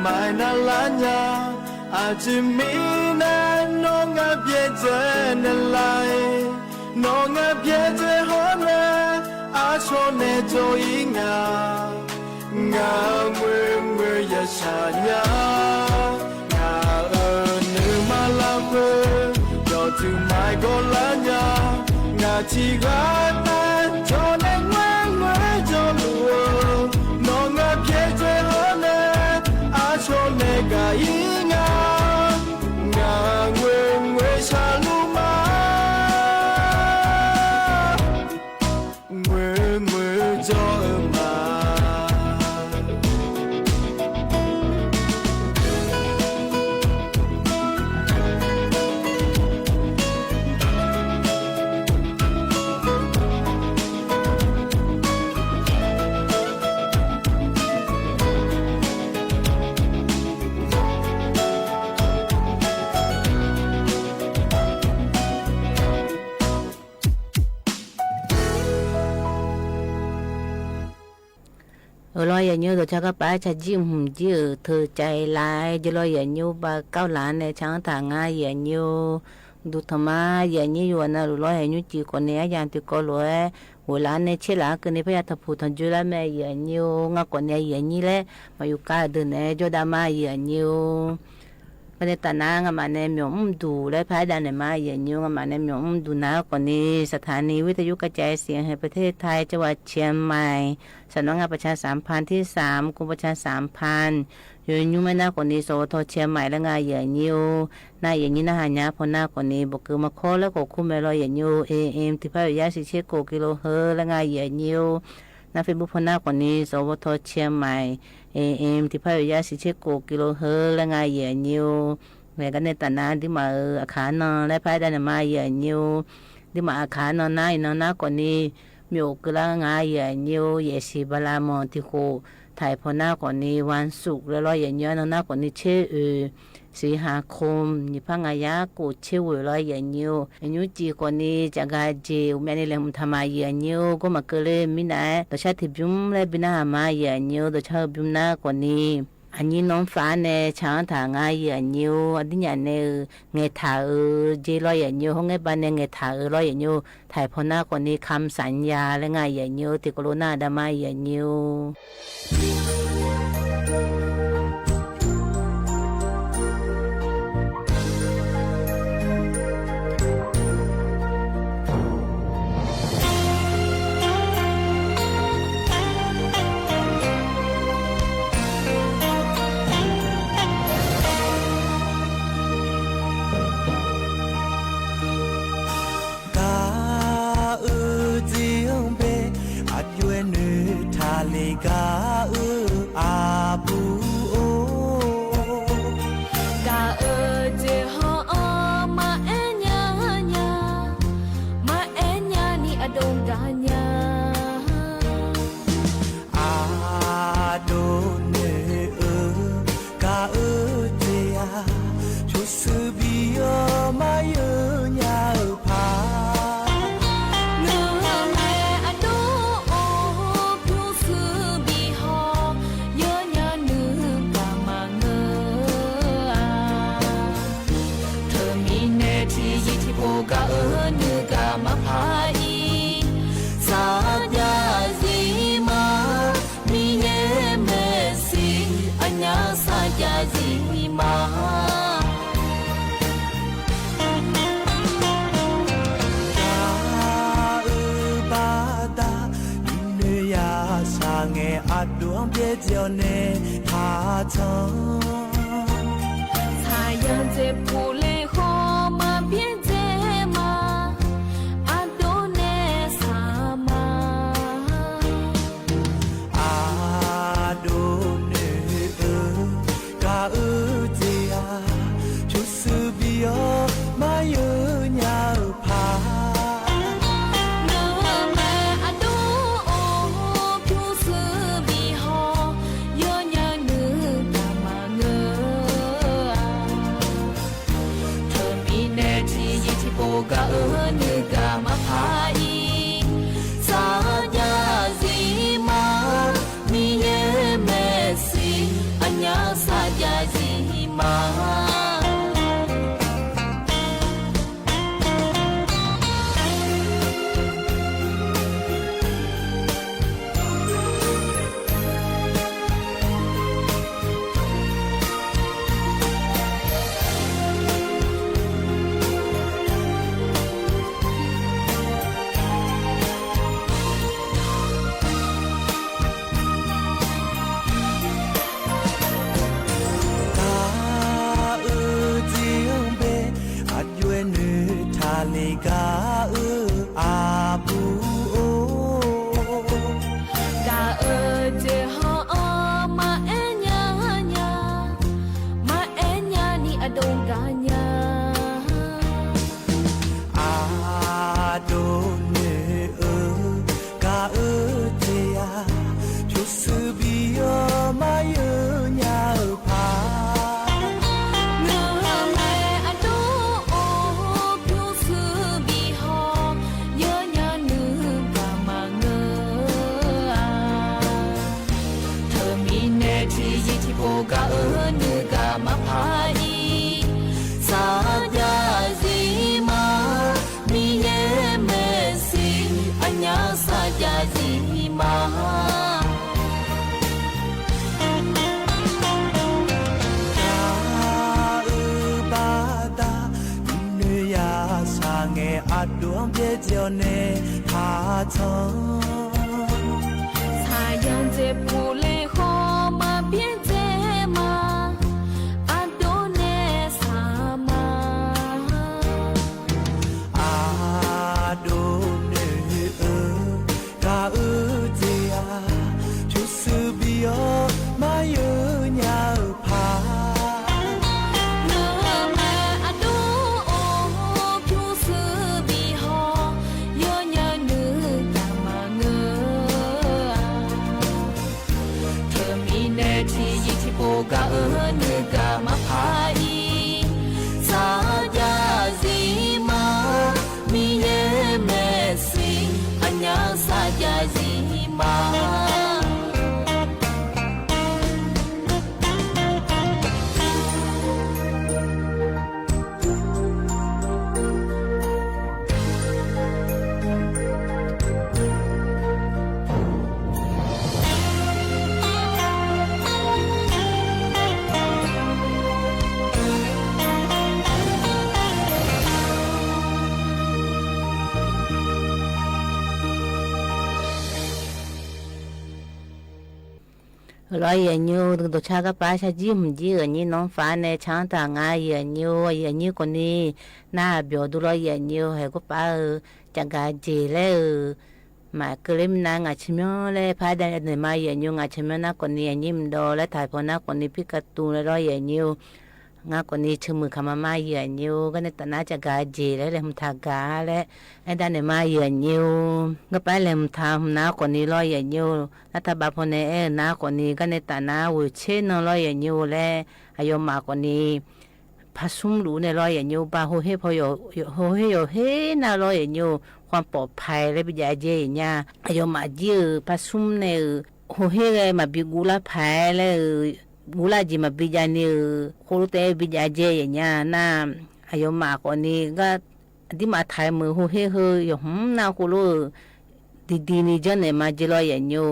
မၢၢ်နလၢညါ အၢၣ်စၢၤမံနၤ နီၢ်ငါဘျဲၣ်ဒၢးနလၢ် နီၢ်ငါဘျဲၣ်ဒၢးဟီၣ်နဲ အဆိန့ၣ်ကၠိအံၤငါ ငါမွဲမွဲယဆၢညါ ငါအၢၣ်နုာ်မၤလၢကွံာ် ဒီးတုၤမၢၢ်ကီၢ်လၢညါ ငါထံၣ်ဂၤတၢ် ကၠိန့ၣ်မွဲမွဲကၠိလူၤဧၢ နီၢ်ငါဘျဲၣ်ဒၢးဟီၣ်နဲ အဆိန့ၣ်ကအံၤငါ ငါမွဲမွဲဆၢလူၤမး မွဲမွဲကၠိအၢမး အၢၣ်လီၤ ယဲၢ်ညိ ဒီးဆၢကပာ်ဆၢ ကၠံၣ်မုၢ်ကၠံၣ်အၢၣ် ထၢၣ်ကၠဲးလၢ ယလီၤ ယဲၢ်ညိ ဘၣ်ကဝ်လၢ်န့ၣ် ဆၢထၢၣ်ငါ ယဲၢ်ညိ ဒုးထီၣ်မး ယဲၢ်ညိ ယိၤနၤလူၤလီၤ ယဲၢ်ညိ စံးကိးန့ၣ် အယၣ်တုၤကီၢ်လိာ်ဝဲ ဝဲလၢန့ၣ် ဆ့လၢကန့ၣ် ဖဲယါထီၣ်ဖှိၣ်ထီၣ်ကၠိလၢမဲာ် ယဲၢ်ညိ ငါကိးန့ၣ် ယဲၢ်ညိလဲၣ် မၤယူၤကါဒုးနဲၣ် ကၠိဒၣ်မး ယဲၢ်ညိ ကန့ၣ်တၢ်နါ ငါမၤန့ၣ် မၠိၣ်အူဒူၣ် လၢဖဲဒၣ်န့ၣ်မး ယဲၢ်ညိ ငါမၤန့ၣ် မၠိၣ်အူဒူၣ်နၤကိးန့ၣ် สถานีวิทยุกระจายเสียงแห่งประเทศไทย จังหวัดเชียงใหม่ สำนักงานประชาสัมพันธ์ที่สาม กรมประชาสัมพันธ์ ယိၤညိမ့ၢ်နၤကိးန့ၣ် สวท เชียงใหม่ လၢငါ ယဲၢ်ညိ နၤ ယဲၢ်ညိ နဟါညါဖီနၤကိးန့ၣ် ဘိးကၢမၤခီလၢကီၢ်ခိၣ်မဲာ်လီၤ ယဲၢ်ညိ เอเอ็ม တစ်พันแปดร้อยยี่สิบเจ็ดกิโลเฮิรตซ์ လၢငါ ယဲၢ်ညိ နၤ เฟซบุ๊กဖီနၤကိးန့ၣ် สวท เชียงใหม่ เอเอ็ม တစ်พันแปดร้อยยี่สิบเจ็ดกิโลเฮิรตซ์ လၢငါ ယဲၢ်ညိ မ့ၢ်ကန့ၣ်တၢ်နါ ဒ်မးအၢ အခါနီၤ လၢဖဲဒၣ်န့ၣ်မး ယဲၢ်ညိ ဒ်မးအခါနီၤ နၤအံၤနီၤ နၤကိးန့ၣ် မ့ၢ်အိၣ်ကလၢငါ ယဲၢ်ညိ ယဲၢ်ဆံဘၣ်လၢမီၢ်တံၤဃိၣ် ထၢၣ်ဖီနၤကိးန့ၣ် วันศุกร์ လၢလီၤ ယဲၢ်ညိ နီၤ နၤကိးန့ၣ် ဆ့အၢၣ် สิงหาคม ယဖးငါယါကိၣ်ဆ့ဝဲၢ်လီၤ ယဲၢ်ညိ ယဲၢ်ညိ စံးကိးန့ၣ် ကၠးဂၤက့ၤ အိၣ်မ့ၢ်န့ၣ်လဲၣ် မုၢ်ထါမး ယဲၢ်ညိ ကိးမၤကၢလၢမံနၤ ဒီးဆါထံၣ်ဘျုးလၢဘံနၤဟါမး ယဲၢ်ညိ ဒီးဆါဘျုးနၤကိးန့ၣ် အညိ น้องฟ้า န့ၣ် ဆၢထၢၣ်ငါ ယဲၢ်ညိ အဒ်ညါန့ၣ် ငဲၤထၢၣ်အၢ က့ၤလီၤ ယဲၢ်ညိ ဟိုငဲဘၣ်န့ၣ် ငဲၤထၢၣ်အၢလီၤ ယဲၢ်ညိ ထၢၣ်ဖီနၤကိးန့ၣ် คำสัญญา လၢငါ ယဲၢ်ညိ တံၤကလိနၤဒၣ်မး ယဲၢ်ညိ ကါအၢစ့ဘဲ အဒွဲၣ်နုာ်ထးလံ ကါအၢအပူၤအိၣ် ကါအၢစ့ဟီၣ်အီၣ် မၤအဲၣ်ညါညါ မၤအဲၣ်ညါနံၣ်အဒိၣ်ကါညါ အဒိၣ်နုၢ်အၢ ကါအၢစ့ယၤ ဆိဆၢဘံယီၤ မၤယၢညါအၢဖး နမၤအဲၣ်အဒိၣ်အိၣ် ဆိဆၢဘံဟီၣ် ယၢညါနုၢ်ကါမၤငၢၤဧါ ထၢမံၤနဲၣ်ထံယံၤထံဖိ ကါအၢနုၢ်ကါမၤဖးအံၤ စၢ်ယၢ်စံမါ မံၤယဲမဲာ်ဆံ အညါစၢ်ယၢ်စံမါ ကါအၢဘၣ်ဒၣ် မံၤနုၢ်ယၤစၢ်ငဲၤ အဒိၣ်ဘျဲၣ်စ့အီၤနဲၣ် ထါထီ ဆၢယၢ်စ့ဖိလဲၣ်ဃီ မၤဘျဲၣ်စ့မး အဒိၣ်နဲၣ်ဆၢမါ အဒိၣ်နုၢ်အၢ ကါအၢစ့ယၤ ဆိဆၢဘံယီၤ မၤယၢညါအၢဖး နမၤအဲၣ်အဒိၣ်အိၣ် ဆိဆၢဘံဟီၣ် ယၢညါနုၢ်ကါမၤင ဆၣ်ယၣ်စ့ၣ်ပူၤလဲၣ်ဃီ မၤဘျဲၣ်စ့ၣ်မး အဒိးနဲၣ်စၣ်မး အဒိးနဲၣ်ဧၢ တၢ်အၢတ့ၢ်ဧါ ထူးစုဘံၣ်အီၤ မၤယၢၤညါအၢဖး နမ့ၢ်အဒိးအိၣ် ထူးစုဘံၣ်အီၤ ယၢၤညါနုၢ်တၢ်မၤငၢၢ်ဧါ ထၢမံၤနဲၣ်ထံယံၤထံဖိဂၤအၢ နုၢ်ကမၤဖးအံၤ စၣ်ယၣ်စ့ၣ်မး မံၤယဲမဲာ်ဆှံ အညါစၣ်ယၣ်စ့ၣ်မး လီၤ ယဲၢ်ညိ ဒိၣ်ဆါကပၤ ဆါကံမုၢ်ကံ ယဲၢ်ညိ နီၢ်ဖးနဲၣ် ဆါတၢ်ငါ ယဲၢ်ညိ ယဲၢ်ညိကိးနံၤ နၢ်ဘျီၣ်ဒိၣ်လီၤ ယဲၢ်ညိ ဟဲကပၤဧၢ ကၠၣ်ကၤစ့ၣ်လဲၣ်ဧၢ မၤကလ့မနုၤ ငါဆၢမၠီလဲၣ် ဖးဒၣ်နဲၣ်မါ ယဲၢ်ညိ ငါဆၢမၠီနၢ်ကိးနံၤ ယဲၢ်ညိ မ့ၢ်ဒီး လၢတၢ်ဖီနၢ်ကိးနံၤ ဖံးကတူၢ်လီၤ ယဲၢ်ညိ ငါကိးနံၤ ဆၢမုၢ်ခါမါမါ ယဲၢ်ညိ ကန့ၣ်တၢ်နါ ကၠၣ်ကၤစ့ၣ်လဲၣ် လဲၤမုာ်ထးဂၤလဲၣ် အဲၣ်ဒၣ်နဲၣ်မါ ယဲၢ်ညိ ကပၤလဲၤမုာ်ထးမုၢ်နၢ်ကိးနံၤလီၤ ယဲၢ်ညိ နၢ်တၢ်ဘၣ်ဖီနဲၣ် အဲၣ်နၢ်ကိးနံၤ ကန့ၣ်တၢ်နါ ဝ့ၢ်ဆ့နီၤလီၤ ယဲၢ်ညိ လဲၣ် အယီၤမးကိးနံၤ ဖါဆူမ်လူၤန့ၣ်လီၤ ယဲၢ်ညိ ဘၣ်ဟိဟ့ၣ်ဖီ ဟိဟ့ၣ်ယီၤဟ့ၣ်နၢ်လီၤ ယဲၢ်ညိ ความปลอดภัย လၢဘံၣ်ယၣ်ကဲ ယဲၢ်ညိ အယီၤမးကံဧၢ ဖါဆူမ်န့ၣ်ဧၢ ဟိဟ့ၣ်ဂဲၤ မၤဘံၣ်ကူလၢ်ဖဲလဲၣ်ဧၢ ကူလၢ်ကံ မၤဘံၣ်ယၣ်န့ၣ်ဧၢ ဃိလိတဲဘံၣ်ယၣ်ကဲ ယဲၢ်ညိ နၢ် အယီၤမးကိးနံၤ က အဒံးမးထဲးမုၢ် ဟိဟ့ၣ်ဟိ ယီၤဟူနၢ်ဃိလိဧၢ ဒ်ဒ်န့ၣ် ကန့ၣ်မၤကဲလီၤ ယဲၢ်ညိ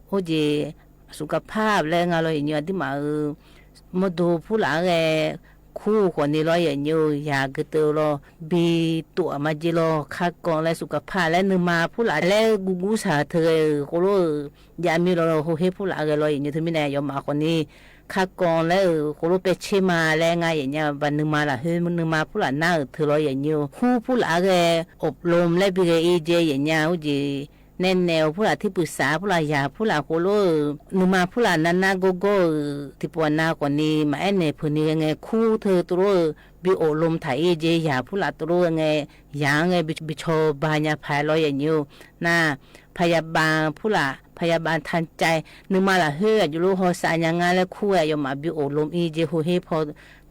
အိၣ်က့ၤ สุขภาพလဲၣ် ငါလီၤ ယဲၢ်ညိ အဒံးမးဧၢ မ့ၢ်ဒိဖုလၢ်ဂဲၤ ခူကိးနံၤလီၤ ယဲၢ်ညိ ယၤကတၢၢ်လီၤ ဘံၣ်တူၣ်မၤကဲလီၤ ခါကီလဲၣ် สุขภาพ လၢနုာ်မၤဖုလၢ်လဲၣ် ကူကူစၢ်ထၢၣ်ဂဲၤဧၢ ဃိလိဧၢ ယမ့ၢ်လီၤ ဟိဟ့ၣ်ဖုလၢ်ဂဲၤလီၤ ယဲၢ်ညိ တမံၤန့ၣ် ယီၤမးကိးနံၤ ခါကီလဲၣ်ဧၢ ဃိလိပဲာ်ဆ့မၤလဲၣ် ငါ ယဲၢ်ညိ ဘၣ်နုာ်မၤလၢ်ဟိ နုာ်မၤဖုလၢ်နၢ်ဧၢထၢၣ်လီၤ ယဲၢ်ညိ ခူဖုလၢ်ဂဲၤ อบรม လၢဘံၣ်ဂဲၤအ့ကဲ ယဲၢ်ညိ အိၣ်က့ၤ နဲၣ်နဲၣ်ဖုလၢ် ထံပူၤစးဖုလၢ် ယၤဖုလၢ်ဃိလိဧၢ နုာ်မၤဖုလၢ်နါနါဂီၢ်ဂီၢ်ဧၢ တံၤပှၤနါကိးနံၤ မၤအဲၣ်နဲၣ်ဖုန့ၣ်ဂဲၤ ခူထၢၣ်တရိၣ်ဧၢ ဘံၣ်အိၣ်လိမ်ထၢၣ်အ့ကဲ ယၤဖုလၢ်တရိၣ်ဂဲၤ ယၤဂဲၤ ဘံၣ်ဆီၣ်ဘၣ်ညါဖးလီၤ ယဲၢ်ညိ နၢ် พยาบาลဖုလၢ် พยาบาลทางใจ နုာ်မၤလၢ်ဟိ အယိၤလိ ဟီၣ်စးညါငါလၢခူဝဲ အယီၤမးဘံၣ်အိၣ်လိမ်အ့ကဲ ဟိဟ့ၣ်ဖီ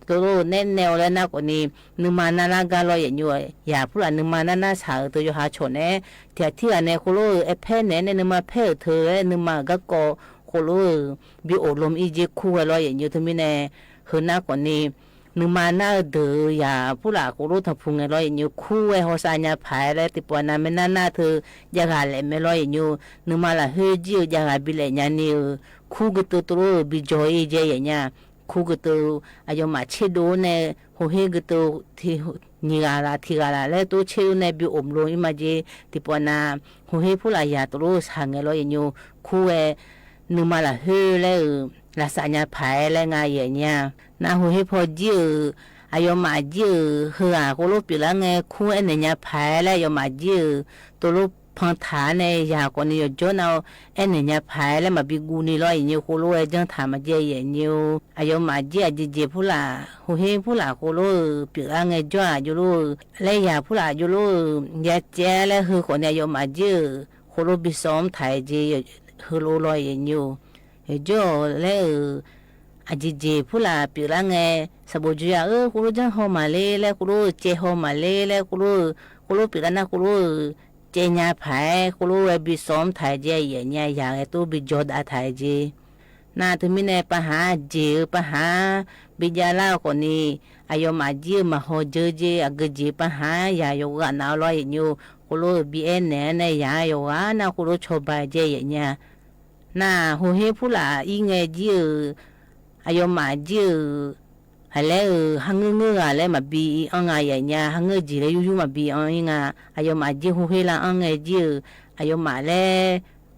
တရိၣ် နဲၣ်နဲၣ်အီၤလၢနါကိးနံၤ နုာ်မၤနါလၢ်ဂၤလီၤ ယဲၢ်ညိ ယၤဖုလၢ် နုာ်မၤနါနါစၢ်ဧၢ တယီၤဟးဆီၣ်နဲၣ် ထံထံဂၤနဲၣ် ဃိလိဧၢ အဲၣ်ဖဲနဲၣ်န့ၣ် နုာ်မၤဖဲဧၢထၢၣ် နုာ်မၤဂၤကီၢ် ဃိလိဧၢ ဘံၣ်အိၣ်လိမ်အ့ကဲ ခူဝဲလီၤ ယဲၢ်ညိ တမံၤန့ၣ် ဟိုနါကိးနံၤ နုာ်မၤနါဧၢဒၢး ယၤဖုလၢ်ဃိလိထီၣ်ဖူၤဂဲၤလီၤ ယဲၢ်ညိ ခူဝဲ ဟီၣ်စးညါဖးလၢ တံၤပှၤနါ မ့ၢ်နါနါထၢၣ် ယၤဂၤလဲၣ်မဲာ်လီၤ ယဲၢ်ညိ နုာ်မၤလၢ်ဟိကံဧၢ ယၤဂၤဘံၣ်လဲၣ်ညါန့ၣ်ဧၢ ခူကတၢၢ်တရိၣ်ဧၢ ဘံၣ်ကၠီအ့ကဲ ယဲၢ်ညိ ခူကတၢၢ် အယီၤမးဆ့ဒိၣ်န့ၣ် ဟိဟ့ၣ်ကတၢၢ် ထံ နံၤဂၤလၢ် ထံဂၤလၢ် လၢတရိၣ်ဆ့ဒိၣ်န့ၣ် ဘံၣ်အိၣ်လိမ်အ့မးကဲ တံၤပှၤနါ ဟိဟ့ၣ်ဖုလၢ်ယၤတရိၣ်စၢ်ဂဲၤလီၤ ယဲၢ်ညိ ခူဝဲ နုာ်မၤလၢ်ဟိလၢ လၢ်စးညါဖးလၢ ငါ ယဲၢ်ညိ နၢ် ဟိဟ့ၣ်ဖီကံဧၢ အယီၤမးကံဧၢ ဟိဂၤဃိလိပျၢၤလၢ်ဂဲၤ ခူအဲၣ်နဲၣ်ညါဖးလၢ အယီၤမးကံဧၢ တရိၣ်ဖီထၢၣ်န့ၣ် ယၤကိးနံၤ ယီၤကၠီနၢ် အဲၣ်နဲၣ်ညါဖးလၢ မၤဘံၣ်ကူန့ၣ်လီၤ ယဲၢ်ညိ ဃိလိဝဲ ကၠီထၢၣ်မၤကဲ ယဲၢ်ညိ အယီၤမးကံ အယံၤယံၤဖုလၢ် ဟိဟ့ၣ်ဖုလၢ်ဃိလိ ပျၢၤလၢ်ဂဲၤ ကၠီအယိၤလိ လၢယၤဖုလၢ်ယိၤလိ ယၤကဲလၢဟိကိးနံၤ အယီၤမးကံဧၢ ဃိလိဘံၣ်စီမထၢၣ်ကဲ ဟိလိလီၤ ယဲၢ်ညိ ယကၠီလၢ အယံၤယံၤဖုလၢ်ပျၢၤလၢ်ဂဲၤ စးဘိးကၠီယၤဧၢ ဃိလိကၠီဟီၣ်မးလ့လၢ ဃိလိကဲဟီၣ်မးလ့လၢ ဃိလိ ဃိလိပျၢၤလၢ်နၢ်ဃိလိ ကဲညါဖး ဃိလိဝဲဘံၣ်စီမထၢၣ်ကဲ ယဲၢ်ညိ ယၤဂဲၤတရိၣ်ဘံၣ်ကၠီဒၣ်ထၢၣ်ကဲ နၢ် တမံၤန့ၣ် ပဟးက့ၤဧၢ ပဟး ဘံၣ်ကၠီလၢ်ကိးနံၤ အယီၤမးကံဧၢ မၤဟီၣ်ကၠီကဲ အဂ့ၤက့ၤ ပဟး ယၤယီၤဂာ်နၢ်လီၤ ယဲၢ်ညိ ဃိလိဘံၣ်အဲၣ်နဲၣ်န့ၣ် ယၤယီၤဂာ်နၢ် ဃိလိဆီၣ်ဘၣ်ကဲ ယဲၢ်ညိ နၢ် ဟိဟ့ၣ်ဖုလၢ်အံၤဂဲၤကံဧၢ အယီၤမးကံဧၢ ဟဲလၢဧၢ ဟးငၢၢ်ငၢၢ်ဂၤလၢမၤဘံၣ်အံၤအီၤဂၤ ယဲၢ်ညိ ဟးငၢၢ်က့ၤလၢယူယူမၤဘံၣ်အံၤအီၤဂၤ အယီၤမးကံ ဟိဟ့ၣ်လၢ်အီၤဂဲၤကံဧၢ อะยอมะแล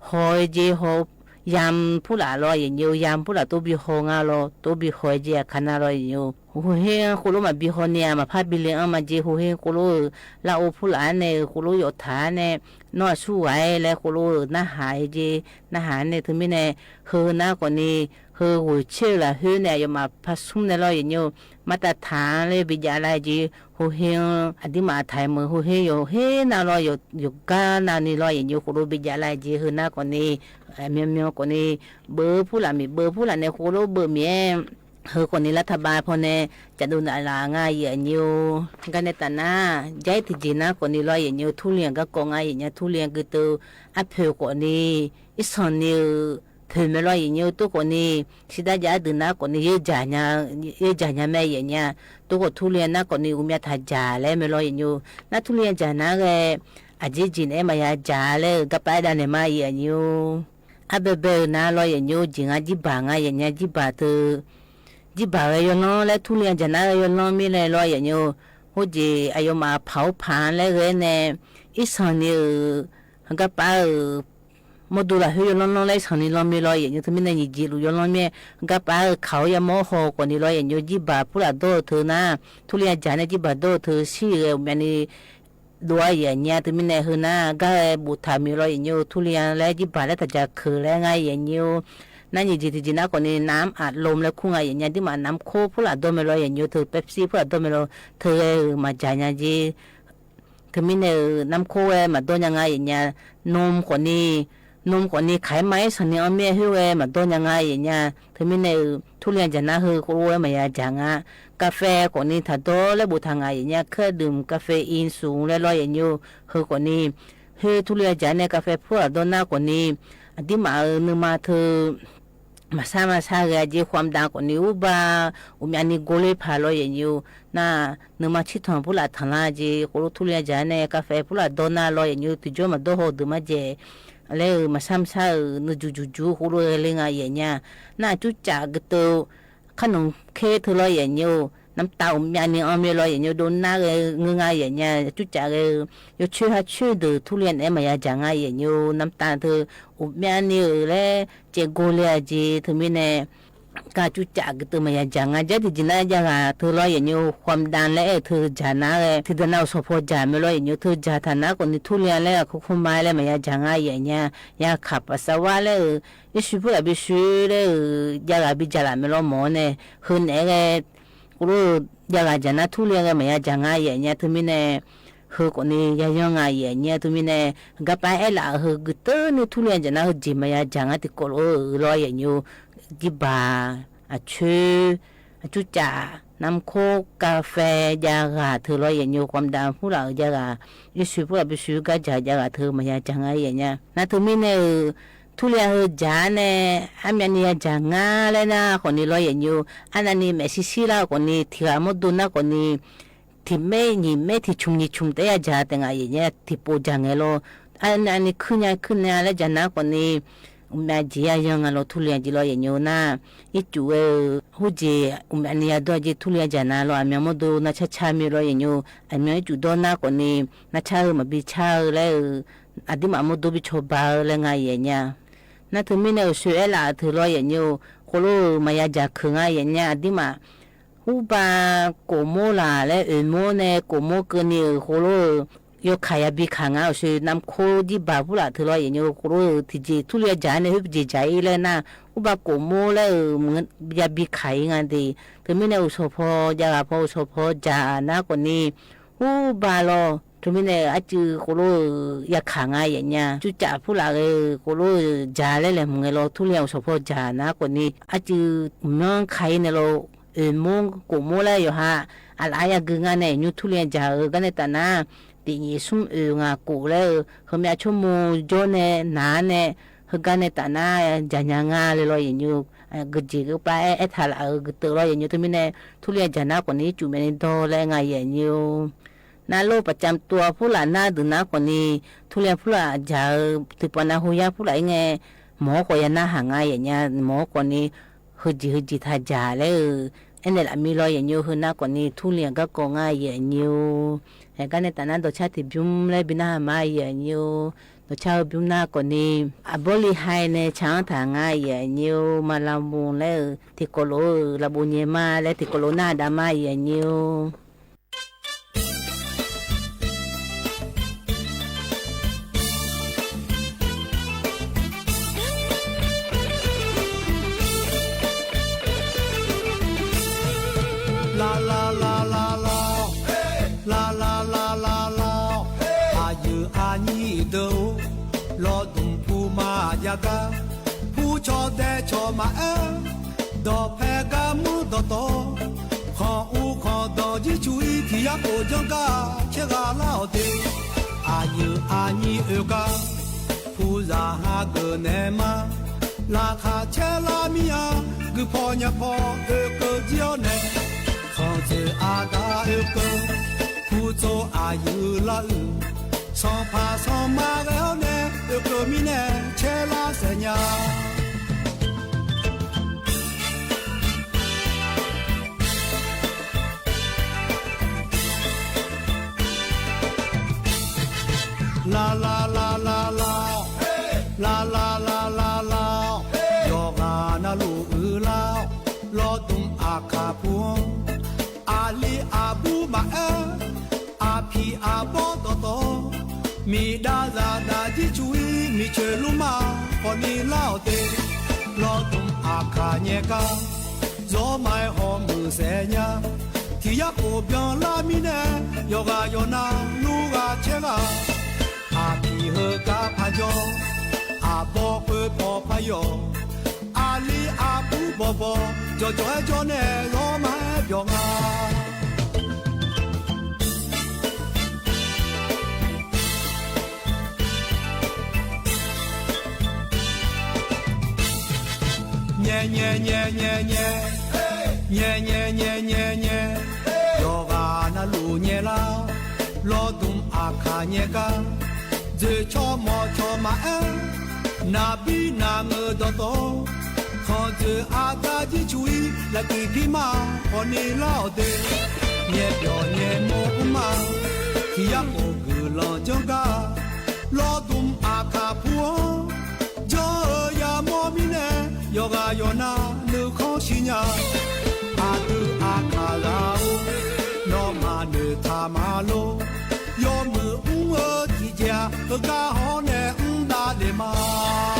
หอเจ หอยำผู้หลาลอเยียะโย ยำผู้หลาโต้บิหองาลอ โต้บิหอเจอะคะนาลอเยียะโย โฮเฮงโคโลมาบิหอเนีย มาพาดบิเลงอันมาเจ โฮเฮงโคโล ลาโอผู้หลาเน่ โคโลหยอดถาเน่ นอกสู้ไหวแล โคโล หน้าหายเจ หน้าหายเน่ ถึงมีแน่ เฮอหน้าก่อเน่ เฮอหัวเชื่อละเฮอเน่ ยอมมาผสมเน่ลอเยียะโย มาตรฐานเลย บิดาลายเจ โฮเฮง อะติมาถ่ายเหมือนโฮเฮงโย เฮนาลอโย โยกานานี่ลอเยียะโย โคโล บิดาลายเจ เฮอหน้าก่อเน่ เอ่อ เมียวๆ ก่อเน่ เบอร์ผู้หลามี เบอร์ผู้หลาเน่ โคโล เบอร์เมีย เฮอก่อเน่ รัฐบาลพอเน่ จะดูหน้าหลางาเยียะโย กั๋นเน่ตาหน้า ย้ายตี้เจหน้าก่อเน่ลอเยียะโย ทุเรียนก็ก่องาเยียะโย ทุเรียนก็เตอ อะเผอก่อเน่ อิสันเน่ เผอแม่ลอเยียะโย โต้ก่อเน่ สิดายาดื้อหน้าก่อเน่ เยอะจ๋าเน่ เยอะจ๋าเน่แม่เยียะโย โต้ก่อทุเรียนหน้าก่อเน่ อุมยาถาจ๋าแลแม่ลอเยียะโย หน้าทุเรียนจ๋าหน้าแล อะเจจินเอมายาจ๋าแล กะไปดาเน่มาเยียะโย อะเบเบหน้าลอเยียะโย จิงาจิบ่างาเยียะโย จิบ่าเตอ จิบ่าแลยอดล้องแล ทุเรียนจ๋าหน้าแลยอดล้องมีแลลอเยียะโย โฮเจ อะยอมมาเผาผลาญแลเฮอเน่ อิสันเน่ เออ กะปา เออ มอดูละเฮอยอดล้องๆ แล อิสันเน่ลอมีลอเยียะโย ถึงมีเน่ หยีจิลุยอดล้องมี กะปา เออ เขายาหม้อหอก่อเน่ลอเยียะโย จิบ่าผู้หลาโด้เตอหน้า ทุเรียนจ๋าเน่ จิบ่าโด้เตอ ซี้เออ แม่นี่ ดัวเยียะโย ถึงมีเน่ เฮอหน้า กะบุถามีลอเยียะโย ทุเรียนแล จิบ่าแล ตะจ๋าเขอแลงาเยียะโย หน้าหยีจิตี้เจหน้าก่อเน่ น้ำอัดลมแล คุ้งงาเยียะโย ตี้มาน้ำโค้กผู้หลาโด้แม่ลอเยียะโย เตอ เป๊ปซี่ผู้หลาโด้แม่ลอ เตอ เออ มาจ๋าเน่เจ ถึงมีเน่ เออ น้ำโค้กแล มาโด้เน่งาเยียะโย นมก่อเน่ นมก่อเน่ ขายมาอิสันเน่ เอาแม่หื้อแล มาโด้เน่งาเยียะโย ถึงมีเน่ เออ ทุเรียนจ๋าหน้าเฮอโคโลแล มายาจ๋างา กาแฟก่อเน่ ถาโด้แล บุถางาเยียะโย เครื่องดื่มคาเฟอีนสูงแลลอเยียะโย เฮอก่อเน่ เฮอทุเรียนจ๋าเน่ กาแฟผู้หลาโด้หน้าก่อเน่ อะติมา เออ นึ่งมาเตอ มาซ่ามาซ่าเฮอเจ ความดันก่อเน่ อุบา อุมยาเน่ โกเลผาลอเยียะโย หน้า นึ่งมาชิดถอนผู้หลาถางละเจ โคโล ทุเรียนจ๋าเน่ กาแฟผู้หลาโด้หน้าลอเยียะโย ตี้จ๋อมาโด้หอดื่มมาเจ แล เออ มาซ่ามาซ่า เออ นึ่งจุจุจุ โคโล เออ เลงาเยียะโย หน้าจุจ๋ากึ่เตอ ขนมเค้กเตอลอเยียะโย น้ำตาลอุมยาเน่ เอาแม่ลอเยียะโย โดนหน้าเออ เงืองาเยียะโย จุจ๋าเออ โยเชื่อฮะเชื่อเดอ ทุเรียนแอมายาจ๋างาเยียะโย น้ำตาลเตอ อุมยาเน่ เออ แล เจโกเลเจ ถึงมีเน่ กาจุจ๋ากึ่เตอ มายาจ๋างา ยาตี้จินหน้ายาหาเตอลอเยียะโย ความดันแล เออ เตอจ๋าหน้าแล ตี้เดาหน้า อสพ จ๋าแม่ลอเยียะโย เตอจ๋าถาหน้าก่อเน่ ทุเรียนแล โคโคไม้แล มายาจ๋างาเยียะโย ยาขับปัสสาวะแล เออ อิสุผู้หลาบิสุแล เออ ยาหาบิจ๋าหละแม่ลอหมอเน่ เฮอเน่แล โคโล ยาหาจ๋าหน้าทุเรียนแล มายาจ๋างาเยียะโย ถึงมีเน่ เฮอก่อเน่ ยาย่องงาเยียะโย ถึงมีเน่ กะปา เออ ละ เฮอกึ่เตอนึ่งทุเรียนจ๋าหน้า เฮอเจ มายาจ๋างา ตี้โกโล เออ ลอเยียะโย จิบ่า อะเชอ อะจุจ๋า น้ำโค้ก กาแฟ ยาหาเตอลอเยียะโย ความดันผู้หลา เออ ยาหา อิสุผู้หลาบิสุกาจ๋า ยาหาเตอ มายาจ๋างาเยียะโย หน้าถึงมีเน่ เออ ทุเรียนเฮอจ๋าเน่ อะแม่นี่ยาจ๋างาแลหน้าก่อเน่ลอเยียะโย อันนั้นนี่แม่ซีซีลาก่อเน่ ตี้หาหมอดูหน้าก่อเน่ ตี้แม่หยีแม่ตี้ชุมหยีชุม แต่ยาจ๋าแต่งาเยียะโย ตี้โปจ๋าไงลอ อันนั้นนี่ขึ้นยาขึ้นยาแลจ๋าหน้าก่อเน่ อุมยาเจยาย่องงาลอ ทุเรียนเจลอเยียะโยหน้า อิจุเออ ฮู้เจ อุมยาเน่ยาดัวเจ ทุเรียนจ๋าหน้าลอ อะแม่หมอดูหน้าช้าๆ มีลอเยียะโย อะแม่อิจุดัวหน้าก่อเน่ หน้าช้าเออ มาบิช้าเออ แล เออ อะติมาหมอดูบิชอบาเออ แลงาเยียะโย หน้าถึงมีเน่ เออ เซอแอลาเตอลอเยียะโย โคโล มายาจ๋าเขิงงาเยียะโย อะติมา อุบา โกโมลา แล เออ โมเน่ โกโมเกอเน่ เออ โคโล เออ ยอขายยาบิขายงา เออ เซอน้ำโค้ก จิบ่าผู้หลาเตอลอเยียะโย โคโล เออ ตี้เจ ทุเรียนจ๋าเน่ เฮอเจจ๋าอีแลหน้า อุบาโกโมแล เออ เหมือนยาบิขายงาเต ถึงมีเน่ เออ อสพ ยาหาพอ เออ อสพ จ๋าหน้าก่อเน่ อุบาลอ ถึงมีเน่ อะจื้อโคโล เออ ยาขายงาเยียะโย จุจ๋าผู้หลา เออ โคโล เออ จ๋าแลแหละ เหมือนไงลอ ทุเรียน เออ อสพ จ๋าหน้าก่อเน่ อะจื้อเมืองไคเน่ลอ เออ โม โกโมแล ยอหา อะละยากึ่งงาเน่ ยูทุเรียนจ๋า เออ กั๋นเน่ตาหน้า ตี้หยีซุ่มเอองาโกแล เออ เฮอแม่ชั่วโมงโยเน่ หนาเน่ เฮอกั๋นเน่ตาหน้า จ๋ายางาแลลอเยียะโย เออ กึ่เจกึ่ปา เออ เออ ถาละ เออ กึ่เตอลอเยียะโย ถึงมีเน่ ทุเรียนจ๋าหน้าก่อเน่ จุแม่นี่ดัวแลงาเยียะโย หน้าโรคประจ๋ำตั๋วผู้หลาหน้าดื้อหน้าก่อเน่ ทุเรียนผู้หลาจ๋า เออ ตี้ปอนาฮูยาผู้หลาไง หมอก่อยาหน้าหางาเยียะโย หมอก่อเน่ เฮอเจ เฮอเจถาจ๋าแล เออ อันนี้ละมีลอเยียะโย เฮอหน้าก่อเน่ ทุเรียนก็ก่องาเยียะโย เออ กั๋นเน่ตาหน้า ดอชาติบิมแล บินหน้ามาเยียะโย တဆၢ ပူၼ်ႉၼႃႈၵေႃႈၼႆႉ အဘိလီႁၢႆးၼႆႉ ဆၢင်ထၢင်ႇငါ ယႃႇညိူဝ်း မႃးလႃႈမူၼ်းလႄႈ ထီႇၵေႃႈလူဝ်ႇ လႃႈပူၼ်ႉယႃႇမႃးလႄႈ ထီႇၵေႃႈလူဝ်ႇၼႃႈတႃမႃး ယႃႇညိူဝ်း လႃႈလႃႈလႃႈလႃႈလႃႈ လႃႈလႃႈလႃႈလႃႈလႃႈ ဢယိူဝ်ႈဢၼ်ယိုဝ်းတေႃႇ လေႃးတုမ်ၽူႈမႃးယႃႇၵႃႈ ၽူႈၸေႃႇတႄႇၸေႃႇမႃးဢႅဝ်ႇ တေႃႇၽႄႈၵႃႈမူႇတေႃႇတေႃႇ ၶွင်ဢူႈၶွင်တေႃႇ ယိုဝ်းၸူးဢီး ထီႇယႃႉၵူဝ်ႇၸွင်ႇၵႃႈ ၶႄႉၵႃႈလႃႈဢေႃႈတႄႉ ဢယိူဝ်ႈဢၼ်ယိုဝ်းဢိူဝ်ႈၵႃႈ ၽူႈၸႃႇႁႃၵိူဝ်ၼႄမႃး လႃႇၶႃႇၶႄႉလႃႈမီးယႃႈ ၵိုတ်းၽေႃႇယႃႉၽေႃႇ ဢိူဝ်ႈၵိူဝ်ၸီႇဢေႃႈၼႄႇ ၶွင်ၸိူဝ်းဢႃႇတႃႇဢိူဝ်ႈၵိူဝ် ၽူႈၸေႃႇဢယိူဝ်ႈလႃႈဢိုဝ်ႈ သွင်ၽႃႇသွင်မႃႇၵႃႈဢေႃႈၼႄႇ ဢိူဝ်ႈၵိူဝ်မီးၼႄႇ ၶႄႉလႃႈသႄႇၺႃႇ လႃႈလႃႈလႃႈလႃႈလႃႈ လႃႈလႃႈလႃႈလႃႈလႃႈ ယေႃးၵႃႇၼလူႇဢိူဝ်ႈလႃႈ လေႃးတုမ်ဢႃႇၶႃႇၽူႈ ဢလီႇဢပူႇမႃႇဢႅဝ်ႇ ဢၽီႇဢပေႃးတေႃႇတေႃႇ မီးတႃႇၸႃႇတႃႇၸီႇၸူႇဢီး မီးၸိူဝ်ႉလူးမႃး ၶေႃႈၼီႈလႃႈဢေႃႈတႄႉ လေႃးတုမ်ဢႃႇၶႃႇၺႄႈၵႃႈ ၸေႃးမၢႆႁေႃႈမိုဝ်းသႄႇၺႃး ထီႇယႃႉၵူဝ်ႇပျွင်ႇလႃႈမီးၼႄႇ ယေႃးၵႃႇယေႃးၼႃႇ လူႇၵႃႇၶႄႉၵႃႈ ဢၽီႇႁိူဝ်ႈၵႃႈၽႃႇယေႃး ဢပေႃးၵူၺ်းပေႃးၽႃႇယေႃး ဢလီႇဢပူႇပေႃးပေႃး ၸေႃႇၸေႃႇၸေႃႇၼႄႇ လေႃးမႃးပျေႃႇငႃႇ ၺႄႇၺႄႇၺႄႇၺႄႇၺႄႇ ၺႄႇၺႄႇၺႄႇၺႄႇၺႄႇ ယေႃးၵႃႇၼလူႇၺႄႈလႃႈ လေႃးတုမ်ဢႃႇၶႃႇၺႄႈၵႃႈ ၸိူဝ်းၶျေႃးမေႃၶျေႃးမႃႇဢႅဝ်ႇ ၼႃႇပီႇၼႃႇငိူဝ်ႈတေႃႇတေႃႇ ၶွင်ၸိူဝ်းဢႃႇတႃႇၸီႇၸူႇဢီး လႄႈၵီႇၽီႇမႃႇ ၶေႃႈၼီႈလႃႈဢေႃႈတႄႉ ၺႄႈပျေႃႇၺႄႈမေႃဢုမ်ႇမႃႇ ထီႇယႃႉၵူဝ်ႇၵိူဝ်ႇလွင်ႈၸိူင်ႉၵႃႈ လေႃးတုမ်ဢႃႇၶႃႇၽူႈ ၸေႃးဢိူဝ်ႈ ယႃႇမေႃမီးၼႄႇ ယေႃးၵႃႇယေႃးၼႃႇ ၼိူဝ်ၶွင်ႇသီႇၺႃႇ ဢႃႇတုဢႃႇၶႃႇရႃႇဢူဝ်း ၼေႃႈမႃႇၼိူဝ်ႇထႃႇမႃႇလူဝ်း ယေႃးမိူဝ်ႈဢုင်းဢိူဝ်ႈ ထီႇၸႃႇ ဢိူဝ်ႈၵႃႈႁေႃးၼႄႇ ဢုင်းတႃႇတေမႃး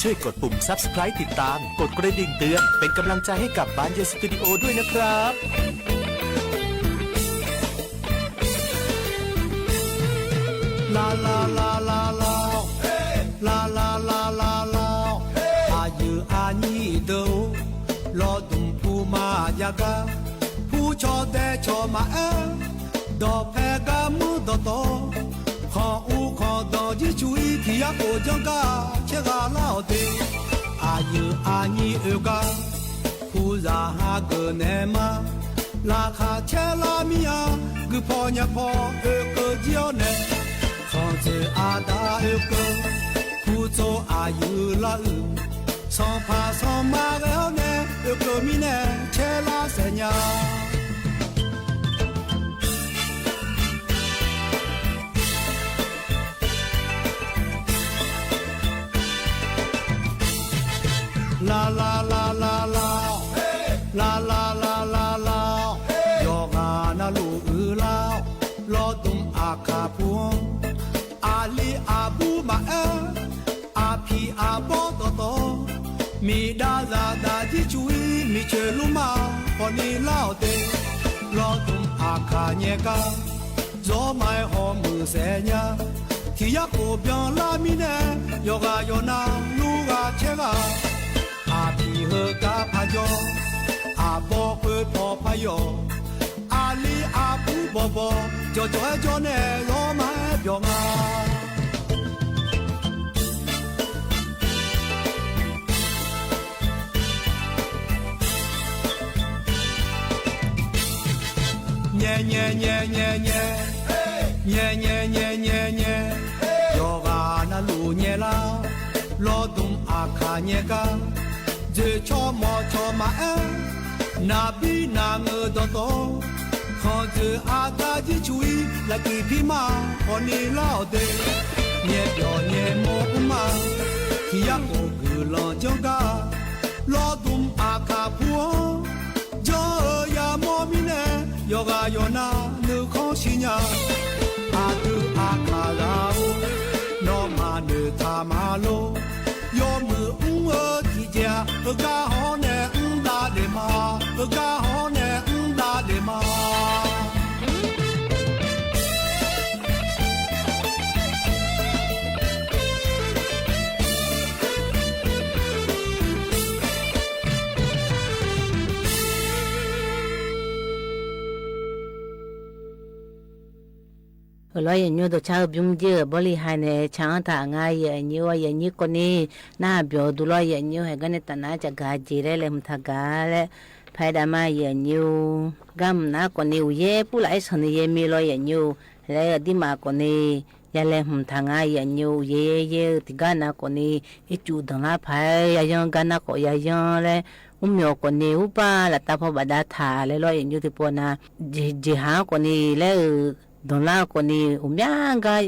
ช่วยกดปุ่ม Subscribe ติดตาม กดกระดิ่งเตือน เป็นกำลังใจให้กับบ้านเยสตูดิโอด้วยนะครับ ลาลาลาลาลา ลาลาลาลาลา อายุอานีเดอ รอดุมผู้มาอยากา ผู้ชอแต่ชอมาแอ ดอกแพกามือดอกโต ขออูขอดอกยี่ชุยที่อยากโอจังกา เชกาลาเต อายุอานีเอกา ผู้จะหาเกิดแน่มา ราคาแชลามียา คือพอเนี่ยพอเออเกิดเดียวแน่ ของเจออาดาเออเกิด ผู้โจอายุละอึง สองพาสองมาแล้วแน่ เออเกิดมีแน่ แชลาแสนยา ลาลาลาลาลา ลาลาลาลาลา ยอกานาลูอือลา รอตุมอาคาพวง อาลีอาบูมาแอ อาพีอาบอตอตอ มีดาลาดาจิจุย มีเชลุมา ปอนีลาวเต รอตุมอาคาเยกา ဇော်မၢႆဟော်မုၢ်စဲညါ ထီႇယႃႉၵူဝ်ႇပျေႃႇလႃႈမီးၼႄႇ ယေႃးၵႃႇယေႃးၼႃႇ လူႇၵႃႇၶျႄးၵႃႈ ဢၽီႇႁိူဝ်ႈၵႃႈၽႃႇယေႃး ဢႃႇပေႃးၵူၺ်းပေႃးၽႃႇယေႃး ဢႃႇလီႇဢႃႇပူႇပေႃးပေႃး ၸေႃႇၸေႃႇၸေႃႇၼႄႇ လေႃးမႃးပျေႃႇငႃႈ မ แย แย แย แย แย แย แย แย แย แย ยอ กา นา ลู แย ลา ลอ ดุม อา คา แย กา เจอ ชอ มอ ชอ มา แอ นา บี นา เงอ ดอ ตอ ขอ เจอ อา ตา จี ชุย ละ กี พี มา ขอ นี ลา ออ เด แย ยอ แย มอ อุ มา ที ยะ โก กือ ลอ จอ กา ลอ ดุม อา คา พัว จอ เออ ยา มอ มี แน ยอ กา ยอ นา เนอ ขอ ชี ญา อา ดือ อา คา ลา โอ นอ มา เนอ ทา มา โล ยอ มือ อุ เออ ที เจีย เออ กา หอ แน อุ ดา เด มา เออ กา หอ แน อุ ดา เด มา လီၤ ယိၤညီ ဒိၣ်ဆၣ် အၢ ဘုံကဵု ဘီလံဟါန့ၣ် ဆၣ်အၢတၢ် အငါ ယိၤညီ ယိၤညီကိးန့ၣ် နၢ်ဘျီၣ်ဒူလီၤ ယိၤညီ ဟဲကဲန့ၣ် တၢ်နါ ကဂၤက့ၤ လဲၤ လဲၤမုာ်ထၢ်ဂၤလဲၣ် ဖဲဒၣ်မး ယိၤညီ ဂၤမုာ်နါကိးန့ၣ် အိၣ်ယဲ ပူလၢ အဲၣ်ဆၢၣ်န့ၣ် ယဲမ့ၢ်လီၤ ယိၤညီ လဲၤ ဒ်မးကိးန့ၣ် ယလဲၤမုာ်ထၢ်ဂၤ ယိၤညီ အိၣ်ယဲ ယဲ ယဲ တဂၤနါကိးန့ၣ် အ့ၣ်ကူၣ်ဒၢၣ်လါဖး ယယီၤ ဂၤနါကိး ယယီၤလဲၣ် အိၣ်မ့ၢ်အီၤကိးန့ၣ် အိၣ်ပၢ်လၢတၢ်ဖီၣ်ဘၣ်ဒါထၢၣ်လဲၣ်လီၤ ယိၤညီ သ့ၣ်ပှၤနၤ ယဟါကိးန့ၣ် လဲၤ ဒၢၣ်လါကိးန့ၣ် အိၣ်မးဂၤ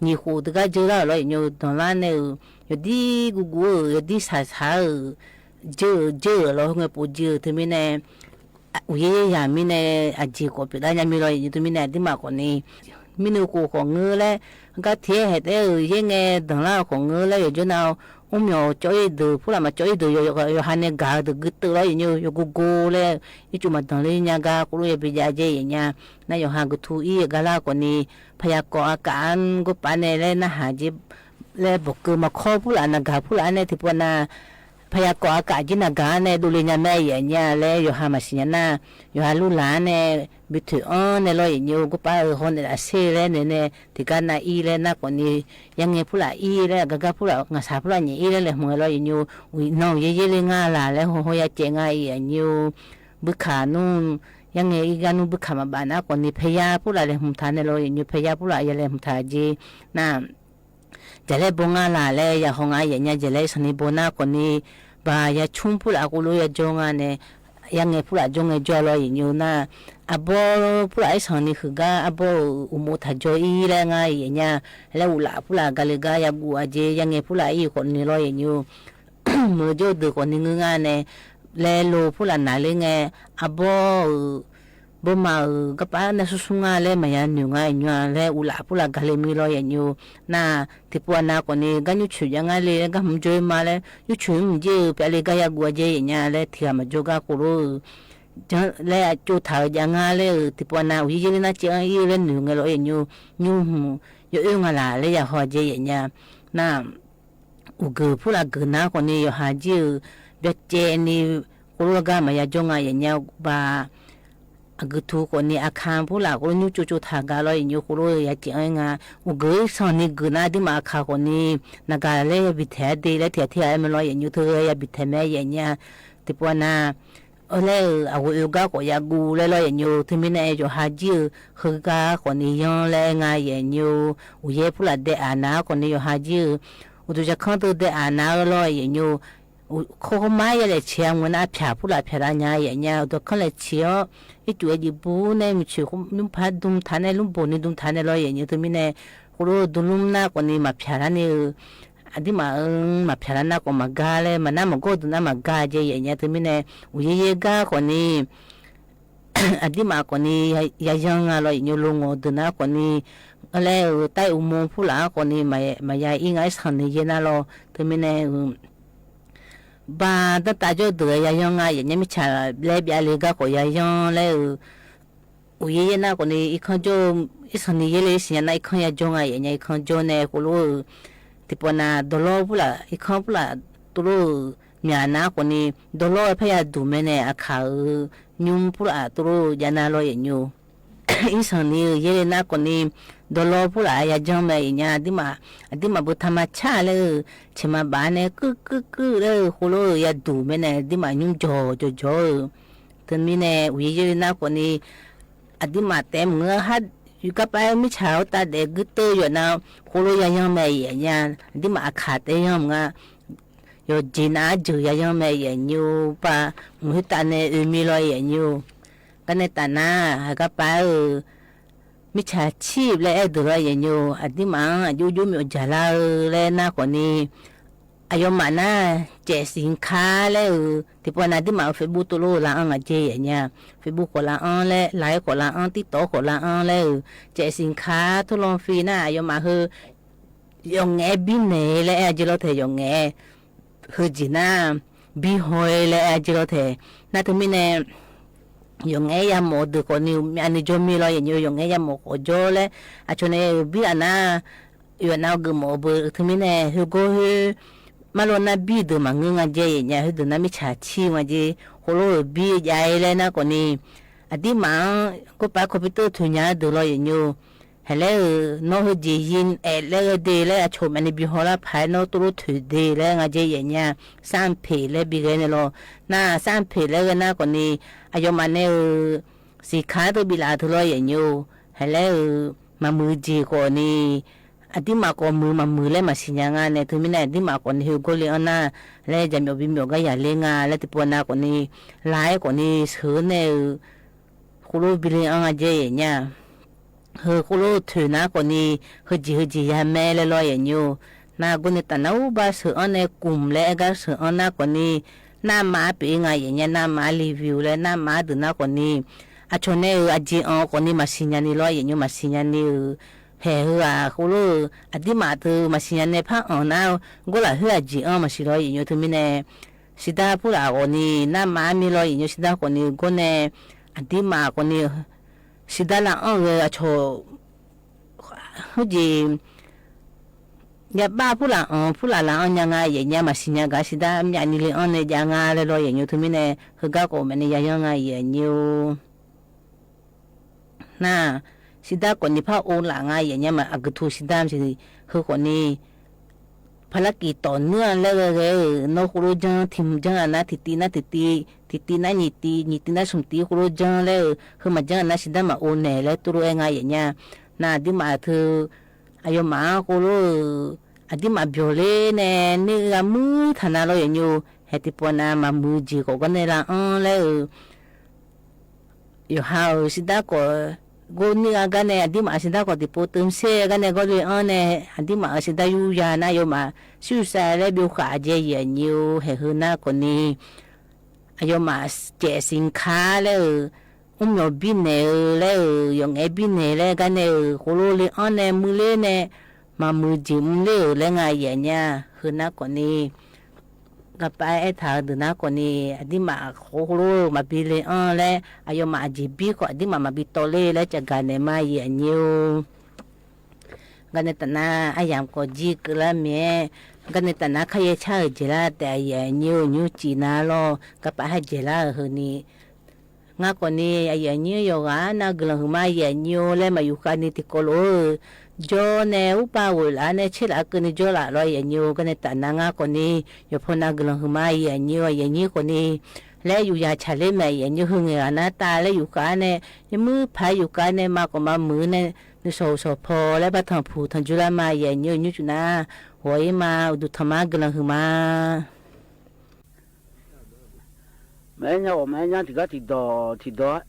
ညံၣ်ဃိၣ်တဂၤ ယၢၤလၢလီၤ ယိၤညီ ဒၢၣ်လါန့ၣ် ယဒ်ကူကူ ယဒ်ဆးဆး ယၢၤ ယၢၤလီၤ ငဲၢ်ပိာ်ယၢၤ တမံၤန့ၣ် အိၣ်ယဲယဲယၤမံၤန့ၣ် အစ့ၢ်ကီးပျဲးဒၣ်ညါမံၤလီၤ ယိၤညီ တမံၤန့ၣ် ဒ်မးကိးန့ၣ် မံၤန့ၣ် အိၣ်ဃိာ်ငၢလၢ ဂၤထဲဟဲတဲအၢ ယဲငဲ ဒၢၣ်လါဃိာ်ငၢလၢ ယိၤညီနၤ အိၣ်မ့ၢ်အီၤ ကၠီအ့ၣ်ဒုး ဖူလၢ်မး ကၠီအ့ၣ်ဒုး ယိၤဟါန့ၣ် ဂၤဒုး ဂုာ်တၢၢ်လီၤ ယိၤညီ ယကူကူလဲၣ် ယကူမၤဒၢၣ်လၢညါဂၤ ကိးလၢယပျဲယဲ ယဲယဲညါ နယိၤဟါ ကထူအံၤ ဂၤလၢကိးန့ၣ် ဖယၢၣ်ကီၢ်အကး ကိးပာ်န့ၣ် လၢနဟးက့ၤ လၢဘီၣ်ကၢၢ်မၤခီဖူလၢ် နဂၤဖူလၢ်န့ၣ် သ့ၣ်ပှၤနၤ ဖယၢၣ်ကီၢ်အကးက့ၤနဂၤန့ၣ် ဒိးလၢညါမ့ၢ် ယဲယဲညါ လၢယိၤဟါ မၤစံၣ်ညီၣ်နၤ ယိၤဟါ လူလၢ်န့ၣ် ဘုထိၣ်အီၤန့ၣ်လီၤ ယိၤညီ ကိးပာ်အၢ ဟီန့ၣ် အဆ့ၣ်လဲၣ်န့ၣ်န့ၣ် သ့ၣ်ကါနၤအံၤလဲၣ် နကိးန့ၣ် ယဲငဲဖူလၢ်အံၤလဲၣ် အဂၤဂၤဖူလၢ် ငါစၢ်ဖူလၢ်ညါအံၤလဲၣ် လဲၤမုာ်လီၤ ယိၤညီ ဝံၤနီၢ် ယဲယဲလၢ ငါလၢ် လၢဟီဟီယၤစဲး ငါအံၤ ယိၤညီ ဘုခၣ်နူ ယဲငဲအံၤ ဂၤနူ ဘုခၣ်မၤဘၣ်နၤကိးန့ၣ် ဖယၢၣ်ဖူလၢ် လဲၤမုာ်ထၢၣ်န့ၣ်လီၤ ယိၤညီ ဖယၢၣ်ဖူလၢ် ယလဲၤမုာ်ထၢၣ်က့ၤ န ယလဲၤဘီ ငါလၢ် လၢယဟီၣ် ငါယဲညါ ယလဲၤ အဲၣ်ဆၢၣ်န့ၣ် ဘီနၤကိးန့ၣ် ဘၣ်ယၤဆူဖူလၢ် အကိးလၢယကၠီ ငါန့ၣ် ယဲငဲဖူလၢ် ကၠီ ငဲကၠီလီၤ ယိၤညီ န အဘီဖူလၢ် အဲၣ်ဆၢၣ်န့ၣ် ဟုၣ်ဂၤ အဘီအိၣ်မူးထၢၣ်ကၠီအံၤလဲၣ် ငါယဲညါ လၢအိၣ်လၢ်ဖူလၢ် ဂၤလၢဂၤ ယကူၣ်အက့ၤ ယဲငဲဖူလၢ်အံၤကိးန့ၣ်လီၤ ယိၤညီ မုာ်ကၠီဒုးကိးန့ၣ် ငါန့ၣ် လဲၤလိၤဖူလၢ် နၤလၢငဲ အဘီ ဘီမးဧၢ ကပာ်နၤဆူဆူ ငါလၢမၤယၤနုာ် ငါယဲညါ လၢအိၣ်လၢ်ဖူလၢ် ဂၤလၢမံၤလီၤ ယိၤညီ န သ့ၣ်ပှၤနၤကိးန့ၣ် ဂၤညိဆူၣ်ယၤ ငါလၢ ဂၤမုာ်ကၠီမးလၢ ယိဆူၣ်မုာ်ကၠီ ပျဲလၢဂၤ ယကူၣ်အက့ၤ ယဲညါ လၢထံဂၤမၤကၠီ ဂၤကိးလီၤ လၢအကၠီထၢၣ်ယၤ ငါလၢ သ့ၣ်ပှၤနၤ အိၣ်ယဲယဲလၢ နၤစဲးအံၤလၢနုာ် ငဲလီၤ ယိၤညီ ညိမုာ် ယအၢ ငါလၢ် လၢယဟီၣ် ယဲယဲညါ န အိၣ်ဂၢၢ်ဖူလၢ် ဂၢၢ်နၤကိးန့ၣ် ယိၤဟါ ကၠီဧၢ ဘၣ်စဲးန့ၣ် ကိးလီၤ ဂၤမၤယၤကၠီ ငါယဲညါ ဘၣ် အဂုၤထူကိးန့ၣ် အခါဖူလၢ် ကိးလီၤ ညိကၠီကၠီထၢၣ် ဂၤလီၤ ယိၤညီ ကိးလီၤ ယၤစဲးအံၤ ငါ အိၣ်ဂၢၢ် အဲၣ်ဆၢၣ်န့ၣ် ဂၢၢ်နၤ ဒ်မးအခါကိးန့ၣ် နဂၤလၢယဘံၣ်ထဲးဒ့ လၢထံဂၤထံဂၤမ့ၢ်လီၤ ယိၤညီ ထၢဂၤ ယဘံၣ်ထဲးမ့ၢ် ယဲညါ သ့ၣ်ပှၤနၤ အၢ လၢအဝဲၢ်အၢ ဂၤကိးယၤ ကူၣ်လဲၣ်လီၤ ယိၤညီ တမံၤန့ၣ် ယိၤဟါ ကၠီဧၢ ဟုၣ်ဂၤကိးန့ၣ် ယဲလဲၣ် ငါယဲညါ အိၣ်ယဲဖူလၢ် ဒဲးအၣ်နၤ ကိးန့ၣ် ယိၤဟါ ကၠီဧၢ အိၣ်တၢ်ခီတၢ် ဒဲးအၣ်နၤလီၤ ယိၤညီ ခီခီမး ယလဲၤဆဲးအမွဲနၤ အဖျၢၣ်ဖူလၢ် ဖျၢၣ်ဒၣ်ညါ ယဲညါ အိၣ်တၢ်ခီလဲၤဆဲးအီၤ အ့ၣ်ကူၣ်အ့ၣ်ဒံးပူၤန့ၣ် မုၢ်ဆ့ၣ် နုၢ်ဖးဒုးထၢၣ်န့ၣ် လူဘိၣ်န့ၣ် ဒုးထၢၣ်န့ၣ်လီၤ ယဲညါ တမံၤန့ၣ် ကိးလီၤ ဒုးလူနၤကိးန့ၣ် မၤဖျၢၣ်တၢ်န့ၣ်ဧၢ အဒ်မး မၤဖျါလၢနၤကိးမၤဂၤလဲၣ် မၤနၤမၤဂီၢ်ဒုးနၤမၤဂၤ ယဲယဲညါ တမံၤန့ၣ် အိၣ်ယဲယဲဂၤကိးန့ၣ် အဒ်မးကိးန့ၣ် ယၤယီၤ ငါလီၤ ယိၤညီ လိၤငီၤဒုးနၤကိးန့ၣ် လၢတၢ်အိၣ်မူဖူလၢ်ကိးန့ၣ် မၤယၤအံၤ ငါအဲၣ်ဆၢၣ်န့ၣ် ယဲနၤလီၤ တမံၤန့ၣ် ဘၣ်တၢ်တၢ်ကၠီဒုး ယၤယီၤ ငါယဲညါ မ့ၢ်ဆၣ်လၢဘျဲဘျဲလၢဂၤကိး ယၤယီၤလၢ အိၣ်ယဲယဲနၤကိးန့ၣ် အံၤခီကၠီ အဲၣ်ဆၢၣ်န့ၣ် ယဲလၢ စံၣ်ညီၣ်နၤ အံၤခီယၤကၠီ ငါယဲညါ အံၤခီကၠီန့ၣ် ကိးလီၤ သ့ၣ်ပှၤနၤ ဒိးလီၤဖူလၢ် အံၤခီဖူလၢ် တိၢ်လီၤ မၠၣ်နၤ ကိးန့ၣ် ဒိးလီၤဖဲယၤဒူၣ်မဲန့ၣ် အခါဧၢ ညိဖူလၢ် တိၢ်လီၤယၤနၤလီၤ ယဲညိ အဲၣ်ဆၢၣ်န့ၣ် ယဲလၢနၤကိးန့ၣ် ဒိးလီၤဖူလၢ် ယၤကၠီမဲ ယဲညါ အဒ်မး အဒ်မး ဘၣ်ထးမၤဆၣ်လၢ ဆဲးမၤဘၣ်န့ၣ် ကုၢ်ကုၢ်ကုၢ်လၢ ကိးလီၤ ယၤဒူၣ်မဲန့ၣ် ဒ်မး ညိကၠီကၠီကၠီဧၢ တမံၤန့ၣ် အိၣ်ယဲယဲလၢနၤကိးန့ၣ် အဒံးမးတဲမုၢ်ငါ ဟး ယူၢ်ကပာ်မိၣ်ဆၢၣ် တၢ်ဒဲးဂုၢ်တၢၢ်ယိာ်နၤ ဃိလိယၤယီမ့ၢ်ယဲၢ်ညါ အဒံးမးအခးတဲယီမုၢ်ငါ ယိာ်က့ၤနၤအဂီၢ် ယၤယီမ့ၢ်ယဲၢ်ညါ ပၢ် မုၢ်ဟ့ၣ်တၢ်နဲအၢမံၤလီၤယဲၢ်ညါ ကန့ၣ်တၢ်နၤ ဟဲကပာ်အၢ မိၣ်ဆၢၣ်ဆံးဘျဲၣ်အဲၣ်ဒိးလီၤယဲၢ်ညါ အဒံးမး အယိယိမ့ၢ်အိၣ်ကၢ်လၢ်လၢနၤကိးနံၤ အယီၤမးနၤ แจกสินค้า လၢအ တံၤပှၤနၤဒံးမး Facebook တလိၣ်လၢအီၤဂၤကဲယဲၢ်ညါ Facebook ကိးလၢအီၤလၢ Line ကိးလၢအီၤ TikTok ကိးလၢအီၤလၢ แจกสินค้า ထိၣ်လီၤဖံးနၤ အယီၤမးဟၢ ယိာ်ငဲဘံနဲလၢအဲၣ်အကဲလီၤထဲ ယိာ်ငဲ ဟၢက့ၤနၤ ဘံဟီလၢအဲၣ်အကဲလီၤထဲ နၤတမံၤန့ၣ် ယိာ်ငဲယၤမီၣ်ဒုးကိးနံၤ မ့ၢ်အန့ၣ်ကၠီမ့ၢ်လီၤယဲၢ်ညါ ယိာ်ငဲယၤမီၣ်ကိးကၠီလၢ အဆိန့ၣ် ဘံအနၤ ယိာ်နၤဂ့ၢ်မီၣ်ဘၢ တမံၤန့ၣ် ဟၢဂီၢ်ဟၢ မၤလိနၤဘံဒုးမၤငၢၢ်ငါကဲယဲၢ်ညါ ဟၢဒုးနၤမိၣ်ဆၢၣ်ဆံးမးကဲ ဃိလိဘံယါလၢနၤကိးနံၤ အဒံးမး ကိးပာ် computer ထုးညါဒုးလီၤယဲၢ်ညါ ဟဲလၢအ နီၢ်ဟၢက့ၤယံၤအဲၣ်လၢဂ့ၤဒ့လၢအဆိ မ့ၢ်န့ၣ်ဘံဟီလၢဖးနီၢ်တလိၣ်ထုးဒ့လၢငါကဲယဲၢ်ညါ စၣ်ဖ့းလၢဘံဂ့ၤန့ၣ်လီၤ နၤစၣ်ဖ့းလၢဂ့ၤနၤကိးနံၤ အယီၤမးန့ၣ်အ စံးခါတဘံးလးထုးလီၤယဲၢ်ညါ ဟဲလၢအ မၤမုာ်က့ၤကိးနံၤ အဒံးမးကိးမုာ် မၤမုာ်လၢမၤဆံးညါငါန့ၣ် တမံၤန့ၣ် အဒံးမးကိးနံၤ ဟၢဂီၢ်လၢအီၤနၤ လၢယၤမီၣ်ဘံမီၣ်ဂၤယၤလၢငါ လၢတံၤပှၤနၤကိးနံၤ Line ကိးနံၤ ဆၢန့ၣ်အ ဃိလိဘံလၢအီၤဂၤကဲယဲၢ်ညါ ဟၢဃိလိထုးနၤကိးနံၤ ဟၢက့ၤဟၢက့ၤယၤမဲလၢလီၤယဲၢ်ညါ နၤဂီၢ်န့ၣ်တၢ်နၤအိၣ်ဘၣ်ဆၢအီၤန့ၣ် ကုမ်လၢအဲၣ်ဂၤဆၢအီၤနၤကိးနံၤ နၤမၤပ့ၤငါယဲၢ်ညါ နၤမၤ review လၢနၤမၤဒုးနၤကိးနံၤ အဆိန့ၣ်အ အက့ၤအီၤကိးနံၤ မၤဆံးညါနံၤလီၤယဲၢ်ညါ မၤဆံးညါနံၤအ ဟဲဟၢဂၤဃိလိ အဒံးမးတမၤဆံးညါန့ၣ် ဖးအီၤနၤ ဂီၢ်လၢဟၢအက့ၤအီၤ မၤဆံးလီၤယဲၢ်ညါ တမံၤန့ၣ် စံးဒၣ်ဖုလၢအဂီၢ်နံၤ နၤမၤမံၤလီၤယဲၢ်ညါ စံးဒၣ်ကိးနံၤ ဂီၢ်န့ၣ် အဒံးမးကိးနံၤ စံးဒၣ်လၢအီၤဂ့ၤအဆိ ဟၢက့ၤ ယဘၣ်ဖုလၢအီၤ ဖုလၢလၢအီၤညါငါယဲၢ်ညါ မၤဆံးညါဂၤ စံးဒၣ်မၠးနံၤလၢအီၤန့ၣ် ယါငါလၢလီၤယဲၢ်ညါ တမံၤန့ၣ် ဟၢဂၤကိးမုၢ်န့ၣ် ယါယီငါယဲၢ်ညါ နၤ စံးဒၣ်ကိးနံၤ ဖးအိၣ်လၢငါယဲၢ်ညါ မၤအကထုးစံးဒၣ်မစံး ဟၢကိးနံၤ ဖးလၢက့ၤတီၢ်နွံလၢဂ့ၤဂ့ၤ နီၢ်ဃိလိကၠီ ထံၣ်ကၠီအနၤ ထံၣ်တံၢ်နၤ ထံၣ်တံၢ် ထံၣ်တံၢ်နၤ နံၣ်တံၢ် နံၣ်တံၢ်နၤ ဆူၣ်တံၢ် ဃိလိကၠီလၢ ဟၢမၤကၠီအနၤ စံးဒၣ်မၤအိၣ်နဲၣ်လၢတလိၣ်အဲၣ်ငါယဲၢ်ညါ နၤဒ်မးအထုး အယီၤမးဃိလိ အဒ်မးဘျီၣ်လံန့ၣ် န့ၢ်ဂၤမုာ်ထးနၤလီၤယဲၢ်ညါ ဟဲတံၤပှၤနၤမၤမုာ်က့ၤကိးဂၤန့ၣ်လၢအီၤလၢ ယိၤဟၣ်ဧၢ စံးဒၣ်ကိး ဂီၢ်န့ၢ်အဂၤန့ၣ် အဒ်မးစံးဒၣ်ကိးတံၤဖိတၢ်မုၢ်ဆ့ၣ်အဂၤန့ၣ် ဂီၢ်လၢအီၤန့ၣ် အဒ်မးစံးဒၣ်ယူယၤနၤ ယိၤမး ဆူၣ်စၢ်လၢဘျီၣ်ဃာ်အကဲယဲၢ်ညါ ဟဲဟၢနၤကိးနံၤ အယီၤမး แจกสินค้า လၢ အူမၠီၤဘံနဲၣ်ဧၢ လၢ ယိၤငဲဘံနဲၣ်လၢဂၤန့ၣ် ဃိလိလၢအီၤန့ၣ် မုာ်လၢန့ၣ် မၤမုာ်က့ၤမုာ်လၢလၢငါယဲၢ်ညါ ဟၢနၤကိးနံၤ ကပာ်အဲၣ်ထးဒုးနၤကိးနံၤ အဒ်မးဃိလိ မၤဘံလၢအီၤလၢ အယီၤမးအက့ၤဘံဃီ အဒ်မးမၤဘံတီလၢလၢကဂၤနဲၣ်မးယဲၢ်ညါ ဂၤန့ၣ်တၢ်နၤ အယၤကိးကံကလါမဲာ် ဂၤန့ၣ်တၢ်နၤ ခါယဲၢ်ဆၣ်ဧၢ ကဲလၢတၢ်အယဲၢ်ညါ ညါကံနၤလီၤ ကပာ်ဟဲကဲလၢဟၢနံၤ ငါကိးနံၤ အယဲၢ်ညါယီၤဂၤ နၤကလီၤဟုမးယဲၢ်ညါ လၢမၤယူၤဃာ်နံၤတံၤကိးလိာ်ဧၢ ကၠီန့ၣ် အူပၢ်ဝဲလၢန့ၣ် ဆ့လၢအကန့ၣ်ကၠီလၢလီၤယဲၢ်ညါ ဂၤန့ၣ်တၢ်နၤ ငါကိးနံၤ ယီၤဖိနၤကလီၤဟုမးယဲၢ်ညါ ယဲၢ်ညါကိးနံၤ လၢယူၤယၤဆၣ်လၢမဲာ်ယဲၢ်ညါ ဟၢငဲၤဂၤနၤတၢ်လၢယူၤဃာ်န့ၣ် ယမုၢ်ဖးယူၤဃာ်န့ၣ် မၤကိးမၤမုာ်န့ၣ် နစီၤဧိၤစီၤဖီလၢဘၣ်ထီၣ်ဖူးထီၣ်ကၠူလၢမးယဲၢ်ညါ ညါကၠူနၤ ဂီၤအံၤမး အိၣ်ဒုးထီၣ်မးကလီၤဟုမး မ့ၢ်ညါအီၤ မ့ၢ်ညါထံၣ်ဂၤထံၣ်ဒီး ထံၣ်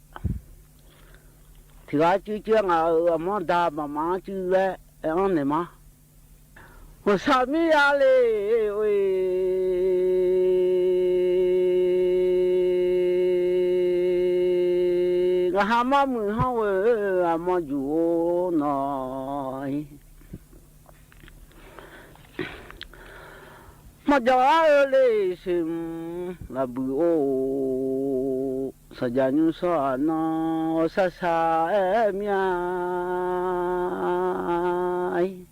ဒီး ထံၣ်ဂၤစုစုငါအၢ အမီဒါဘၣ်မၤစုဝဲ အအီၤန့ၣ်မး အိၣ်ဆၣ်မံယၤလံ ဂၤဟးမၤမုာ်ဟီဝဲ အမီယူၤအိၣ်နီၤ မီၢ်ကၠီၤအါအၢလၢ ဆ့ၣ်မုၢ်လၢဘုၣ်အိၣ် စီၤယၤညူစီၤအနီၢ် ဆၣ်ဆၣ်အဲၣ်မံၤ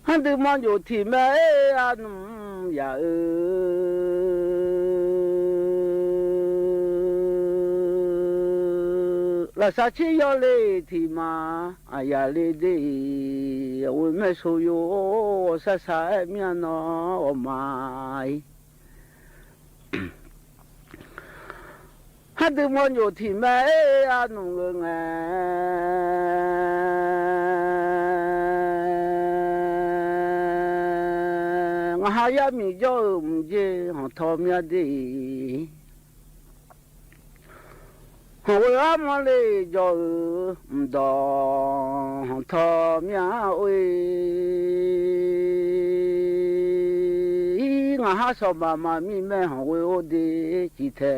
ဟဲဒုးမီၢ်ယိၤထံၣ်မဲ အနုၢ်ယၤအၢ လၢစၢ်ဆံယီၤလၢထံၣ်မး အယၤလၢဒ့ၣ် အဝဲမဲာ်ဆိယိၤ ဆၣ်ဆၣ်အဲၣ်မံၤနီၤ အီၣ်မးအံၤ ဂၤ ဟဲဒုးမီယူႇထံၣ်မ့ၢ် เอ้ย อาหนุ่มเอ๋ย ไง ငါဟါယါမံၣ် เจ้าเอ๋ย เมื่อเย็น หอมทอเมียดี หอมเอ๋ย อาหมอเลย เจ้าเอ๋ย เมื่อดอก หอมทอเมีย โอ้ย ငါဟါစီၣ်မးမးမံၣ်မ့ၢ် หอมเอ๋ย โอ้เด จีแท้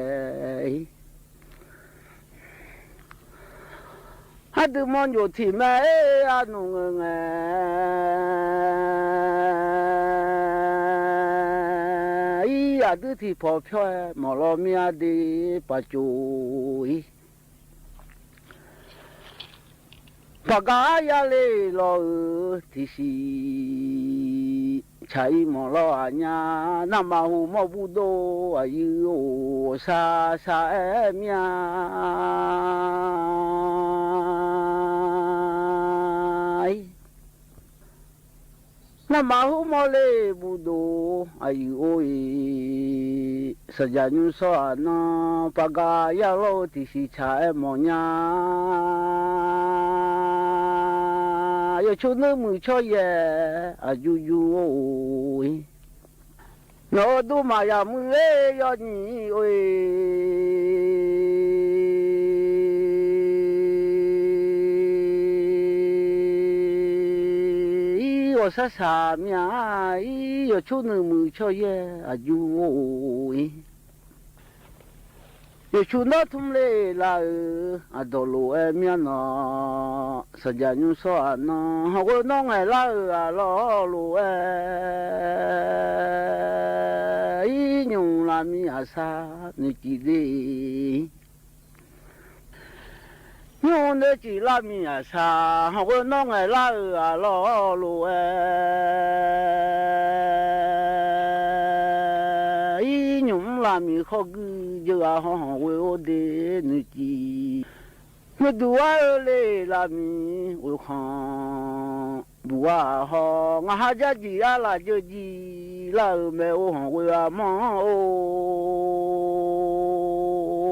ဟဲဒုးမီယူႇထံၣ်မ့ၢ် เอ้ย อาหนุ่มเอ๋ย ไง အံၤ အဒုးထံၣ်ဖီၣ်ဖျိ မီၢ်လီၤမံၣ်အဒ့ ပာ်ကၠိအံၤ ပှၤကါယါလ့လီၤဧၢ ထံၣ်ဆံး ဆၣ်အံၤမီၢ်လီၤအညါ နမၤဟူမီၢ်ဘူၣ်ဒိၣ် အယုၢ်အိၣ် စါစါအဲၣ်မံၣ်အံၤ နမၤဟူမီၢ်လ့ ဘူၣ်ဒိၣ် အယုၢ်အိၣ်အံၤ စၢ်ယၣ်ညူစီအနၢ ပှၤကါယါလီၤ ထံၣ်ဆံးဆၣ်အဲၣ်မီၢ်ညါ ယဆိနုာ်မုၢ်ဆီယဲၢ် အယူယူအိၣ်အံၤ နီၢ်ဒိၣ်မးယၤမုၢ်လ့ ယီၢ်နံၣ်အိၣ်အံၤ ဂီၤစါစါမံၣ်အံၤ ယဆိနုာ်မုၢ်ဆီယဲၢ် အယူအိၣ်အံၤ ယဆိနီၢ်ထူၣ်လ့လၢ်ဧၢ အဒိၣ်လိာ်အဲၣ်မံၣ်နီၢ် စၢ်ယၣ်ညူစီအနၢ ဟီၣ်ဂီၤနီၢ်ငဲၤလၢ်ဧၢ အလီၢ်လိာ်အဲၣ် အံၤ ညူလၢမံၣ်အစၢ နုၢ်ကံၣ်ဒ့ ညူနုၢ်ကံၣ်လၢမံၣ်အစၢ ဟီၣ်ဂီၤနီၢ်ငဲၤလၢ်ဧၢ အလီၢ်လိာ်အဲၣ် အံၤ ညူလၢမံၣ်ဃီၣ်ဂုၢ် ယၢအဟီၣ် ဟီၣ်ဂီၤအိၣ်ဒ့ နုၢ်ကံၣ် နုၢ်ဒုးဝါဧၢ လ့လၢမံၣ် အိၣ်ဃီၣ် ဘူၣ်ဝါအဟီၣ် ငါဟါယါယံာ် အါလၢ်ယၢယံာ် လၢ်ဧၢ မ့ၢ်အိၣ် ဟီၣ်ဂီၤအမီၢ်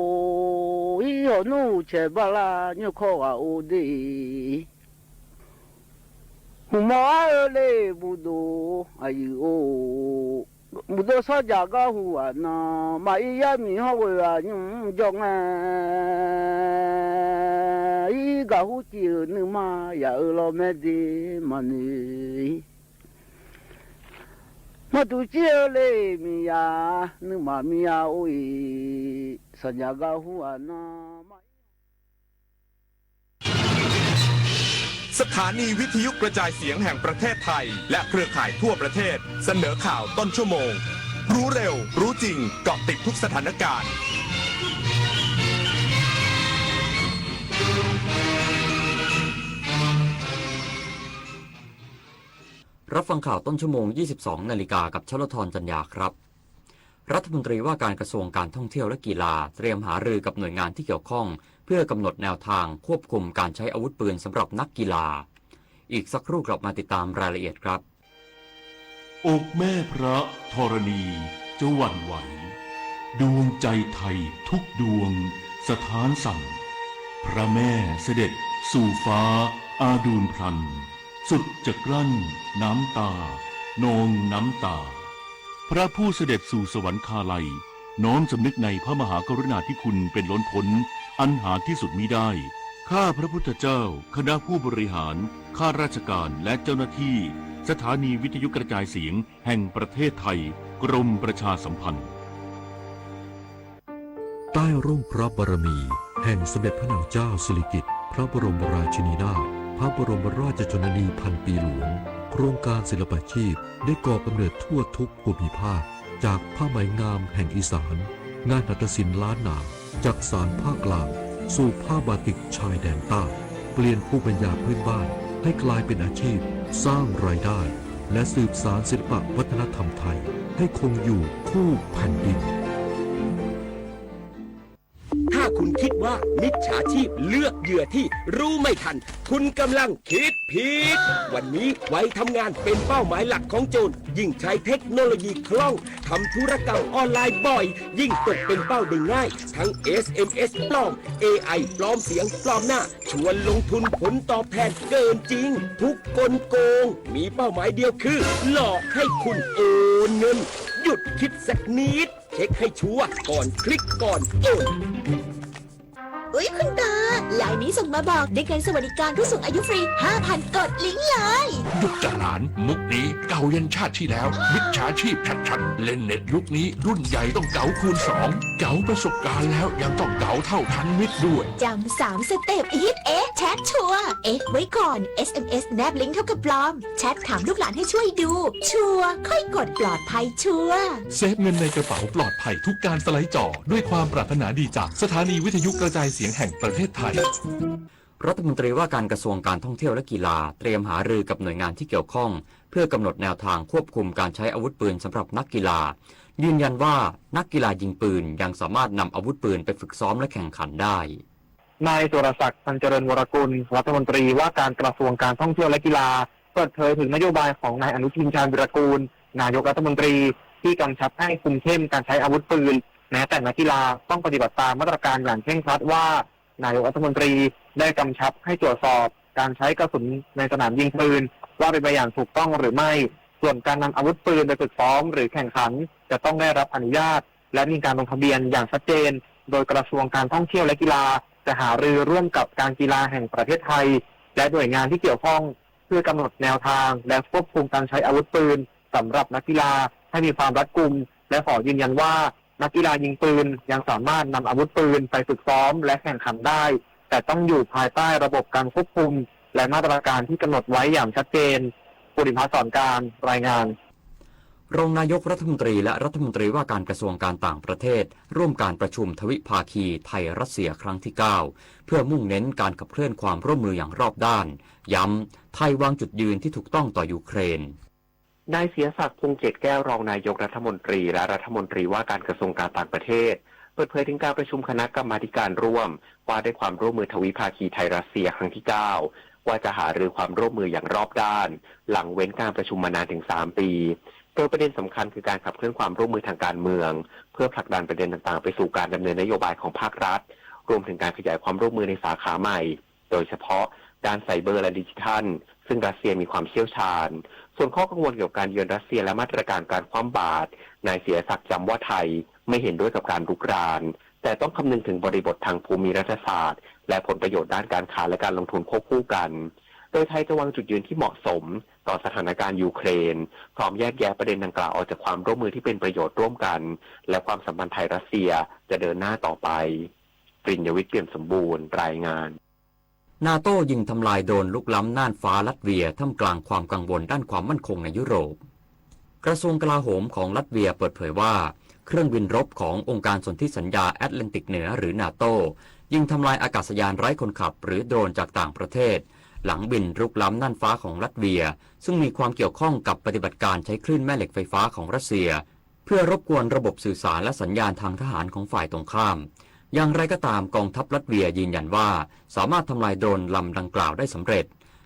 အိၣ် အံၤ ဟီၣ်နူၣ်ဆဲးဘၣ်လၢ် ညိၣ်ခီၣ်ဂၤအိၣ်ဒ့ ဟူမီၢ်အါဧၢ လ့ ဘူၣ်ဒိၣ် အယုၢ်အိၣ် ဘူၣ်ဒိၣ်စီၤယၣ်ကါဟူအနၢ မၤအံၤယါမံၣ် ဟီၣ်ဂီၤအညူၣ်ယီၣ်ငဲ အံၤ ကါဟူကံၣ်ဧၢ နုၢ်မါ ယၣ်အၢ လီၤမဲာ်ဒ့ မၤနုၤ မၤတူၢ်ကံၣ်ဧၢ လ့ မံၣ်ယါ နုၢ်မါမံၣ်ယါအိၣ်အံၤ စီၤယၣ်ကါဟူအနၢ မၤအံၤ สถานีวิทยุกระจายเสียงแห่งประเทศไทย และเครือข่ายทั่วประเทศ เสนอข่าวต้นชั่วโมง รู้เร็ว รู้จริง เกาะติดทุกสถานการณ์ รับฟังข่าวต้นชั่วโมง ยี่สิบสองนาฬิกา กับชลธร จันยาครับ รัฐมนตรีว่าการกระทรวงการท่องเที่ยวและกีฬา เตรียมหารือกับหน่วยงานที่เกี่ยวข้อง เพื่อกำหนดแนวทางควบคุมการใช้อาวุธปืนสำหรับนักกีฬา อีกสักครู่กลับมาติดตามรายละเอียดครับ อกแม่พระธรณีจะหวั่นไหว ดวงใจไทยทุกดวงสะท้านสั่น พระแม่เสด็จสู่ฟ้าอาดูลพลัน สุดจะกลั้นน้ำตานองน้ำตา พระผู้เสด็จสู่สวรรคาลัย น้อมสำนึกในพระมหากรุณาธิคุณเป็นล้นพ้น อันหาที่สุดมิได้ ข้าพระพุทธเจ้า คณะผู้บริหาร ข้าราชการ และเจ้าหน้าที่ สถานีวิทยุกระจายเสียงแห่งประเทศไทย กรมประชาสัมพันธ์ ใต้ร่มพระบารมีแห่งสมเด็จพระนางเจ้าสิริกิติ์ พระบรมราชินีนาถ พระบรมราชชนนีพันปีหลวง โครงการศิลปาชีพได้ก่อกำเนิดทั่วทุกภูมิภาค จากผ้าไหมงามแห่งอีสาน งานหัตถศิลป์ล้านนา จักสานภาคกลาง สู่ผ้าบาติกชายแดนใต้ เปลี่ยนภูมิปัญญาพื้นบ้านให้กลายเป็นอาชีพ สร้างรายได้ และสืบสานศิลปะวัฒนธรรมไทยให้คงอยู่คู่แผ่นดิน หาก คุณคิดว่ามิจฉาชีพเลือกเหยื่อที่รู้ไม่ทัน คุณกำลังคิดผิด วันนี้วัยทำงานเป็นเป้าหมายหลักของโจร ยิ่งใช้เทคโนโลยีคล่อง ทำธุรกรรมออนไลน์บ่อย ยิ่งตกเป็นเป้าได้ง่าย ทั้ง เอส เอ็ม เอส ปลอม เอ ไอ ปลอมเสียงปลอมหน้า ชวนลงทุนผลตอบแทนเกินจริง ทุกกลโกง มีเป้าหมายเดียวคือ หลอกให้คุณโอนเงิน หยุดคิดสักนิด เช็คให้ชัวร์ก่อนคลิกก่อนโอน อุ๊ย คุณตา ไลน์นี้ส่งมาบอกได้เงินสวัสดิการผู้สูงอายุฟรี ห้าพัน กดลิงก์เลย หยุดเถอะหลาน มุกนี้เก่ายันชาติที่แล้ว มิจฉาชีพชัดๆ เล่นเน็ตยุคนี้รุ่นใหญ่ต้องเก๋าคูณสอง เก๋าประสบการณ์แล้วยังต้องเก๋าเท่าทันมิตรด้วย จำสามสเต็ปฮิต เอ๊ะ แชทชัวร์ เอ๊ะ ไว้ก่อน เอส เอ็ม เอส แนบลิงก์เท่ากับปลอม แชทถามลูกหลานให้ช่วยดู ชัวร์ ค่อยกด ปลอดภัยชัวร์ เซฟเงินในกระเป๋า ปลอดภัยทุกการสไลด์จอ ด้วยความปรารถนาดีจากสถานีวิทยุกระจายเสียงแห่งประเทศไทย รัฐมนตรีว่าการกระทรวงการท่องเที่ยวและกีฬา เตรียมหารือกับหน่วยงานที่เกี่ยวข้อง เพื่อกำหนดแนวทางควบคุมการใช้อาวุธปืนสำหรับนักกีฬา ยืนยันว่านักกีฬายิงปืนยังสามารถนำอาวุธปืนไปฝึกซ้อมและแข่งขันได้ นายสุรศักดิ์ ตันเจริญวรกุล รัฐมนตรีว่าการกระทรวงการท่องเที่ยวและกีฬา เปิดเผยถึงนโยบายของนายอนุทิน ชาญวีรกูล นายกรัฐมนตรี ที่กำชับให้คุมเข้มการใช้อาวุธปืน แม้แต่นักกีฬาต้องปฏิบัติตามมาตรการอย่างเคร่งครัดว่า นายกรัฐมนตรีได้กำชับให้ตรวจสอบการใช้กระสุนในสนามยิงปืน ว่าเป็นไปอย่างถูกต้องหรือไม่ ส่วนการนำอาวุธปืนไปฝึกซ้อมหรือแข่งขัน จะต้องได้รับอนุญาต และมีการลงทะเบียนอย่างชัดเจน โดยกระทรวงการท่องเที่ยวและกีฬา จะหารือร่วมกับการกีฬาแห่งประเทศไทย และหน่วยงานที่เกี่ยวข้อง เพื่อกำหนดแนวทางและควบคุมการใช้อาวุธปืนสำหรับนักกีฬาให้มีความรัดกุม และขอยืนยันว่านักกีฬายิงปืนยังสามารถนำอาวุธปืนไปฝึกซ้อมและแข่งขันได้ แต่ต้องอยู่ภายใต้ระบบการควบคุม และมาตรการที่กำหนดไว้อย่างชัดเจน ภูริพัฒน์ สอนกลาง รายงาน รองนายกรัฐมนตรีและรัฐมนตรีว่าการกระทรวงการต่างประเทศ ร่วมการประชุมทวิภาคีไทยรัสเซียครั้งที่เก้า เพื่อมุ่งเน้นการขับเคลื่อนความร่วมมืออย่างรอบด้าน ย้ำ ไทยวางจุดยืนที่ถูกต้องต่อยูเครน นายศิยศักดิ์ พงษ์เกตแก้ว รองนายกรัฐมนตรีและรัฐมนตรีว่าการกระทรวงการต่างประเทศ เปิดเผยถึงการประชุมคณะกรรมาธิการร่วมว่าด้วยความร่วมมือทวิภาคีไทยรัสเซียครั้งที่เก้า ว่าจะหารือความร่วมมืออย่างรอบด้าน หลังเว้นการประชุมมานานถึงสามปี โดยประเด็นสำคัญคือการขับเคลื่อนความร่วมมือทางการเมือง เพื่อผลักดันประเด็นต่างๆ ไปสู่การดำเนินนโยบายของภาครัฐ รวมถึงการขยายความร่วมมือในสาขาใหม่ โดยเฉพาะด้านไซเบอร์และดิจิทัล ซึ่งรัสเซียมีความเชี่ยวชาญ ส่วนข้อกังวลเกี่ยวกับการเยือนรัสเซียและมาตรการการคว่ำบาตร นายศิยศักดิ์ย้ำว่าไทยไม่เห็นด้วยกับการรุกราน แต่ต้องคำนึงถึงบริบททางภูมิรัฐศาสตร์ และผลประโยชน์ด้านการค้าและการลงทุนควบคู่กัน โดยไทยจะวางจุดยืนที่เหมาะสมต่อสถานการณ์ยูเครน พร้อมแยกแยะประเด็นดังกล่าวออกจากความร่วมมือที่เป็นประโยชน์ร่วมกัน และความสัมพันธ์ไทยรัสเซียจะเดินหน้าต่อไป ปริญญวิทย์ เปี่ยมสมบูรณ์ รายงาน นาโต้ยิงทำลายโดรนรุกล้ำน่านฟ้าลัตเวีย ท่ามกลางความกังวลด้านความมั่นคงในยุโรป กระทรวงกลาโหมของลัตเวียเปิดเผยว่า เครื่องบินรบขององค์การสนธิสัญญาแอตแลนติกเหนือ หรือนาโต้ ยิงทำลายอากาศยานไร้คนขับ หรือโดรนจากต่างประเทศ หลังบินรุกล้ำน่านฟ้าของลัตเวีย ซึ่งมีความเกี่ยวข้องกับปฏิบัติการใช้คลื่นแม่เหล็กไฟฟ้าของรัสเซีย เพื่อรบกวนระบบสื่อสารและสัญญาณทางทหารของฝ่ายตรงข้าม อย่างไรก็ตาม กองทัพลัตเวียยืนยันว่า สามารถทำลายโดรนลำดังกล่าวได้สำเร็จ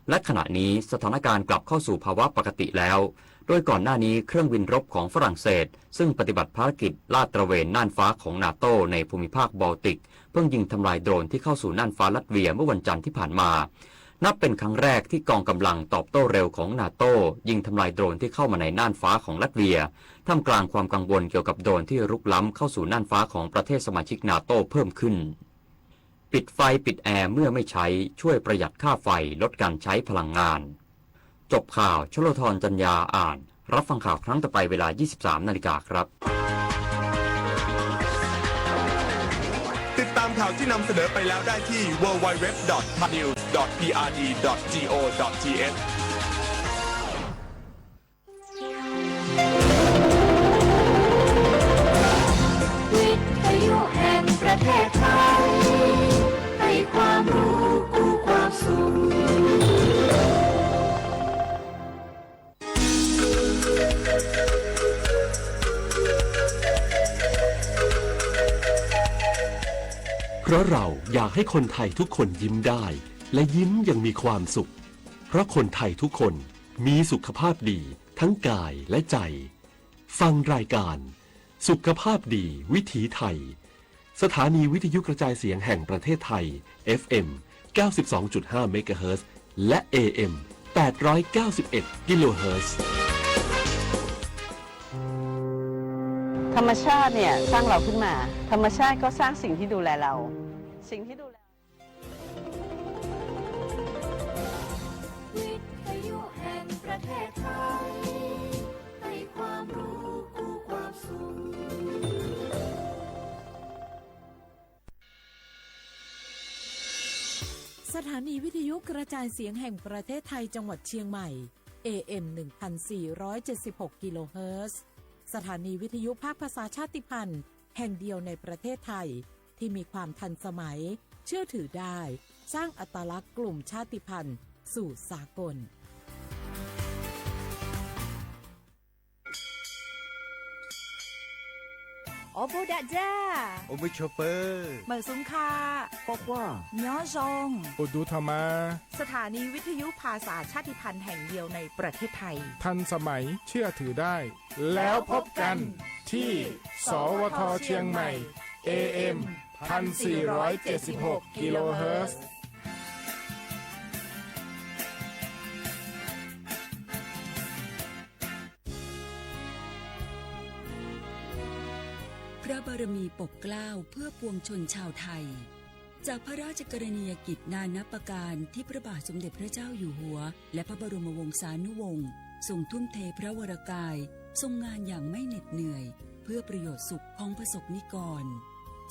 และขณะนี้สถานการณ์กลับเข้าสู่ภาวะปกติแล้ว โดยก่อนหน้านี้เครื่องบินรบของฝรั่งเศส ซึ่งปฏิบัติภารกิจลาดตระเวนน่านฟ้าของนาโต้ในภูมิภาคบอลติก เพิ่งยิงทำลายโดรนที่เข้าสู่น่านฟ้าลัตเวียเมื่อวันจันทร์ที่ผ่านมา นับเป็นครั้งแรกที่กองกำลังตอบโต้เร็วของนาโต้ ยิงทำลายโดรนที่เข้ามาในน่านฟ้าของลัตเวีย ท่ามกลางความกังวลเกี่ยวกับโดรนที่รุกล้ำเข้าสู่น่านฟ้าของประเทศสมาชิกนาโต้เพิ่มขึ้น ปิดไฟปิดแอร์เมื่อไม่ใช้ ช่วยประหยัดค่าไฟ ลดการใช้พลังงาน จบข่าว ชลธร จันยา อ่าน รับฟังข่าวครั้งต่อไปเวลา ยี่สิบสามนาฬิกาครับ ติดตามข่าวที่นำเสนอไปแล้วได้ที่ ดับเบิลยู ดับเบิลยู ดับเบิลยู ดอท ไทยนิวส์ ดอท พี อาร์ ดี ดอท จี โอ ดอท ที เอช วิทยุแห่งประเทศไทย ให้ความรู้คู่ความสุข พ เพราะเราอยากให้คนไทยทุกคนยิ้มได้ และยิ้มอย่างมีความสุข เพราะคนไทยทุกคนมีสุขภาพดีทั้งกายและใจ ฟังรายการสุขภาพดีวิถีไทย สถานีวิทยุกระจายเสียงแห่งประเทศไทย เอฟเอ็ม เก้าสิบสองจุดห้าเมกะเฮิรตซ์ และ เอเอ็ม แปดร้อยเก้าสิบเอ็ดกิโลเฮิรตซ์ ธรรมชาติเนี่ยสร้างเราขึ้นมา ธรรมชาติก็สร้างสิ่งที่ดูแลเรา สิ่งที่ดูแล วิทยุแห่งประเทศไทย ให้ความรู้คู่ความสุข สถานีวิทยุกระจายเสียงแห่งประเทศไทยจังหวัดเชียงใหม่ เอเอ็ม หนึ่งพันสี่ร้อยเจ็ดสิบหกกิโลเฮิรตซ์ สถานีวิทยุภาคภาษาชาติพันธุ์แห่งเดียวในประเทศไทย ที่มีความทันสมัย เชื่อถือได้ สร้างอัตลักษณ์กลุ่มชาติพันธุ์สู่สากล โอปูดะจ้า โอมือโชเปอร์ เหมยสุงค่ะ ปอกว่า ย้อซอง โอดูธรรมา สถานีวิทยุภาษาชาติพันธุ์แห่งเดียวในประเทศไทย ทันสมัย เชื่อถือได้ แล้วพบกันที่ สวท เชียงใหม่ เอเอ็ม พันสี่ร้อยเจ็ดสิบหกกิโลเฮิรตซ์ พระบารมีปกเกล้าเพื่อปวงชนชาวไทย จากพระราชกรณียกิจนานับประการที่พระบาทสมเด็จพระเจ้าอยู่หัว และพระบรมวงศานุวงศ์ ทรงทุ่มเทพระวรกาย ทรงงานอย่างไม่เหน็ดเหนื่อย เพื่อประโยชน์สุขของประสบนิกร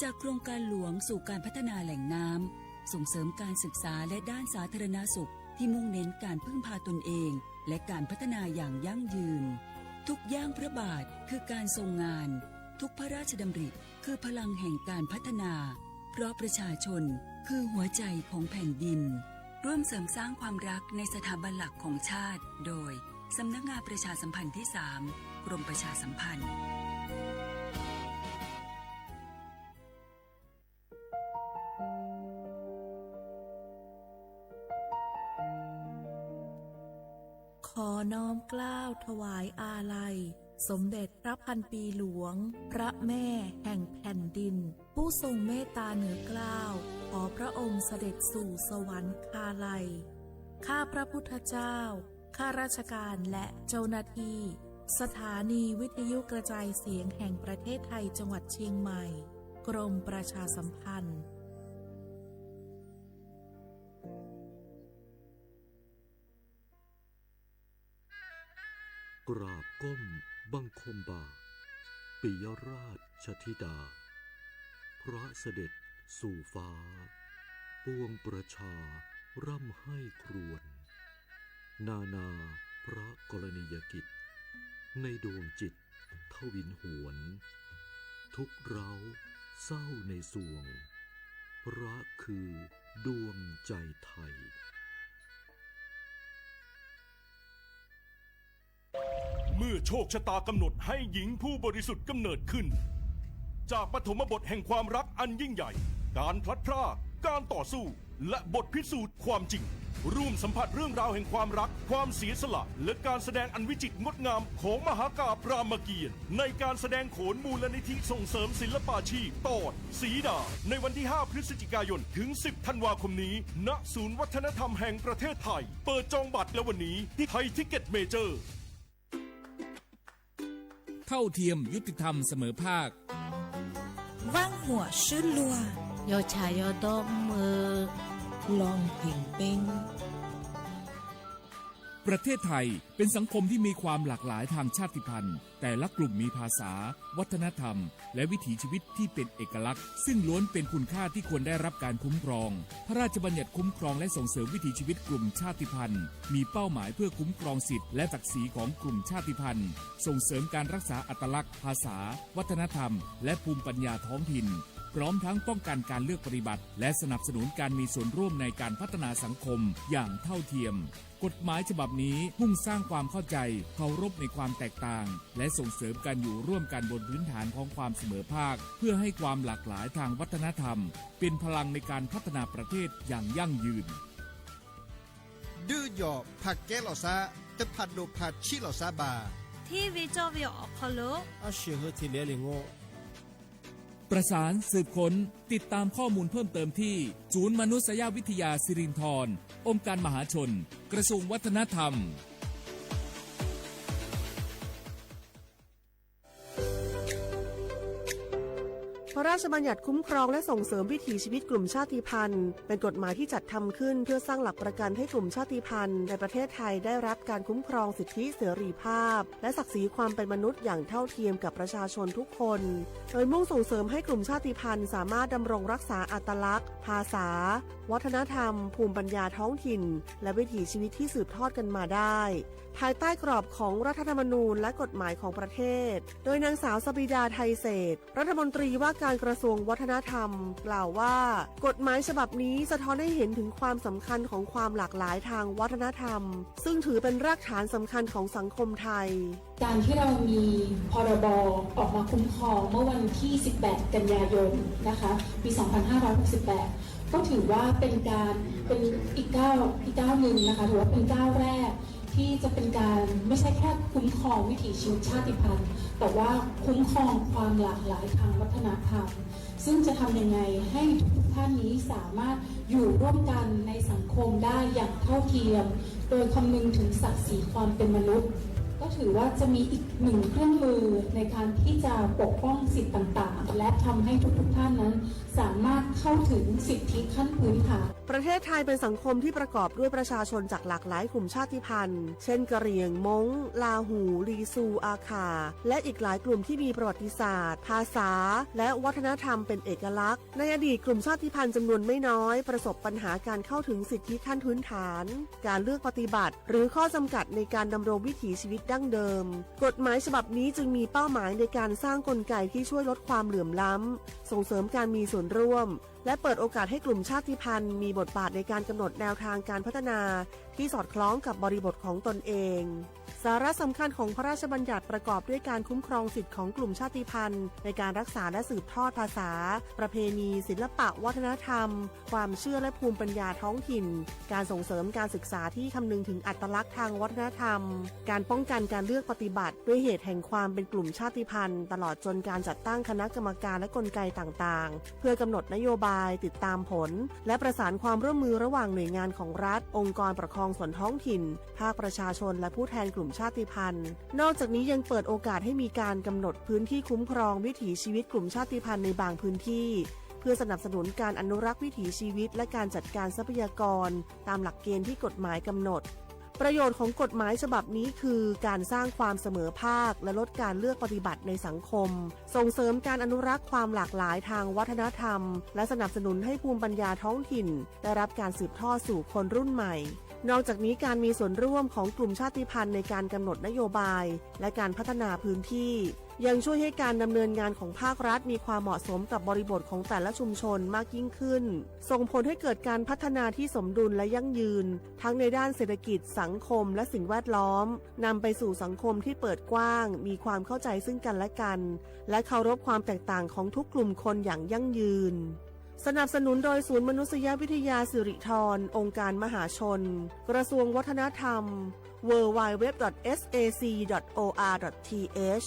จากโครงการหลวงสู่การพัฒนาแหล่งน้ำ ส่งเสริมการศึกษาและด้านสาธารณสุข ที่มุ่งเน้นการพึ่งพาตนเอง และการพัฒนาอย่างยั่งยืน ทุกย่างพระบาทคือการทรงงาน ทุกพระราชดำริคือพลังแห่งการพัฒนา เพราะประชาชนคือหัวใจของแผ่นดิน ร่วมเสริมสร้างความรักในสถาบันหลักของชาติ โดย สำนักงานประชาสัมพันธ์ที่สาม กรมประชาสัมพันธ์ ขอน้อมเกล้าถวายอาลัย สมเด็จพระพันปีหลวง พระแม่แห่งแผ่นดิน ผู้ทรงเมตตาเหนือเกล้า ขอพระองค์เสด็จสู่สวรรคาลัย ข้าพระพุทธเจ้า ข้าราชการและเจ้าหน้าที่ สถานีวิทยุกระจายเสียงแห่งประเทศไทยจังหวัดเชียงใหม่ กรมประชาสัมพันธ์ กราบก้มบังคมบาท ปิยราชธิดา พระเสด็จสู่ฟ้า ปวงประชาร่ำไห้ครวญ นานาพระกรณียกิจ ในดวงจิตทวินหวน ทุกข์ร้าวเศร้าในสวง พระคือดวงใจไทย เมื่อโชคชะตากำหนดให้หญิงผู้บริสุทธิ์กำเนิดขึ้น จากปฐมบทแห่งความรักอันยิ่งใหญ่ การพลัดพราก การต่อสู้ และบทพิสูจน์ความจริง ร่วมสัมผัสเรื่องราวแห่งความรัก ความเสียสละ และการแสดงอันวิจิตรงดงามของมหากาพย์รามเกียรติ์ ในการแสดงโขนมูลนิธิส่งเสริมศิลปาชีพ ตอนสีดา ในวันที่ห้าพฤศจิกายน ถึงสิบธันวาคมนี้ ณ ศูนย์วัฒนธรรมแห่งประเทศไทย เปิดจองบัตรแล้ววันนี้ที่ไทยทิกเก็ตเมเจอร์ เท่าเทียม ยุติธรรม เสมอภาค ว่างหัวซื่นลัว ยอชายอดอมเมอ ลองเพ่งเป้ง ประเทศไทยเป็นสังคมที่มีความหลากหลายทางชาติพันธุ์ แต่ละกลุ่มมีภาษา วัฒนธรรม และวิถีชีวิตที่เป็นเอกลักษณ์ ซึ่งล้วนเป็นคุณค่าที่ควรได้รับการคุ้มครอง พระราชบัญญัติคุ้มครองและส่งเสริมวิถีชีวิตกลุ่มชาติพันธุ์ มีเป้าหมายเพื่อคุ้มครองสิทธิและศักดิ์ศรีของกลุ่มชาติพันธุ์ ส่งเสริมการรักษาอัตลักษณ์ ภาษา วัฒนธรรม และภูมิปัญญาท้องถิ่น พร้อมทั้งป้องกันการเลือกปฏิบัติ และสนับสนุนการมีส่วนร่วมในการพัฒนาสังคมอย่างเท่าเทียม กฎหมายฉบับนี้มุ่งสร้างความเข้าใจ เคารพในความแตกต่าง และส่งเสริมการอยู่ร่วมกันบนพื้นฐานของความเสมอภาค เพื่อให้ความหลากหลายทางวัฒนธรรม เป็นพลังในการพัฒนาประเทศอย่างยั่งยืน ဒုးယီႇ ဖတ်းကဲလီၤသး တဖတ်းဒိၣ်ဖတ်းဆံးလီၤသးဘၣ် ထံဝေကျော်ဝေအီၣ်ခီလိာ် အရှေၣ်ဟၢထံလဲလ့ၣ်ငိ ประสานสืบค้น ติดตามข้อมูลเพิ่มเติมที่ ศูนย์มนุษยวิทยาสิรินธร องค์การมหาชน กระทรวงวัฒนธรรม พระราชบัญญัติคุ้มครองและส่งเสริมวิถีชีวิตกลุ่มชาติพันธุ์ เป็นกฎหมายที่จัดทำขึ้นเพื่อสร้างหลักประกันให้กลุ่มชาติพันธุ์ในประเทศไทยได้รับการคุ้มครองสิทธิเสรีภาพ และศักดิ์ศรีความเป็นมนุษย์อย่างเท่าเทียมกับประชาชนทุกคน โดยมุ่งส่งเสริมให้กลุ่มชาติพันธุ์สามารถดำรงรักษาอัตลักษณ์ ภาษา วัฒนธรรม ภูมิปัญญาท้องถิ่น และวิถีชีวิตที่สืบทอดกันมาได้ ภายใต้กรอบของรัฐธรรมนูญและกฎหมายของประเทศ โดยนางสาวสบิดา ไทยเศรษฐ รัฐมนตรีว่าการกระทรวงวัฒนธรรม กล่าวว่า กฎหมายฉบับนี้สะท้อนให้เห็นถึงความสำคัญของความหลากหลายทางวัฒนธรรม ซึ่งถือเป็นรากฐานสำคัญของสังคมไทย การที่เรามี พรบ ออกมาคุ้มครองเมื่อวันที่ สิบแปด กันยายน นะคะ ปี สองพันห้าร้อยหกสิบแปด ก็ถือว่าเป็นการ เป็นอีกก้าว อีกก้าวหนึ่งนะคะ ถือว่าเป็นก้าวแรก ที่จะเป็นการไม่ใช่แค่คุ้มครองวิถีชีวิตชาติพันธุ์ แต่ว่าคุ้มครองความหลากหลายทางวัฒนธรรม ซึ่งจะทำยังไงให้ทุกๆท่านนี้สามารถอยู่ร่วมกันในสังคมได้อย่างเท่าเทียม โดยคำนึงถึงศักดิ์ศรีความเป็นมนุษย์ ก็ถือว่าจะมีอีกหนึ่งเครื่องมือในการที่จะปกป้องสิทธิ์ต่างๆ และทำให้ทุกๆท่านนั้นสามารถเข้าถึงสิทธิขั้นพื้นฐาน ประเทศไทยเป็นสังคมที่ประกอบด้วยประชาชนจากหลากหลายกลุ่มชาติพันธุ์ เช่น กะเหรี่ยง ม้ง ลาหู ลีซู อาข่า และอีกหลายกลุ่มที่มีประวัติศาสตร์ ภาษา และวัฒนธรรมเป็นเอกลักษณ์ ในอดีตกลุ่มชาติพันธุ์จำนวนไม่น้อยประสบปัญหาการเข้าถึงสิทธิขั้นพื้นฐาน การเลือกปฏิบัติ หรือข้อจำกัดในการดำรงวิถีชีวิตดั้งเดิม กฎหมายฉบับนี้จึงมีเป้าหมายในการสร้างกลไกที่ช่วยลดความเหลื่อมล้ำ ส่งเสริมการมีส่วนร่วม และเปิดโอกาสให้กลุ่มชาติพันธุ์มีบทบาทในการกำหนดแนวทางการพัฒนาที่สอดคล้องกับบริบทของตนเอง สาระสำคัญของพระราชบัญญัติประกอบด้วยการคุ้มครองสิทธิ์ของกลุ่มชาติพันธุ์ ในการรักษาและสืบทอดภาษา ประเพณี ศิลปะวัฒนธรรม ความเชื่อและภูมิปัญญาท้องถิ่น การส่งเสริมการศึกษาที่คำนึงถึงอัตลักษณ์ทางวัฒนธรรม การป้องกันการเลือกปฏิบัติด้วยเหตุแห่งความเป็นกลุ่มชาติพันธุ์ ตลอดจนการจัดตั้งคณะกรรมการและกลไกต่างๆ เพื่อกำหนดนโยบาย ติดตามผล และประสานความร่วมมือระหว่างหน่วยงานของรัฐ องค์กรปกครองส่วนท้องถิ่น ภาคประชาชน และผู้แทนกลุ่มชาติพันธุ์ นอกจากนี้ยังเปิดโอกาสให้มีการกำหนดพื้นที่คุ้มครองวิถีชีวิตกลุ่มชาติพันธุ์ในบางพื้นที่ เพื่อสนับสนุนการอนุรักษ์วิถีชีวิต และการจัดการทรัพยากร ตามหลักเกณฑ์ที่กฎหมายกำหนด ประโยชน์ของกฎหมายฉบับนี้คือการสร้างความเสมอภาค และลดการเลือกปฏิบัติในสังคม ส่งเสริมการอนุรักษ์ความหลากหลายทางวัฒนธรรม และสนับสนุนให้ภูมิปัญญาท้องถิ่นได้รับการสืบทอดสู่คนรุ่นใหม่ นอกจากนี้การมีส่วนร่วมของกลุ่มชาติพันธุ์ในการกำหนดนโยบาย และการพัฒนาพื้นที่ ยังช่วยให้การดำเนินงานของภาครัฐมีความเหมาะสมกับบริบทของแต่ละชุมชนมากยิ่งขึ้น ส่งผลให้เกิดการพัฒนาที่สมดุลและยั่งยืน ทั้งในด้านเศรษฐกิจ สังคม และสิ่งแวดล้อม นำไปสู่สังคมที่เปิดกว้าง มีความเข้าใจซึ่งกันและกัน และเคารพความแตกต่างของทุกกลุ่มคนอย่างยั่งยืน สนับสนุนโดยศูนย์มนุษยวิทยาสิริธร องค์การมหาชน กระทรวงวัฒนธรรม ดับเบิลยู ดับเบิลยู ดับเบิลยู ดอท เอส เอ ซี ดอท โอ อาร์ ดอท ที เอช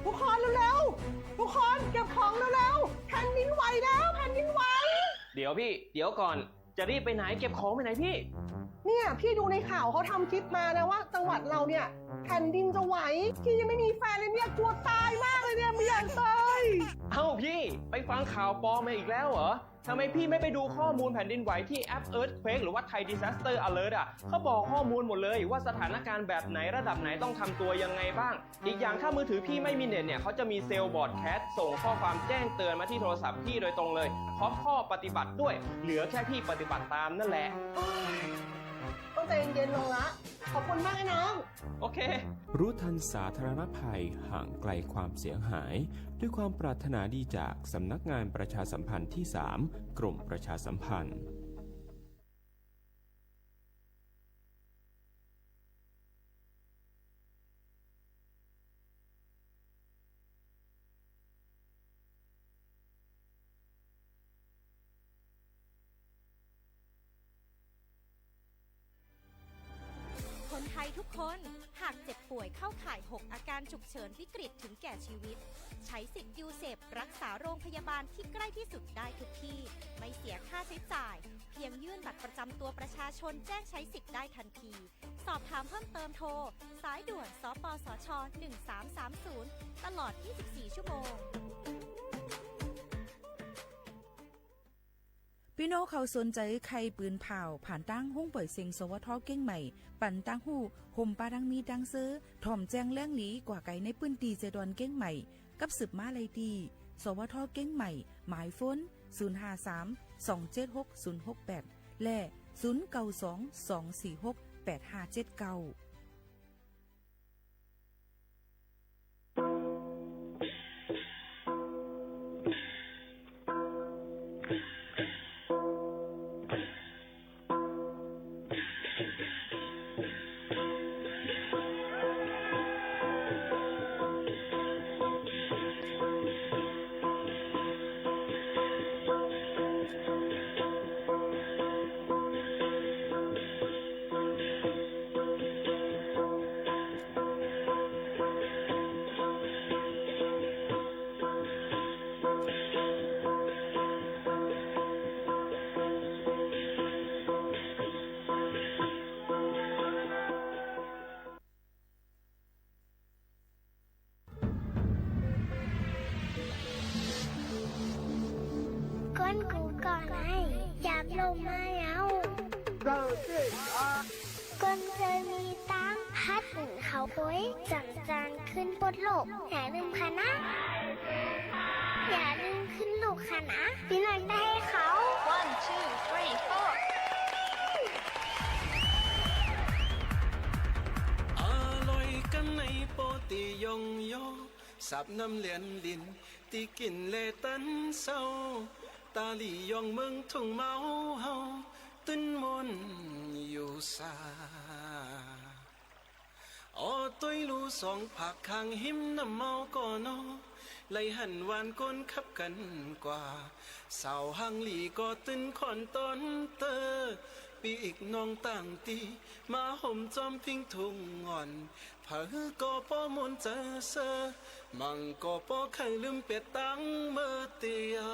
ทุกคนเร็วๆ ทุกคนเก็บของเร็วๆ แผ่นดินไหวแล้ว แผ่นดินไหว เดี๋ยวพี่ เดี๋ยวก่อน จะรีบไปไหน เก็บของไปไหนพี่ เนี่ย พี่ดูในข่าวเขาทำคลิปมานะว่าจังหวัดเราเนี่ย แผ่นดินจะไหว พี่ยังไม่มีแฟนเลยเนี่ย กลัวตายมากเลยเนี่ย ไม่อยากตาย เอ้าพี่ ไปฟังข่าวปลอมมาอีกแล้วเหรอ ทำไมพี่ไม่ไปดูข้อมูลแผ่นดินไหวที่แอป Earthquake หรือว่า Thai Disaster Alert อ่ะ เขาบอกข้อมูลหมดเลยว่าสถานการณ์แบบไหนระดับไหนต้องทำตัวยังไงบ้าง อีกอย่างถ้ามือถือพี่ไม่มีเน็ตเนี่ย เขาจะมี Cell Broadcast ส่งข้อความแจ้งเตือนมาที่โทรศัพท์พี่โดยตรงเลย พร้อมข้อปฏิบัติด้วย เหลือแค่พี่ปฏิบัติตามนั่นแหละ ใจเย็นลงละ ขอบคุณมากนะน้อง โอเค รู้ทันสาธารณภัย ห่างไกลความเสียหาย ด้วยความปรารถนาดีจากสำนักงานประชาสัมพันธ์ที่สาม กรมประชาสัมพันธ์ คนไทยทุกคนหากเจ็บป่วยเข้าข่ายหกอาการฉุกเฉินวิกฤตถึงแก่ชีวิต ใช้สิทธิ์ยูเซปรักษาโรงพยาบาลที่ใกล้ที่สุดได้ทุกที่ ไม่เสียค่าใช้จ่าย เพียงยื่นบัตรประจำตัวประชาชนแจ้งใช้สิทธิ์ได้ทันที สอบถามเพิ่มเติมโทร สายด่วน สปสช หนึ่งสามสามศูนย์ ตลอดยี่สิบสี่ชั่วโมง ปี้น้องเขาสนใจ๋ใค่ปืนเผ่า ผ่านตางห้องป่วยเซ็ง สวท เก้งใหม่ ปันตางฮู้ ห่มปาตางมีตางเซอ ถ่อมแจ้งแหล่งหลีกว่าไกลในปื้นตี้เซดอนเก้งใหม่ กับสืบมาไล่ตี้ สวท เก้งใหม่ หมายโฟน ศูนย์ห้าสาม สองเจ็ดหก ศูนย์หกแปด และ ศูนย์เก้าสอง สองสี่หก แปดห้าเจ็ดเก้า ก้นกูก่อนไอ้ อยากลงมาแล้ว ก้นเคยมีตังค์ ฮัดหนุนเขาโอย จั่งจานขึ้นปดโลก อย่าลืมคะนะ อย่าลืมขึ้นลูกคะนะ พี่น้องได้เขา One, two, three, four. อร่อยกั๋นในโปะตี้ย่องยอ สาบน้ำเหลียนลิน ตี้กิ๋นแลตันเซา ต๋าหลีย่องเมืองทุ่งเมาเฮา ตึ้นม่วนอยู่สา อ้อ ตุ๊ยลู่สองผากข้างฮิมน้ำเมาก่อเนาะ ไล่หันหวานก้นขับกั๋นกว่า สาวหางหลีก็ตึ้นค่อนต๋อนเต๊อะ ปี้อิกน้องต่างตี้ มาห่มจอมพิงทุ่งอ่อน เผลอก็ป้อม่วนใจ๋เซอ มั่งก็ป้อใค่ลืมเปียดตังเมื่อเตียว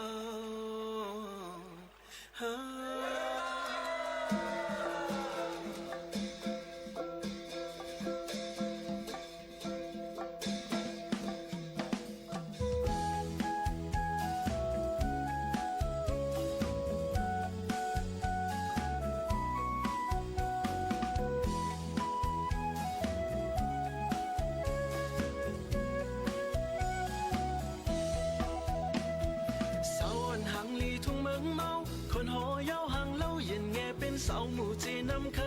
สาวอ่อนหางหลีทุ่งเมืองเมา คนหอยาวหางเหล้าเย็นแง่ เป๋นสาวหมู่เจน้ำค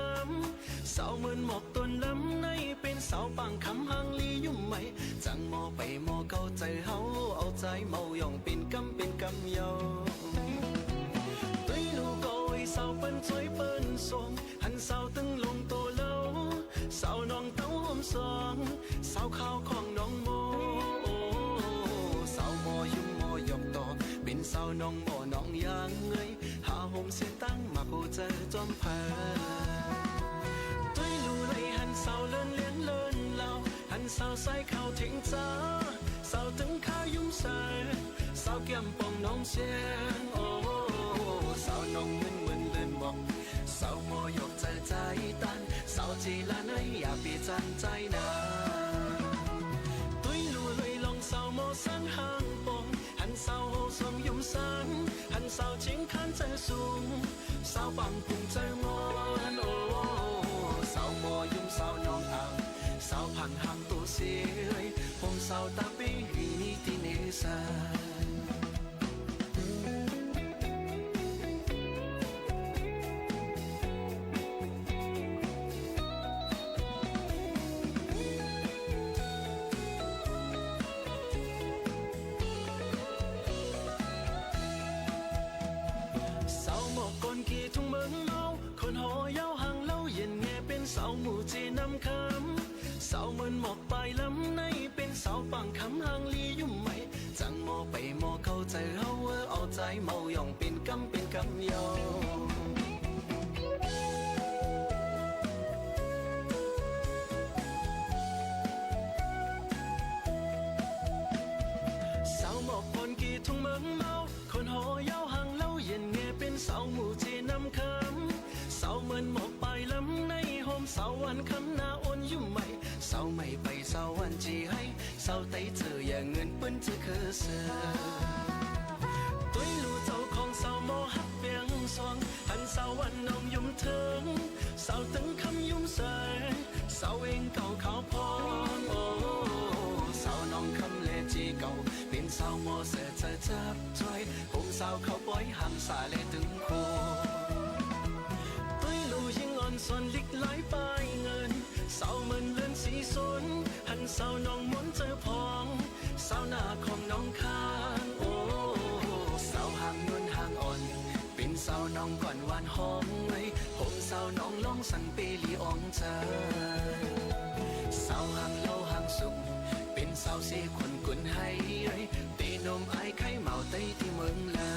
ำ สาวเมินหมอกต้นลำใน เป๋นสาวปางคำหางหลียุ่มไหม จังหม้อไปหม้อเก้าใจ๋เฮา เอาใจ๋เมาย่องเป๋นกำเป๋นกำเยา ตุ๊ยลู่ก็ไอ้สาวเปิ้นจ้วยเปิ้นส่ง หันสาวตึงลงโตเหล้า สาวน้องเต้าหอมสอง สาวขาวของน้องหม้อ สาวหม้อยุ่มหม้อหยอกต่อ เป๋นสาวน้องหม้อน้องยางเงย หาห่มเสียตังมาโกเจอจอมเผา ตุ๊ยลู่เลยหันสาวเลินเลียนเลินเหล้า หันสาวใส่ข้าวเท็งจ๋า สาวตึงข้ายุ่มใส่ สาวแก้มป่องน้องเสียง โอ้ สาวน้องมึนมึนเลินหมอก สาวหม้อหยอกใจ๋ใจ๋ตัน สาวจี๋ละไหนอย่าไปจันใจ๋นา ตุ๊ยลู่เลยลองสาวหม้อสังหางป่อง หันสาวโฮสวงยุ่มสัง หันสาวเจียงคานใจ๋สูง สาวปางกุงใจ๋ม่อน โอ้ สาวหม้อยุ่มสาวน้องอ่าง สาวผังหางโตเสีย ผมสาวตาปี้มีตี้เนซา สาวปางคำหางหลียุมใหม่ จั้งหมอไปหมอเข้าใจ๋เฮา เออ เอาใจ๋เมาหย่องเป๋นกำเป๋นกำเยา สาวหมอกผ่อนกี่ทุ่งเมืองเมา คนหอยาวหางเหล้าเย็นแง่ เป๋นสาวหมู่เจนำคำ สาวเหมือนหมอกปลายลำใน ห่มสาวหวานคำหน้าอ่อนยุมใหม่ สาวใหม่ไปสาวหวานจีไฮ สาวไตเจออย่างเงินเปิ้นเจอคือเสือ ตุ้ยลู่เจ้าของสาวหมอฮักเปียงสวง หันสาวหวานน้องยุมเถิง สาวตึงคำยุมใส สาวเองเก่าขาวพอง โอ้ สาวน้องคำแลจีเก่า เป๋นสาวหมอเสือเจอจับจ้อย ห่มสาวเข้าปอยหามสาแลตึงโค ตุ้ยลู่ญิงอ่อนสนหลีกหลายปายเงิน สาวเหมือนเรือนสีสน หันสาวน้องมนเจอพอง สาวหน้าของน้องคาน โอ้ สาวหางนวลหางอ่อน เป๋นสาวน้องก่อนหวานหอมเอ้ย ห่มสาวน้องลองสังเปรีอองเจอ สาวหางเหล้าหางสุก เป๋นสาวเสขนกุนไฮเอ้ย เตนมอ้ายไข่เหมาไต้ตี้เมืองลา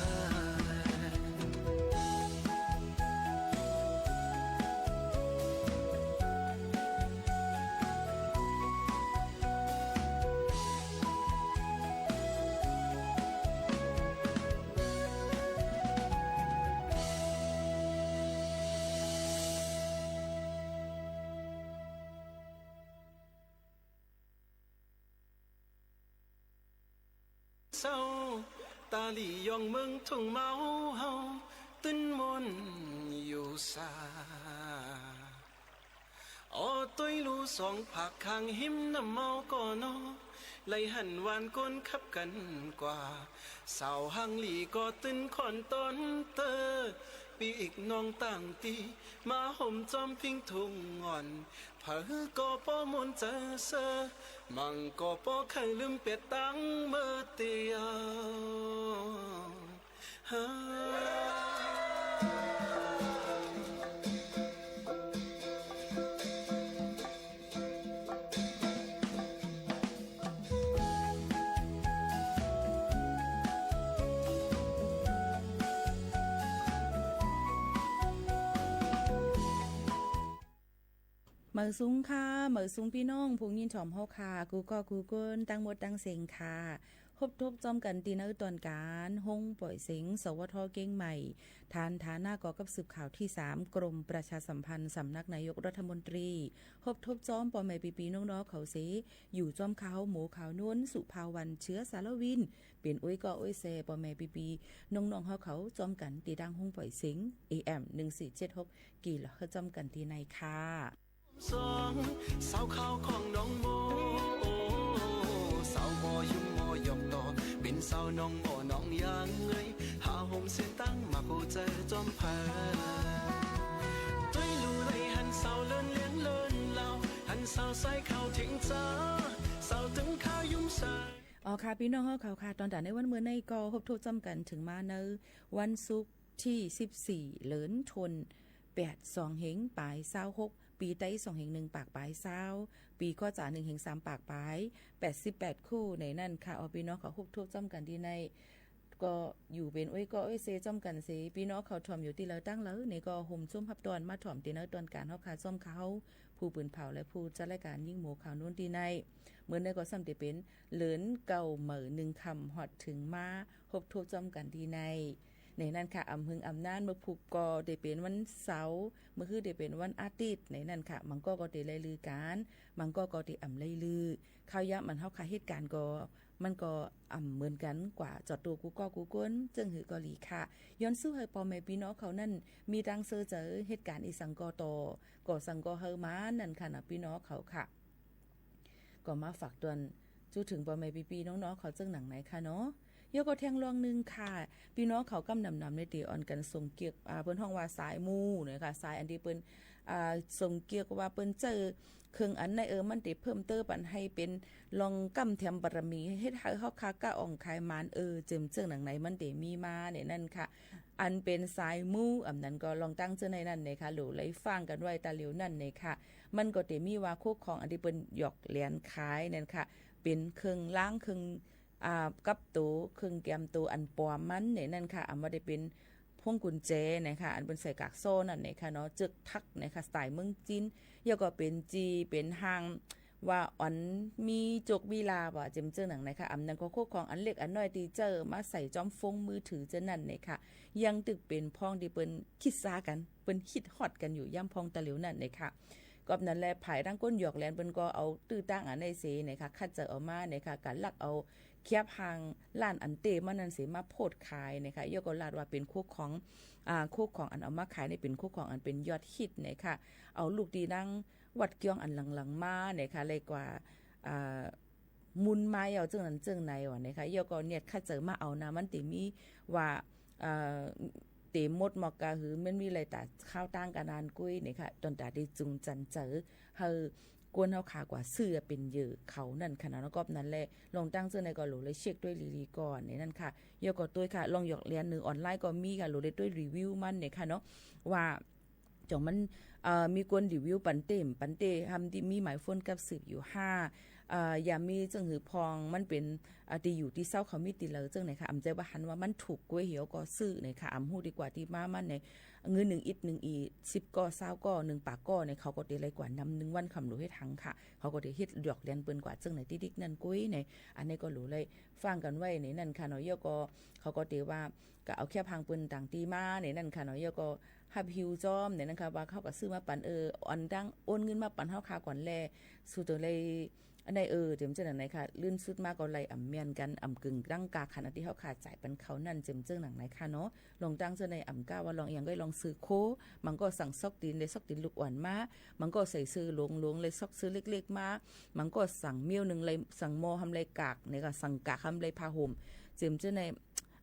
เศร้า ต๋าหลียองเมืองทุ่งเมาเฮา ตึ้นม่วนอยู่สา ออ ตุ้ยลู่สองผากข้างหิมน้ำเมาก่อเนาะ ไหลหันหวานก้นขับกั๋นกว่า สาวหางหลีก็ตึ้นค่อนต๋อนเต๊อะ ปีอีกน้องต่างตี้ มาห่มจอมพิงทุ่งอ่อน เผลอก็ป้อมนต์เจอเซอ มั่งก็ป้อใค่ลืมเปียดตังเมื่อเตียว เฮ้อ เหมยสูงค่ะ เหมยสูงปี้น้องผู้ยินถ่อมเฮาค่ะ กู้ก้อกู้ก้น ตึงหมดตึงเสียงค่ะ ฮบทบจอมกั๋นตี้เนินต๋อนก๋าน โฮงป่อยเสียง สวท เกียงใหม่ ฐานฐานะก่อกับสืบข่าวตี้สาม กรมประชาสัมพันธ์ สำนักนายกรัฐมนตรี ฮบทบจอมป้อแม่ปี้ๆ น้องๆ เขาเส อยู่จอมข้าวหมู่ข่าวโน้น สุภาวัน เชื้อสารวิน เป๋นโอ้ยก้อโอ้ยเซ ป้อแม่ปี้ๆ น้องๆ เฮาเขาจอมกั๋นตี้ตางโฮงป่อยเสียง เอ เอ็ม หนึ่งสี่เจ็ดหก กิโลเฮิรตซ์ จอมกั๋นตี้ในค่ะ สอง สาวขาวของหนองโม สาวหมอยุมหมอหยอกต่อ เป๋นสาวหนองหมอหนองยางเอ้ย หาห่มเส้นตังหมากหัวใจ๋จอมเผา ตุ้ยลู่ไหลหันสาวเลินเลี้ยงเลินลาว หันสาวสายขาวเท็งจ๋า สาวตึงข้ายุมใส อ๋อค่ะ ปี้น้องเฮาเขาค่ะ ต๋อนตางในวันเมื่อในก็ฮบทบจอมกั๋นเถิงมาในวันศุกร์ตี้สิบสี่ เดือนธันวาคม แปด สองเฮงป๋ายซาวหก ปีไต้สองเฮงหนึ่งปากป๋ายซาว ปีก้อจ๋าหนึ่งเฮงสามปากป๋าย แปดสิบแปดคู่ในนั้นค่ะ อ๋อ ปี้น้องเขาฮบทบจอมกั๋นตี้ใน ก็อยู่เป๋นโอ้ยก้อโอ้ยเซจอมกั๋นเส ปี้น้องเขาถ่อมอยู่ตี้ใดตางใด ในก็ห่มโฮมฮับต้อนมาถ่อมตี้เนินต๋อนก๋านเฮาค่ะ จอมข้าว ผู้ปืนเผาและผู้จัดรายก๋านยิ่งหมู่ข่าวโน้นตี้ใน เมื่อในก็ซ้ำตี้เป๋น เดือนเก้าเหมยหนึ่งค่ำ ฮอดเถิงมา ฮบทบจอมกั๋นตี้ใน ในนั้นค่ะ อำหึงอำนาน เมื่อพุกก็ได้เป๋นวันเสาร์ เมื่อฮื้อได้เป๋นวันอาทิตย์ ในนั้นค่ะ บางก้อก็ได้ไล่ลือกั๋น บางก้อก็ได้อ่ำไล่ลือ ข้าวยามอันเฮาค่ะเหตุก๋ารณ์ก็ มันก็อ่ำเหมือนกั๋นกว่า จอดตั๋วกู้ก้อกู้ก้น เจิ่งหื้อก็หลีค่ะ ย้อนสู้หื้อป้อแม่ปี้น้องเขานั้น มีตางเซอเจ๋อเหตุก๋ารณ์อีสังก่อต่อ ก่อสังก่อหื้อมานั้นค่ะนะ ปี้น้องเขาค่ะ ก็มาฝากเตือนจู๊เถิงป้อแม่ปี้ๆ น้องๆ เขาเจิ่งหนังไหนค่ะเนาะ ยอดก็แท่งเรื่องนึ่งค่ะ ปี้น้องเขาก้ำหนำๆ ในตี้อ่อนกั๋นส่งเกียก อ่า เปิ้นฮ้องว่าสายมูเนาะค่ะ สายอันตี้เปิ้น อ่า ส่งเกียกว่าเปิ้นเจ้าเครื่องอันไหน เออ มันตี้เพิ่มเติมปันหื้อเปิ้นลองก้ำแถมบารมี เฮ็ดหื้อเฮาค้าก้าอ่องขายหมาน เออ เจิ่มเจิ่งหนังไหน มันตี้มีมาในนั้นค่ะ อันเป๋นสายมู อำนั้นก็ลองตั้งเจื้อในนั้นเน่ยค่ะ หลูไหลฟังกั๋นไว้ตาเหลียวนั้นเน่ยค่ะ มันก็ตี้มีว่าคู่ครองอันตี้เปิ้นหยอกแหลนขายนั่นค่ะ เป๋นเครื่องลาง เครื่อง อ่า กับโต เครื่องแกมโตอันปลอมมันในนั้นค่ะ อำว่าได้เป๋นพวงกุญแจนะคะ อันเปิ้นใส่กากซ้อนั่นนะคะเนาะ เจื้อถักนะคะ สไตล์เมืองจีน แล้วก็เป๋นจี เป๋นฮาง ว่าอันมีโจกมีลาภว่าเจ๋มเจื้อหนังนะคะ อำนั้นก็โคกของอันเล็กอันน้อยตี้เจ้ามาใส่จ้อมโฟนมือถือเจ้านั้นนะคะ ยังตึกเป๋นพ่องตี้เปิ้นคิดซากั๋น เปิ้นฮิตฮอตกั๋นอยู่ย่ำพ่องตะเหลียวนั้นนะคะ ก็นั้นแหละ ภายหลังก้นหยอกแหลนเปิ้นก็เอาตื้อตั้งอันในเสนะคะ คัดเจาะออกมานะคะ ก็ลักเอาแคปฮางล้านอันเต๊มานั้นเสมาโพสต์ขายนะคะ แล้วก็ลาดว่าเป๋นโคกของ อ่า โคกของอันเอามาขายนี่เป๋นโคกของอันเป๋นยอดฮิตนะคะ เอาลูกตี้นางวัดเกี้ยงอันหลังๆ มานะคะ เลยกว่า อ่า มุนมาเอาเจื้อนั้นเจื้อไหนว่านะคะ แล้วก็เนียดคัดเจาะมาเอานะ มันตี้มีว่า เอ่อ เต๋หมดหมอกกาหือ มันมีอะไรต๋าข้าวตั้งกะนานกุ้ยนะคะ ตอนต๋าได้จุงจันเจ๋อหื้อก้นเฮาขากว่าซื้อเป๋นเหยื่อเขานั่นค่ะเนาะ ก็นั้นแหละ ลองตั้งเจื้อไหนก็หลูเลยเช็คตวยหลีๆ ก่อนในนั้นค่ะ แล้วก็ตวยค่ะ ลองหยอกแหลนในออนไลน์ก็มีค่ะ หลูเลยตวยรีวิวมันนะคะเนาะ ว่า จ่องมัน เอ่อ มีคนรีวิวปันเต๊ ปันเต๊ หำตี้มีหมายโฟนกับสืบอยู่ห้า เอ่อ ยามมีเจิ่งหื้อพ่อง มันเป๋น อ่า ตี้อยู่ตี้เซาเขามีตี้เหลอเจิ่งไหนคะ อำใจ๋ว่าหันว่ามันถูกกว่าเหียวก็ซื้อไหนคะ อำฮู้ดีกว่าตี้มามันใน เงินหนึ่งอิดหนึ่งอี สิบก้อ ซาวก้อ หนึ่งปากก้อใน เขาก็เตะไล่กว่านำหนึ่งวันคำหลูเฮ็ดหังค่ะ เขาก็เตะเฮ็ดหยอกแหลนเปิ้นกว่าเจิ่งไหนตี้ดิกนั่นกุ้ยใน อันนี้ก็หลูเลยฟังกั๋นไว้ในนั้นค่ะเนาะ แล้วก็เขาก็เตะว่า ก็เอาแคปฮางเปิ้นต่างตี้มาในนั้นค่ะเนาะ แล้วก็ ฮับฮิวจ้อมในนั้นค่ะ ว่าเขาก็ซื้อมาปัน เออ อันดังโอนเงินมาปันเฮาขากว่าแล สู่เติงเลย อันไหน เออ เจ๋มเจื้อหนังไหนคะ ลื่นสุดมาก็ไล่อำเมียนกั๋น อำกึ่งดังกาขันอันตี้เฮาขายจ่ายปันเขานั่น เจ๋มเจื้อหนังไหนคะเนาะ ลองตั้งเจื้อไหน อำก้าว่าลองเอียงก็ลองซื้อโค บางก็สั่งซอกตี๋น เลยซอกตี๋นลูกอ่อนมา บางก็ใส่เสื้อหลวงๆ เลยซอกเสื้อเล็กๆ มา บางก็สั่งเมี้ยวหนึ่ง เลยสั่งหม้อหำ เลยกาก เนี่ยก็สั่งกากหำ เลยผ้าห่ม เจ๋มเจื้อไหน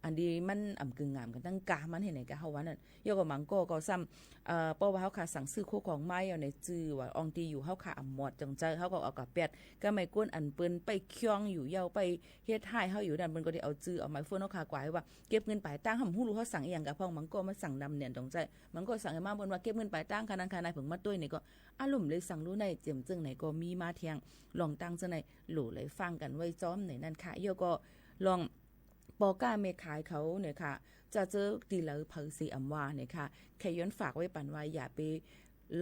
อันตี้มันอำกึ่งงามกั๋นตั้งกามันเห็นไหนกาเฮาว่านั่น แล้วก็บางก็ ก็ซ้ำ เอ่อ เพราะว่าเฮาขายสั่งซื้อโคของมาเอาในจื้อว่าอ่องตี้อยู่เฮาขายอำหมดจังเจ้า เฮาก็เอากาแปด ก็ไม่ก้นอันเปิ้นไปเคี้ยงอยู่เย้า ไปเฮ็ดฮ้ายเฮาอยู่นั่น เปิ้นก็ได้เอาจื้อเอาหมายโฟนเฮาขากว่าว่า เก็บเงินป๋ายตาง หำฮู้หลูเฮาสั่งเอียงกาพ่อง บางก็มาสั่งนำเนียนตรงใจ บางก็สั่งหื้อมาเปิ้นว่าเก็บเงินป๋ายตางค่ะ นั้นค่ะ นายเผิงมาตวยนี่ก็ อารมณ์เลยสั่งหลูไหน เจ๋มเจื้อไหนก็มีมาแทง ลองตั้งเจื้อไหน หลูเลยฟังกั๋นไว้จ้อมในนั้นค่ะ แล้วก็ลอง ป้อก้าแม่ขายเขาเนี่ยค่ะ จะเจอตี้เหลอเผยเสียอำว่าเนี่ยค่ะ แค่ย้อนฝากไว้ปันว่าอย่าไป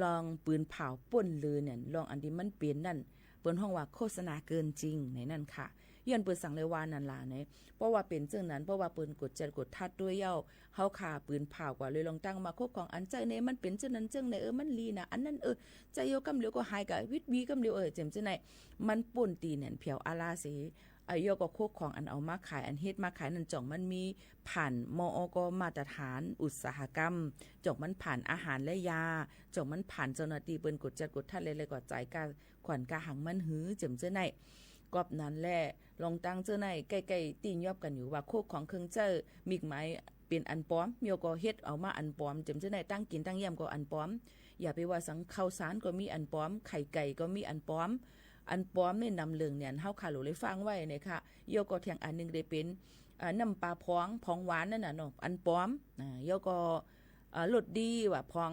ลองปืนเผาป้นเลยเนี่ย ลองอันตี้มันเป๋นนั่น เปิ้นฮ้องว่าโฆษณาเกินจริงในนั้นค่ะ ย้อนเปิ้นสั่งเลยว่านั่นล่ะเนี่ย เพราะว่าเป๋นเจิ่งนั้น เพราะว่าเปิ้นกดจัดกดทัดตวยเย้า เฮาขายปืนเผากว่าเลยลองตั้งมาโคของอันใจ๋ในมันเป๋นเจิ่งนั้นเจิ่งใน เออ มันลีนะ อันนั้น เออ ใจ๋เยียวกำเดียวก็หายกะวิดวีกำเดียว เออ เจ๋มเจื้อไหน มันป้นตี้เนี่ยเผียวอาลาเส อ่ะ แล้วก็โคของอันเอามาขาย อันเฮ็ดมาขายนั่น จ่องมันมีผ่าน มอก มาตรฐานอุตสาหกรรม จ่องมันผ่านอาหารและยา จ่องมันผ่านเจ้าหน้าตี้เปิ้นกดจัดกดทัดเลย เลยก็จ่ายกาขวัญกาหังมันหื้อ เจ๋มเจื้อไหน ก็นั้นแหละ ลองตั้งเจื้อไหน ใก้ๆ ตี้ยอบกั๋นอยู่ว่าโคของเครื่องใจ๊ มิกหมายเป๋นอันปลอม แล้วก็เฮ็ดเอามาอันปลอม เจ๋มเจื้อไหน ตั้งกิ๋นตั้งเยี่ยมก็อันปลอม อย่าไปว่าสัง ข้าวสารก็มีอันปลอม ไข่ไก่ก็มีอันปลอม อันปลอมนี่นำเรื่องเนี่ย เฮาขายหลูเลยฟังไว้เนี่ยค่ะ แล้วก็แทงอันหนึ่งได้เป๋น อ่า น้ำปลาผอง ผองหวานนั่นน่ะเนาะ อันปลอม อ่า แล้วก็ อ่า รสดีว่าผอง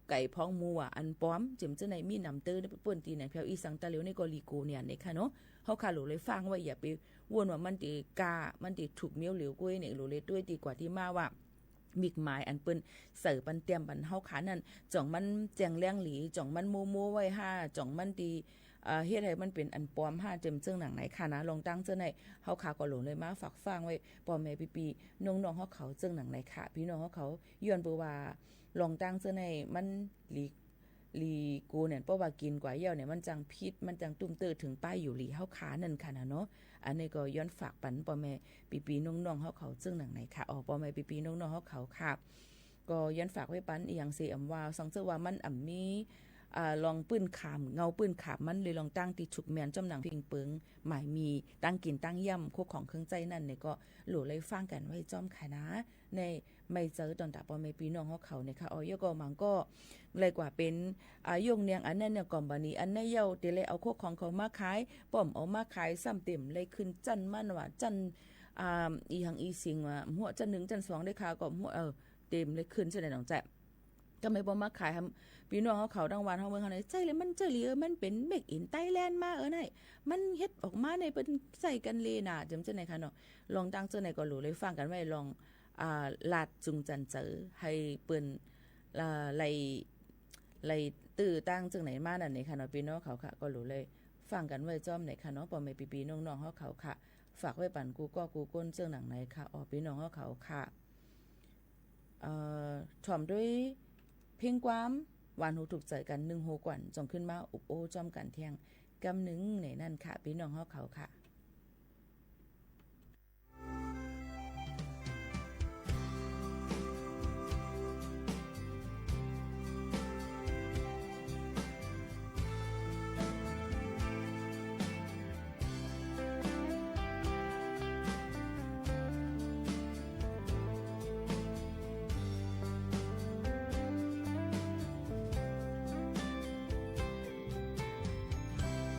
ไก่ผองหมูอ่ะ อันปลอม เจ๋มเจื้อไหน มีนำเต๊อะ เปิ้นตี้เนี่ย แผวอีสังตะเหลียวนี่ก็ลีโกเนี่ยเนี่ยค่ะเนาะ เฮาขายหลูเลยฟังไว้ อย่าไปว่นว่ามันตี้ก้า มันตี้ถูกเมี้ยวเหลียวกุ้ยเนี่ย หลูเลยตวยตี้กว่าตี้มาว่า มิกหมายอันเปิ้นใส่ปันเตรียมปันเฮาขายนั่น จ่องมันแจ้งแหลงหลี จ่องมันโมโมไว้ห้า จ่องมันตี้ เอ่อ เฮ็ดหื้อมันเป๋นอันปลอมห้า เจ๋มเจื้อหนังไหนค่ะนะ ลองตั้งเจื้อไหน เฮาขายก็หลูเลยมาฝากฟังไว้ ป้อแม่ปี้ๆ น้องๆ เฮาเขาเจื้อหนังไหนค่ะ ปี้น้องเฮาเขา ย้อนเปิ้นว่า ลองตั้งเจื้อไหน มันหลี หลีโกเนี่ย เพราะว่ากิ๋นกว่าเยี่ยวเนี่ย มันจังผิด มันจังตุ้มเต๊อะ เถิงป้ายอยู่หลีเฮาขายนั่นค่ะนะเนาะ อันนี้ก็ย้อนฝากปันป้อแม่ปี้ๆ น้องๆ เฮาเขาเจื้อหนังไหนค่ะ อ๋อ ป้อแม่ปี้ๆ น้องๆ เฮาเขาค่ะ ก็ย้อนฝากไว้ปัน อีหยังเสอำว่า สังเจื้อว่ามันอำมี อ่า ลองปื้นขาม เงาปื้นขามมันเลย ลองตั้งตี้ถูกแม่นจ้อมหนังเพ่งเปิง หมายมี ตั้งกิ๋นตั้งเยี่ยม โคของเครื่องใจ๊นั่นเนี่ย ก็หลูเลยฟังกั๋นไว้จ้อมค่ะนะ ใน ไม่เจอตอนตาป้อแม่ปี้น้องเฮาเขาเนี่ยค่ะ อ๋อ แล้วก็บางก็ เลยกว่าเป๋น อ่า ยกเนียงอันนั้นเนี่ย คอมพานีอันนั้นเยี่ยว ตี้เลยเอาโคของเขามาขาย ป้อมเอามาขาย ซ้ำเต๋มเลยขึ้นจั้นมันว่า จั้น อ่า อีหังอีสิงว่า หัวจั้นหนึ่งจั้นสองได้ค่ะ ก็หัว เออ เต๋มเลยขึ้นใจ้ไหนน้องแจ๊ะ ก็ไม่บ่มาขายหำปี้น้องเฮาเขาตังวานตังเมืองเฮาใน ใจ้เลย มันใจ้หรือ เออ มันเป๋นเมคอินไทยแลนด์มา เออ นั่น มันเฮ็ดออกมาในเปิ้นใจ้กั๋นเลยน่ะ จำเจ้าไหนคะเนาะ ลองตังเจ้าไหนก็หลู่เลยฟังกั๋นไว้ ลอง อ่า ลาดจูงจันเจ๋อ หื้อเปิ้น อ่า ไล่ ไล่ตื้อตังเจ้าไหนมานั่นเองค่ะเนาะ ปี้น้องเขาค่ะ ก็หลู่เลยฟังกั๋นไว้จ้อมไหนค่ะเนาะ ป้อแม่ปี้ๆ น้องๆ เฮาเขาค่ะ ฝากไว้ปั๋นกู้ก้อกู้ก้นเจ้าหนังไหนค่ะ อ้อ ปี้น้องเฮาเขาค่ะ เอ่อ ถ่อมด้วยเพลงความหวานหูถูกใจ๋กั๋นนึ่งโฮก่อน จ่องขึ้นมาอุบโอ้จ้อมกั๋นเตี้ยงกำนึ่งในนั้นค่ะ ปี้น้องเฮาเขาค่ะ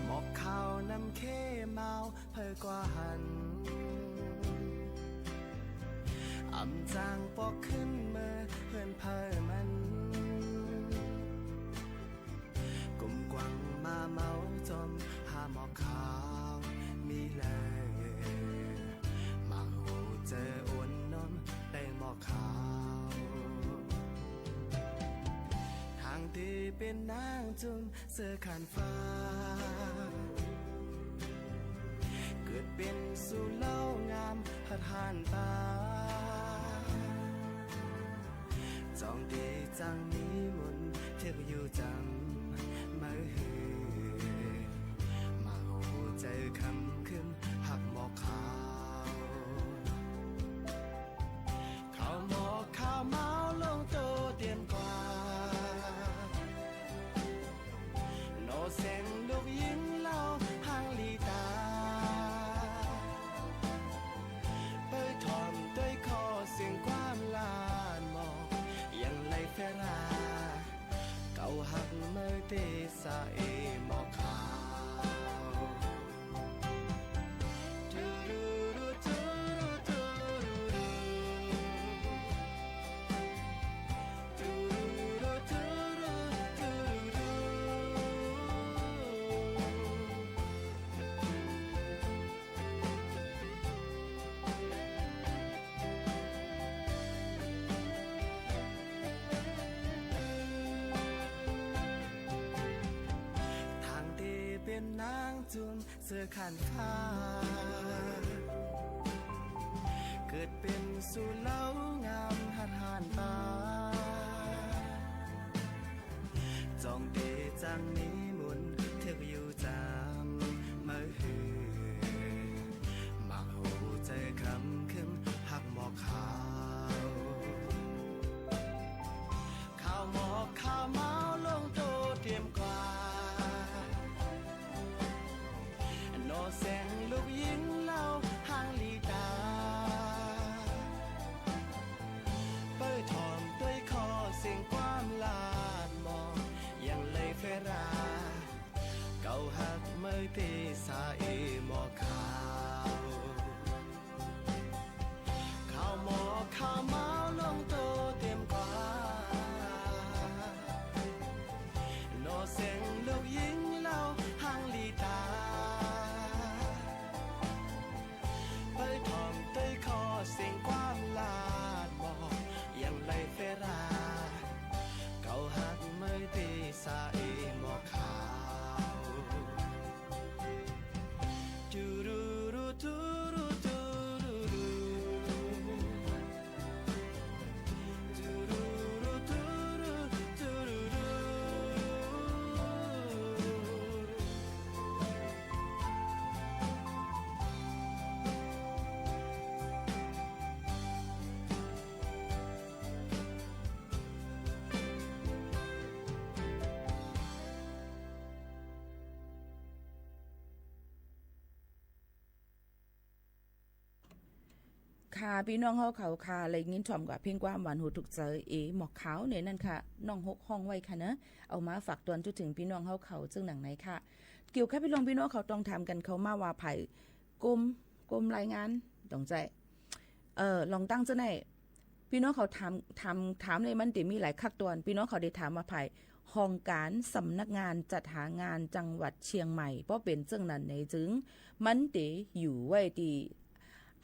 หมอกขาวนำเข้เมา เผยกว่าหัน อ่ำจางปอกขึ้นเมอเพื่อนเผยมัน กุมกวางมาเมาจอมหาหมอกขาวมีเลย มาหูเจออ่อนน้อมแต่งหมอกขาว ทางตี้เป๋นนางจุ่ม เสื้อขานฟ้า เกิดเป๋นสู่เหล้างามหัดหานต๋า จ้องตี้จังมีมนต์เถิกอยู่จ๋ำเมอหื้อ มาหูใจ๋คำขึ้นฮักหมอกขาว เขาหมอกขาวเมาลงโตเตียมกว่า หน่อแสงลูกหญิงเหล้าหางลีต๋า เปิ้นถ่อมตวยคอเสียงความลาดหมอก ยังไลแฟรา เก่าฮักเมอเตสาเอหมอกขาว ทางตี้เป๋นนางจุ่ม เสื้อขานฟ้า เกิดเป๋นสู่เหล้างามหัดหานต๋า จ้องตี้จังมีมนต์เถิกอยู่จ๋ำเมอหื้อ มาหูใจ๋คำขึ้นฮักหมอกขาว เขาหมอกขาวเมาลงโตเตียมกว่า หน่อแสงลูกหญิงเหล้าหางลีต๋า เปิ้นถ่อมตวยคอเสียงความลาดหมอก ยังไลแฟรา เก่าฮักเมอเตสาเอหมอกขาว เขาหมอกขาวเมาลงโตเตียมกว่า หน่อแสงลูกหญิงเหล้าหางลีต๋า เปิ้นถ่อมตวยคอเสียงความลาดหมอก ยังไลแฟรา เก่าฮักเมอเตสาเอหมอกขาว ค่ะ ปี้น้องเฮาเขาค่ะ ได้ยินถ่อมกว่าเพลงความหวานหูถูกใจ๋เอหมอกขาวในนั้นค่ะ น้องหกฮ้องไว้ค่ะเนาะ เอามาฝากตวนจุดเถิงปี้น้องเฮาเขาเจิ่งหนังในค่ะ เกี่ยวกับปี้น้อง ปี้น้องเขาต้องถามกั๋นเข้ามาว่า ใผก้ม ก้มรายงาน ต้องใจ๋ เอ่อ ลองตั้งเจ้าไหน ปี้น้องเขาถาม ถาม ถามเลย มันเต๋มีหลายขั้นตอน ปี้น้องเขาได้ถามว่าภายห้องก๋านสำนักงานจัดหางานจังหวัดเชียงใหม่ เพราะเป๋นเจ้านั้นไหนจึง มันเต๋อยู่ไว้ตี้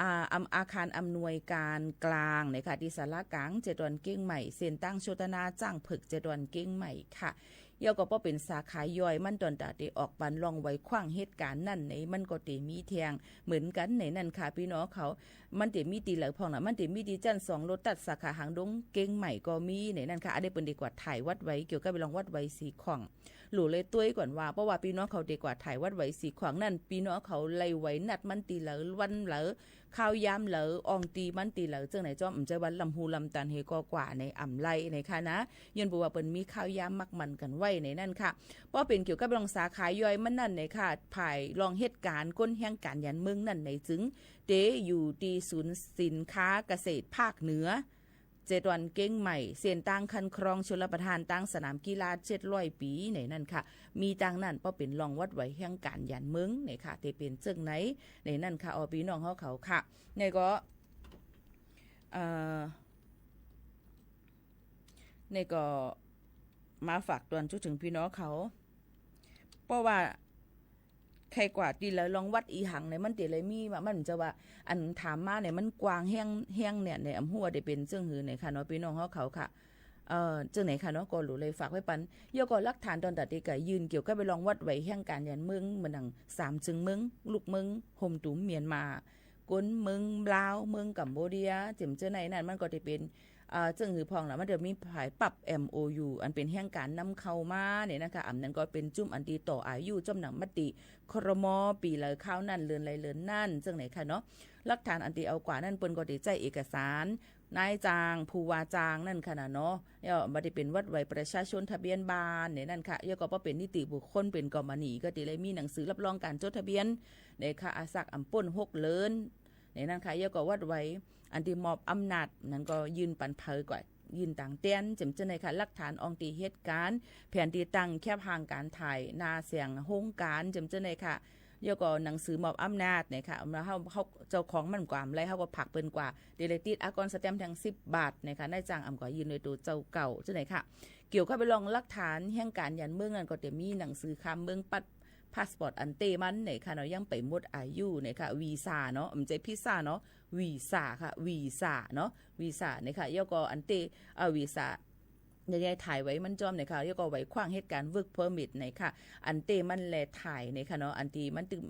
อ่า อำ- อาคารอำนวยการกลางเนี่ยค่ะ ตี้ศาลากลางเจดอนเก้งใหม่ เส้นตางโชตนาจ้างเผิกเจดอนเก้งใหม่ค่ะ แล้วก็ป้อเป๋นสาขาย่อย มันต๋อนต๋าเต๋ออกปันล่องไหวขว้างเหตุก๋ารณ์นั้นไหน มันก็เต๋มีแทงเหมือนกั๋นไหนนั่นค่ะ ปี้น้องเขา มันเต๋มีตี้ไหนพ่องนะ มันเต๋มีตี้จั๊นสองโลตัสสาขาหางดงเก้งใหม่ก็มีไหนนั่นค่ะ อันนี้เปิ้นเต๋กวาดถ่ายวัดไหว เกี่ยวกับเรื่องวัดไหวสีขว้าง หลู่เลยตวยก่อนว่า เพราะว่าปี้น้องเขาเต๋กวาดถ่ายวัดไหวสีขว้างนั้น ปี้น้องเขาไล่ไหวนัดมันตี้ไหน วันไหน ข้าวยามไหน อ่องตี้มันตี้ไหน เจ้าไหนจ้อม บ่ใจ้ว่าลำฮูลำตันหื้อก็กว่าในอ่ำไล่ในค่ะนะ ย้อนเปื้อว่าเปิ้นมีข้าวยามมักหมั้นกั๋นไว้ในนั่นค่ะ ป้อเป๋นเกี่ยวกับเรื่องสาขาย่อยมันนั่นไหนค่ะ ภายล่องเหตุก๋ารณ์ก้นแฮงก๋านหยันเมืองนั่นไหนจึง เต๋อยู่ตี้ศูนย์สินค้าเกษตรภาคเหนือ เจดอนเก้งใหม่ เส้นตางคันคลองชลประทาน ตางสนามกีฬาเจ็ดร้อยปี๋ไหนนั่นค่ะ มีตางนั้น ป้อเป๋นล่องวัดไหวแฮงก๋านหยันเมืองไหนค่ะ เต๋เป๋นเจ้าไหน ไหนนั่นค่ะ อ้อ ปี้น้องเขา เขาค่ะ นี่ก็ เอ่อ นี่ก็มาฝากตวนจุดเถิงปี้น้องเขา เพราะว่า ใค่กว่าตี้ไหนล่องวัดอี่หังไหน มันเต๋เลยมีว่า มันจะว่า อันถามมาไหน มันกว้างแฮง แฮงเนี่ย ไหน อ่ำหัวเต๋เป๋นเจ้าหื้อไหนค่ะเนาะ ปี้น้องเขา เขาค่ะ เอ่อ เจ้าไหนค่ะเนาะ ก็หลู่เลยฝากไว้ปัน แล้วก็หลักฐานต๋อนต๋าเต๋กะยื่นเกี่ยวกับไปล่องวัดไหวแฮงก๋านหยันเมือง เหมือนดังสามจึงเมือง ลูกเมือง โฮมตูมเมียนมา ก้นเมืองลาว เมืองกัมพูเดีย เจ๋มเจ้าไหนนั่น มันก็เต๋เป๋น อ่า เจ้าหื้อพ่องละ มันเต๋มีภายปั๊บ เอ็มโอยู อันเป๋นแฮงก๋านนำเข้ามาเนี่ยนะคะ อ่ำนั้นก็เป๋นจุ้มอันตี้ต่ออายุ จ้อมหนังมติ ครม. ปี๋ไหนคราวนั้น เดือนไหนเดือนนั้น เจ้าไหนค่ะเนาะ หลักฐานอันตี้เอากว่านั้น เปิ้นก็เต๋ใจ๊เอกสาร นายจ้าง ผู้ว่าจ้างนั่นค่ะนะเนาะ แล้วบ่าตี้เป๋นวัดไหวประชาชนทะเบียนบ้านเนี่ยนั่นค่ะ แล้วก็ป้อเป๋นนิติบุคคล เป๋นกอมมานี ก็เต๋เลยมีหนังสือรับรองก๋านจดทะเบียน เนี่ยค่ะ อาสักอ่ำป้นหกเดือน เนี่ยนั่นค่ะ แล้วก็วัดไหว อันตี้มอบอำนาจ นั้นก็ยื่นปันเผยกว่า ยื่นตางแต้น เจ๋มเจ้าไหนค่ะ หลักฐานอ่องตี้เหตุก๋ารณ์ แผนตี้ตั้ง แคปห่างก๋านถ่าย หน้าแสงโฮงก๋าน เจ๋มเจ้าไหนค่ะ แล้วก็หนังสือมอบอำนาจเนี่ยค่ะ เมื่อเฮา เฮาเจ้าของมันกว่า เมื่อไรเฮาก็ผลักเปิ้นกว่า เต๋เลยติดอากรสแตมป์แทงสิบบาทเนี่ยค่ะ นายจ้างอ่ำกว่ายื่นโดยตั๋วเจ้าเก่า เจ้าไหนค่ะ เกี่ยวกับไปล่องหลักฐานแฮงก๋านหยันเมืองนั้น ก็เต๋มีหนังสือข้ามเมือง ปัด พาสปอร์ตอันเต้มันเนี่ยค่ะเนาะ ยังไปหมดอายุเนี่ยค่ะ วีซ่าเนาะ บ่ใจ้พิซซ่าเนาะ วีซ่าค่ะ วีซ่าเนาะ วีซ่าเนี่ยค่ะ แล้วก็อันเต้ เอ่อ วีซ่า ใหญ่ๆ ถ่ายไว้มันจ้อมเนี่ยค่ะ แล้วก็ไหวขว้างเหตุก๋ารณ์ เวิร์กเพอร์มิทเนี่ยค่ะ อันเต้มันแลถ่ายเนี่ยค่ะเนาะ อันตี้มันตึง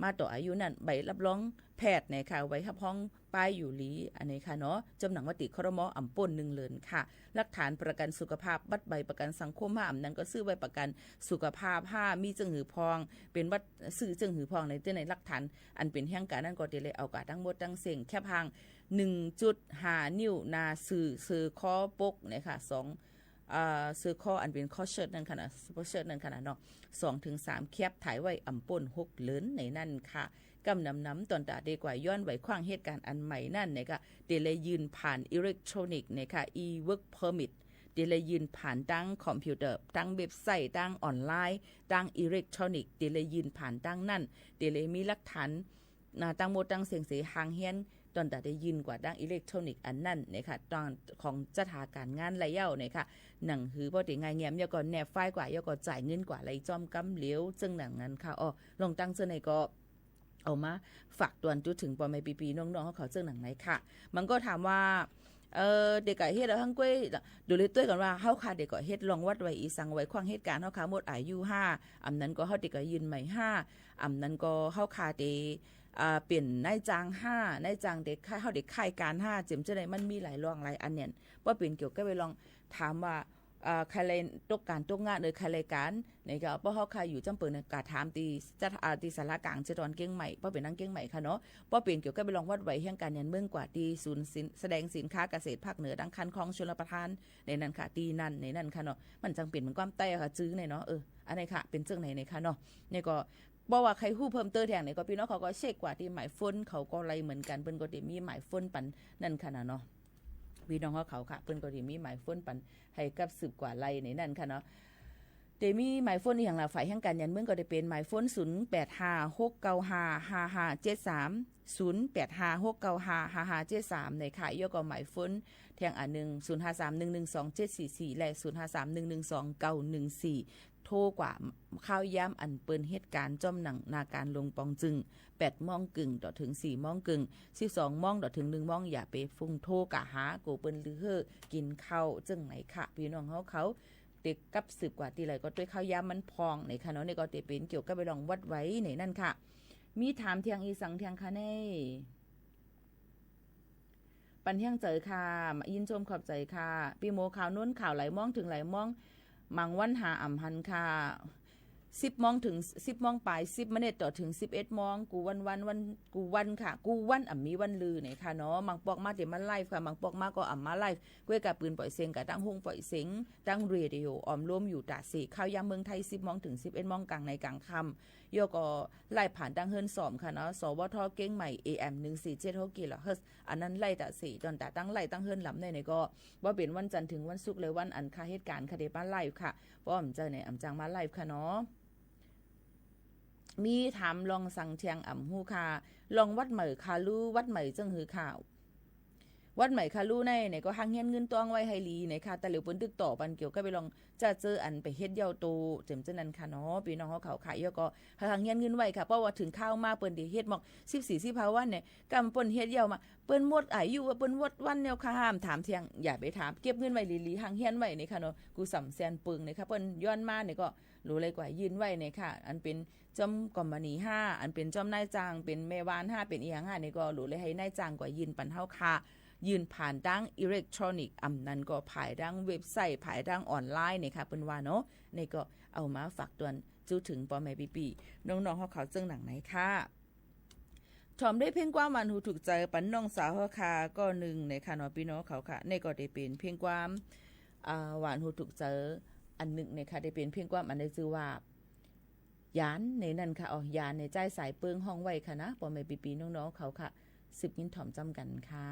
มาต่ออายุนั่น ใบรับรองแพทย์เนี่ยค่ะ ใบฮับฮ้อง ป้ายอยู่หลี อันนี้ค่ะเนาะ จ้อมหนังมติ ครม. อ่ำป้นหนึ่งเดือนค่ะ หลักฐานประกัญสุขภาพ บัตรใบประกัญสังคมห้า อ่ำนั้นก็ซื้อใบประกัญสุขภาพห้า มีเจ้าหื้อพ่อง เป๋นบัตร ซื้อเจ้าหื้อพ่องในเจ้าไหน หลักฐานอันเป๋นแฮงก๋านนั้นก็เต๋เลยเอากว่าตังหมดตังเส้ง แคปห่าง หนึ่งจุดห้า นิ้ว หน้าซื่อ เสื้อคอปกเนี่ยค่ะ สอง อ่า เสื้อคออันเป๋นคอเชิ้ตนั่นค่ะนะ สปอร์ตเชิ้ตนั่นค่ะนะเนาะ สองถึงสาม แคปถ่ายไว้อ่ำป้นหกเดือนในนั่นค่ะ กำนำนำต๋อนต๋าเต๋กว่าย้อนไหวขว้างเหตุก๋ารณ์อันใหม่นั่นเนี่ยค่ะ เต๋เลยยื่นผ่านอิเล็กทรอนิกส์เนี่ยค่ะ อีเวิร์กเพอร์มิท เต๋เลยยื่นผ่านตางคอมพิวเตอร์ ตางเว็บไซต์ ตางออนไลน์ ตางอิเล็กทรอนิกส์ เต๋เลยยื่นผ่านตางนั่น เต๋เลยมีหลักฐาน นะ ตังหมดตังเส้งเสห่างเฮี้ยน ต๋อนต๋าเต๋ยื่นกว่าตางอิเล็กทรอนิกส์อันนั้นเนี่ยค่ะ ตางของจัดหาก๋านงานละเย้าเนี่ยค่ะ หนังหื้อป้อเต๋ง่ายแง้ม แล้วก็แนบไฟล์กว่า แล้วก็จ่ายเงินกว่า ละจ้อมกำเหลียว เจิ่งหนังนั้นค่ะ อ้อ ลองตั้งเจิ่งไหนก็ เอามาฝากตวนจุดเถิงป้อแม่ปี้ๆ น้องๆ เขาเจิ่งหนังไหนค่ะ มันก็ถามว่า เอ่อ เต๋ก็เฮ็ดเอาหั้นก้วย ดูเลยตวยกั๋นว่า เฮาค่ะเต๋ก็เฮ็ดล่องวัดไหวอี่สัง ไหวขว้างเหตุก๋ารณ์ เฮาค่ะหมดอายุห้า อ่ำนั้นก็เฮาเต๋ก็ยื่นใหม่ห้า อ่ำนั้นก็เฮาค่ะเต๋ อ่า เป๋นนายจ้างห้า นายจ้างเต๋ค่าย เฮาเต๋ค่ายก๋านห้า เจ๋มเจ้าไหน มันมีหลายล่องหลายอันเนี่ย ป้อเป๋นเกี่ยวกับไปล่องถามว่า อ่า ใค่ใดตกก๋านตกงาน เออ ใค่ใดก๋าน เนี่ยก็ ป้อเฮาค่ะอยู่จ้ำเปิงเนี่ย ก็ถามตี้จัด อ่า ตี้ศาลากลางเจดอนเก้งใหม่ ป้อเป๋นตางเก้งใหม่ค่ะเนาะ ป้อเป๋นเกี่ยวกับไปล่องวัดไหวแฮงก๋านหยันเมืองกว่าตี้ศูนย์สิน แสดงสินค้าเกษตรภาคเหนือ ตางคันคลองชลประทาน ในนั่นค่ะ ตี้นั่น ในนั่นค่ะเนาะ มันจังเป๋นเหมือนความใต้อะค่ะ จื้อเนี่ยเนาะ เออ อันนี้ค่ะ เป๋นเจิ่งไหนเนี่ยค่ะเนาะ เนี่ยก็ บ่ว่าใค่ฮู้เพิ่มเติมแถงไหนก็ ปี้น้องเขาก็เช็คกว่าตี้หมายโฟนเขาก็ไล่เหมือนกั๋น เปิ้นก็เต๋มีหมายโฟนปันนั่นค่ะนะเนาะ ปี้น้องเขา เขาค่ะ เปิ้นก็เต๋มีหมายโฟนปัน หื้อกับสืบกว่าไล่ในนั่นค่ะเนาะ เต๋มีหมายโฟนอีกอย่างละ ฝ่ายแห่งก๋านหยันเมืองก็เต๋เป๋นหมายโฟน ศูนย์แปดห้า หกเก้าห้า ห้าห้าเจ็ดสาม ศูนย์แปดห้า หกเก้าห้า ห้าห้าเจ็ดสาม เน่ยค่ะ แล้วก็หมายโฟนแท่งอันนึ่ง ศูนย์ห้าสาม หนึ่งหนึ่งสอง เจ็ดสี่สี่ และ ศูนย์ห้าสาม หนึ่งหนึ่งสอง เก้าหนึ่งสี่ โทรกว่าข้าวยามอันเปิ้นเฮ็ดก๋านจ้อมหนังนาก๋านหลวงปองจึง แปดโมงเกิ่งต่อเถิงสี่โมงเกิ่ง สิบสองโมงต่อเถิงหนึ่งโมง อย่าไปฟุ้งโทรก่าหา กั๋วเปิ้นลือเฮ่อกิ๋นข้าวเจิ่งไหนค่ะ ปี้น้องเฮาเขา เต๋กับสืบกว่าตี้ใดก็ตวยข้าวยามมันพ่องเน่ยค่ะเนาะ นี่ก็เต๋เป๋นเกี่ยวกับเรื่องวัดไหวเน่ยนั่นค่ะ มีถามแท่งอีสังแท่งคะเน่ย ปันแฮงใจ๋ค่ะ มายินชมขอบใจ๋ค่ะ ปี้โมข่าวโน้นข่าวหลายโมงเถิงหลายโมง บางวันหาอ่ำหันค่ะ สิบโมงเถิง สิบโมงป๋าย สิบเมเน็ตต่อเถิง สิบเอ็ดโมง กู้วันวัน วัน กู้วันค่ะ กู้วันอ่ำมีวันลือเน่ยค่ะเนาะ บางปอกมาเต๋มาไลฟ์ค่ะ บางปอกมาก็อ่ำมาไลฟ์ ก้วยก๋าปืนป่อยเสียงก๋าตั้งห้องป่อยเสียง ตั้งเรดิโอ ออมรวมอยู่ต๋าเส ข้าวยามเมืองไทย สิบโมงเถิง สิบเอ็ดโมง ก๋างในก๋างค่ำ แล้วก็ไลฟ์ผ่านตั้งเฮิรนสองค่ะเนาะ สวท เกียงใหม่ เอเอ็ม หนึ่งสี่เจ็ดหก กิโลเฮิรตซ์ อันนั้นไลฟ์ต๋าเส ต๋อนต๋าตั้งไลฟ์ตั้งเฮิรนลำในนี่ก็ บ่าเป๋นวันจันทร์เถิงวันศุกร์เลย วันอันข้าเฮ็ดก๋านข้าเต๋มาไลฟ์ค่ะ ป้อมเจ้าเนี่ยอ่ำจังมาไลฟ์ค่ะเนาะ มีถามลองสังแท่งอ่ำฮู้ค่ะ ลองวัดใหม่คาลู วัดใหม่เจิ่งหื้อค่ะ วัดใหม่คาลูในนี่ก็หักเฮี้ยนเงินต้องไว้หื้อดีเน่ยค่ะ แต่เหลียวเปิ้นตึกต่อปันเกี่ยวกับไปลองจะเจออันไปเฮ็ดเย้าโต เจิ่มเจ้านั้นค่ะเนาะ ปี้น้องเฮาเขาค่ะ แล้วก็หักเฮี้ยนเงินไว้ค่ะ เพราะว่าเถิงคราวมาเปิ้นเต๋เฮ็ดหมอก สิบสี่ สิบห้าวันเนี่ย กำเปิ้นเฮ็ดเย้ามา เปิ้นหมดอายุว่าเปิ้นหมดวันแล้วค่ะ ห้ามถามแท่ง อย่าไปถาม เก็บเงินไว้หลีๆ หักเฮี้ยนไว้เน่ยค่ะเนาะ กู้สำแสนเปิงเน่ยค่ะ เปิ้นย้อนมาเนี่ยก็ หลูเลยกว่ายื่นไว้เน่ยค่ะ อันเป๋นจ้อมกอมปานีห้า อันเป๋นจ้อมนายจ้าง เป๋นแม่บ้านห้า เป๋นอีหยังห้า นี่ก็หลูเลยหื้อนายจ้างกว่ายื่นปันเฮาค่ะ ยื่นผ่านตางอิเล็กทรอนิกส์ อ่ำนั้นก็ผ่านตางเว็บไซต์ ผ่านตางออนไลน์เน่ยค่ะ เปิ้นว่าเนาะ นี่ก็เอามาฝากตวน จู๊เถิงป้อแม่ปี้ๆ น้องๆ เฮาเขาเจิ่งหนังไหนค่ะ ถ่อมได้เพลงความหวานหูถูกใจ๋ปันน้องสาวเฮาค่ะ ก้อนึ่งเน่ยค่ะเนาะ ปี้น้องเขาค่ะ นี่ก็ได้เป๋นเพลงความ อ่า หวานหูถูกใจ๋อันนึ่งเน่ยค่ะ ได้เป๋นเพลงความอันได้จื้อว่า หยานเน่ยนั่นค่ะ อ๋อ หยานเน่ย จ้ายสายเปิ้งฮ้องไว้ค่ะนะ ป้อแม่ปี้ๆ น้องๆ เขาค่ะ สืบยินถ่อมจ้ำกั๋นค่ะ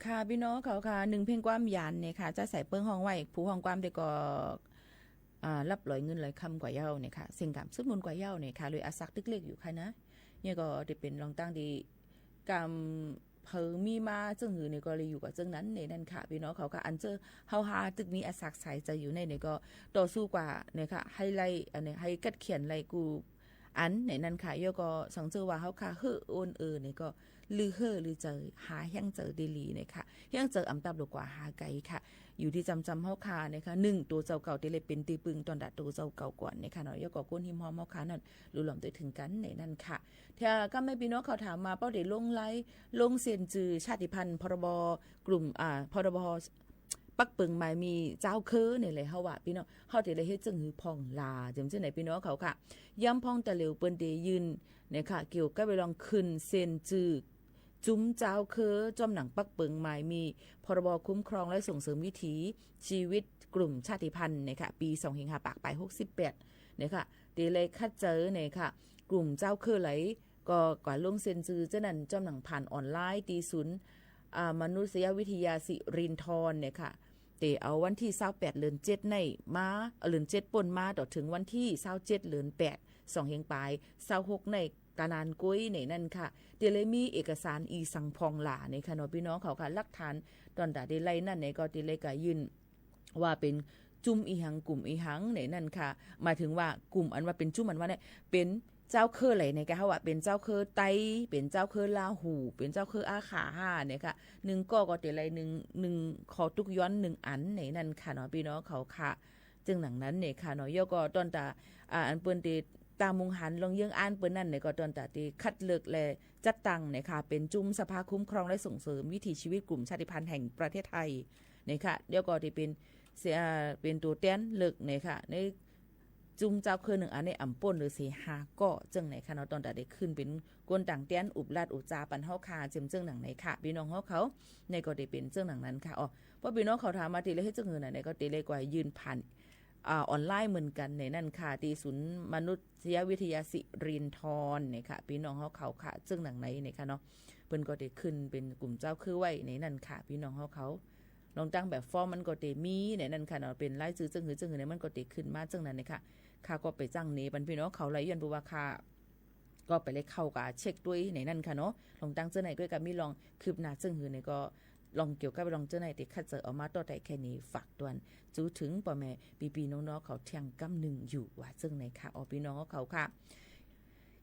ค่ะ ปี้น้องเขาค่ะ นึ่งเพลงความหยานเนี่ยค่ะ จ้าสายเปิ้งฮ้องไว้ ผู้ฮ้องความเดก็ อ่า ฮับลอยเงินลอยคำกว่าเย้าเนี่ยค่ะ เสียงกำสุดมนต์กว่าเย้าเนี่ยค่ะ เลยอาศักดิ์ตึกเล็กอยู่ค่ะนะ เนี่ยก็จะเป๋นรองตั้งดี กำเผอมีมาเจิ่งหื้อเนี่ยก็เลยอยู่กับเจิ่งนั้นเนี่ยนั่นค่ะ ปี้น้องเขาค่ะ อันเจ้าเฮาฮาตึกมีอาศักดิ์สายใจ๋อยู่ในเนี่ยก็ต่อสู้กว่าเนี่ยค่ะ หื้อไล่ อันเนี่ย หื้อกัดเขียนไล่กู้ อันเนี่ยนั่นค่ะ เย้าก็สังเจ้าว่าเฮาค่ะ เฮ้อโอนเออเนี่ยก็ ลือเฮ้อลือเจอ หาแฮงเจอดีหลีเนี่ยค่ะ แฮงเจออำตับหลวงกว่าหาไก๋ค่ะ อยู่ตี้จำจำเฮาค่ะเนี่ยค่ะ นึ่งตั๋วเจ้าเก่าตี้เลยเป๋นตี้ปึงต๋อนตะตั๋วเจ้าเก่าก่อนเนี่ยค่ะเนาะ เย้าก็คนฮิมฮอมเฮาค่ะนั้น ลุหลอมตวยเถิงกั๋นเนี่ยนั่นค่ะ เตื้อก้าแม่ปี้น้องเขาถามมา เป้าเด๋ลงไล่ ลงเซ็นจื้อชาติพันธุ์ พรบ กลุ่ม อ่า พรบ ปักเปิงหมายมีเจ้าเค้อเนี่ยแหละ เฮาว่าปี้น้อง เฮาเด๋เลยเฮ็ดเจิ่งหื้อพ่องลา เจิ่งเจ้าไหนปี้น้องเขาค่ะ ย้ำพ่องตะเหลียวเปิ้นเดยื่นเนี่ยค่ะ เกี่ยวกับเรื่องขึ้นเซ็นจื้อ จุ้มเจ้าเค้อ จ้อมหนังปักเปิงหมายมี พรบ คุ้มครองและส่งเสริมวิถีชีวิตกลุ่มชาติพันธุ์เนี่ยค่ะ ปี๋สองเฮงห้าปากปายหกสิบแปดเนี่ยค่ะ เด๋เลยคัดเจอเนี่ยค่ะ กลุ่มเจ้าเค้อไหล ก็กว่าลงเซ็นจื้อเจ้านั้น จ้อมหนังผ่านออนไลน์ ตี้ศูนย์ อ่า มนุษยวิทยาสิรินธรเนี่ยค่ะ เต๋เอาวันตี้ซาวแปด เดือนเจ็ดในมา เอ่อ เดือนเจ็ดป้นมา ต่อเถิงวันตี้ซาวเจ็ด เดือนแปด สองเฮงปายซาวหกใน กานานก๊วยเนี่ยนั่นค่ะ เต๋เลยมีเอกสารอี่สังพ่องลาเนี่ยค่ะเนาะ ปี้น้องเขาค่ะ หลักฐานต๋อนตะเดไล่นั่นเนี่ยก็เต๋เลยก็ยื่น ว่าเป๋นจุ้มอี่หัง กลุ่มอี่หังเนี่ยนั่นค่ะ หมายเถิงว่ากลุ่มอันว่าเป๋นจุ้มอันว่าเนี่ย เป๋นเจ้าเค้อไหลเนี่ยค่ะ เฮาว่าเป๋นเจ้าเค้อไต้ เป๋นเจ้าเค้อลาหู เป๋นเจ้าเค้ออาขาฮ่าเนี่ยค่ะ นึ่งก้อก็เต๋เลยนึ่ง นึ่งข้อตุ๊กย้อนนึ่งอันเนี่ยนั่นค่ะเนาะ ปี้น้องเขาค่ะ เจิ่งหนังนั้นเนี่ยค่ะเนาะ เย้าก็ต๋อนตะ อ่า อันเปิ้นเต๋ตามุงหันลองเยื่องอ้านเปิ้นนั่นเนี่ยก็ต๋อนตะเต๋คัดเลือกและจัดตั้งเนี่ยค่ะ เป๋นจุ้มสภาคุ้มครองและส่งเสริมวิถีชีวิตกลุ่มชาติพันธุ์แห่งประเทศไทย เนี่ยค่ะ เย้าก็ตี้เป๋น เสีย เป๋นตั๋วแตนเลือกเนี่ยค่ะ ในจุ้มเจ้าเค้อนึ่งอันเนี่ยอ่ำป้นเหลือเสียห้าก้อ เจิ่งเนี่ยค่ะเนาะ ต๋อนตะเดขึ้นเป๋นคนต่างแตนอุบลาดอุจจาปันเฮาค่ะ เจิ่งเจิ่งหนังเนี่ยค่ะ ปี้น้องเฮาเขา เนี่ยก็ตี้เป๋นเจิ่งหนังนั้นค่ะ อ๋อ พอปี้น้องเขาถามมาเต๋เลยเฮ็ดเจิ่งหื้อไหนเนี่ยก็เต๋เลยกว่ายื่นผ่าน อ่า ออนไลน์เหมือนกั๋นเนี่ยนั่นค่ะ ตี้ศูนย์มนุษยวิทยาสิรินธรเนี่ยค่ะ ปี้น้องเฮาเขาค่ะ เจิ่งหนังในเนี่ยค่ะเนาะ เปิ้นก็เต๋ขึ้นเป๋นกลุ่มเจ้าเค้อไว้ในนั่นค่ะ ปี้น้องเฮาเขา ลองตั้งแบบฟอร์มมันก็เต๋มีในนั่นค่ะเนาะ เป๋นรายจื้อเจิ่งหื้อเจิ่งหื้อเนี่ยมันก็เต๋ขึ้นมาเจิ่งนั้นเนี่ยค่ะ ข้าก็ไปจั่งเนปันปี้น้องเขาไล่ ย้อนเปื้อว่าข้าก็ไปเลยเข้าก้าเช็คตวยในนั่นค่ะเนาะ ลองตั้งเจ้าไหนก็กะมีลองคืบหน้าเจิ่งหื้อเนี่ยก็ ลองเกี่ยวกับลองเจ้าไหนตี้คัดเจอเอามาต่อไต้แค่นี้ ฝากตวน จู๊เถิงป้อแม่ปี้ๆน้องๆเขาเที่ยงก้ำนึ่งอยู่ว่าเจิ่งไหนค่ะ อ๋อ ปี้น้องเขาค่ะ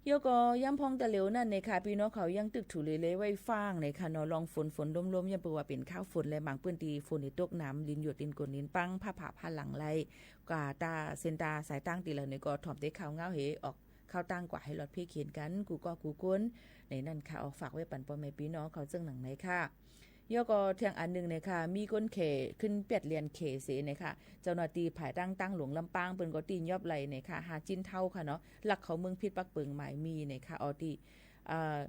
เย้าก็ย้ำพ่องตะเหลียวนั่นเนี่ยค่ะ ปี้น้องเขายังตึกถูเลเลไว้ฟ้างเนี่ยค่ะเนาะ ลองฝนฝนลมๆ ย้อนเปื้อว่าเป๋นคาวฝนและบางปื้นตี้ฝนนี่ตกหนำ ลินหยดลินก๋นลินปัง ผ้าผ่าผ้าหลังไล่ กาตาเส้นตาสายตางตี้เหล่าเนี่ยก็ถ่อมเต๊ข่าวเงาเหออก เข้าตั้งกว่าหื้อหลอดเพ่เขียนกั๋น กู้ก้อกู้คน ในนั่นค่ะ ออกฝากไว้ปันป้อแม่ปี้น้องเขาเจิ่งหนังในค่ะ เย้าก็เที่ยงอันนึ่งเนี่ยค่ะ มีคนเขขึ้นเปียดเรียนเขเสเนี่ยค่ะ เจ้าหน้าตี้ภายตั้งตั้งหลวงลำปางเปิ้นก็ตี้ยอบไล่เนี่ยค่ะ ห้าจิ๊นเฒ่าค่ะเนาะ ลักเข้าเมืองผิดปักเปิงหมายมีเนี่ยค่ะ เอาตี้ เอ่อ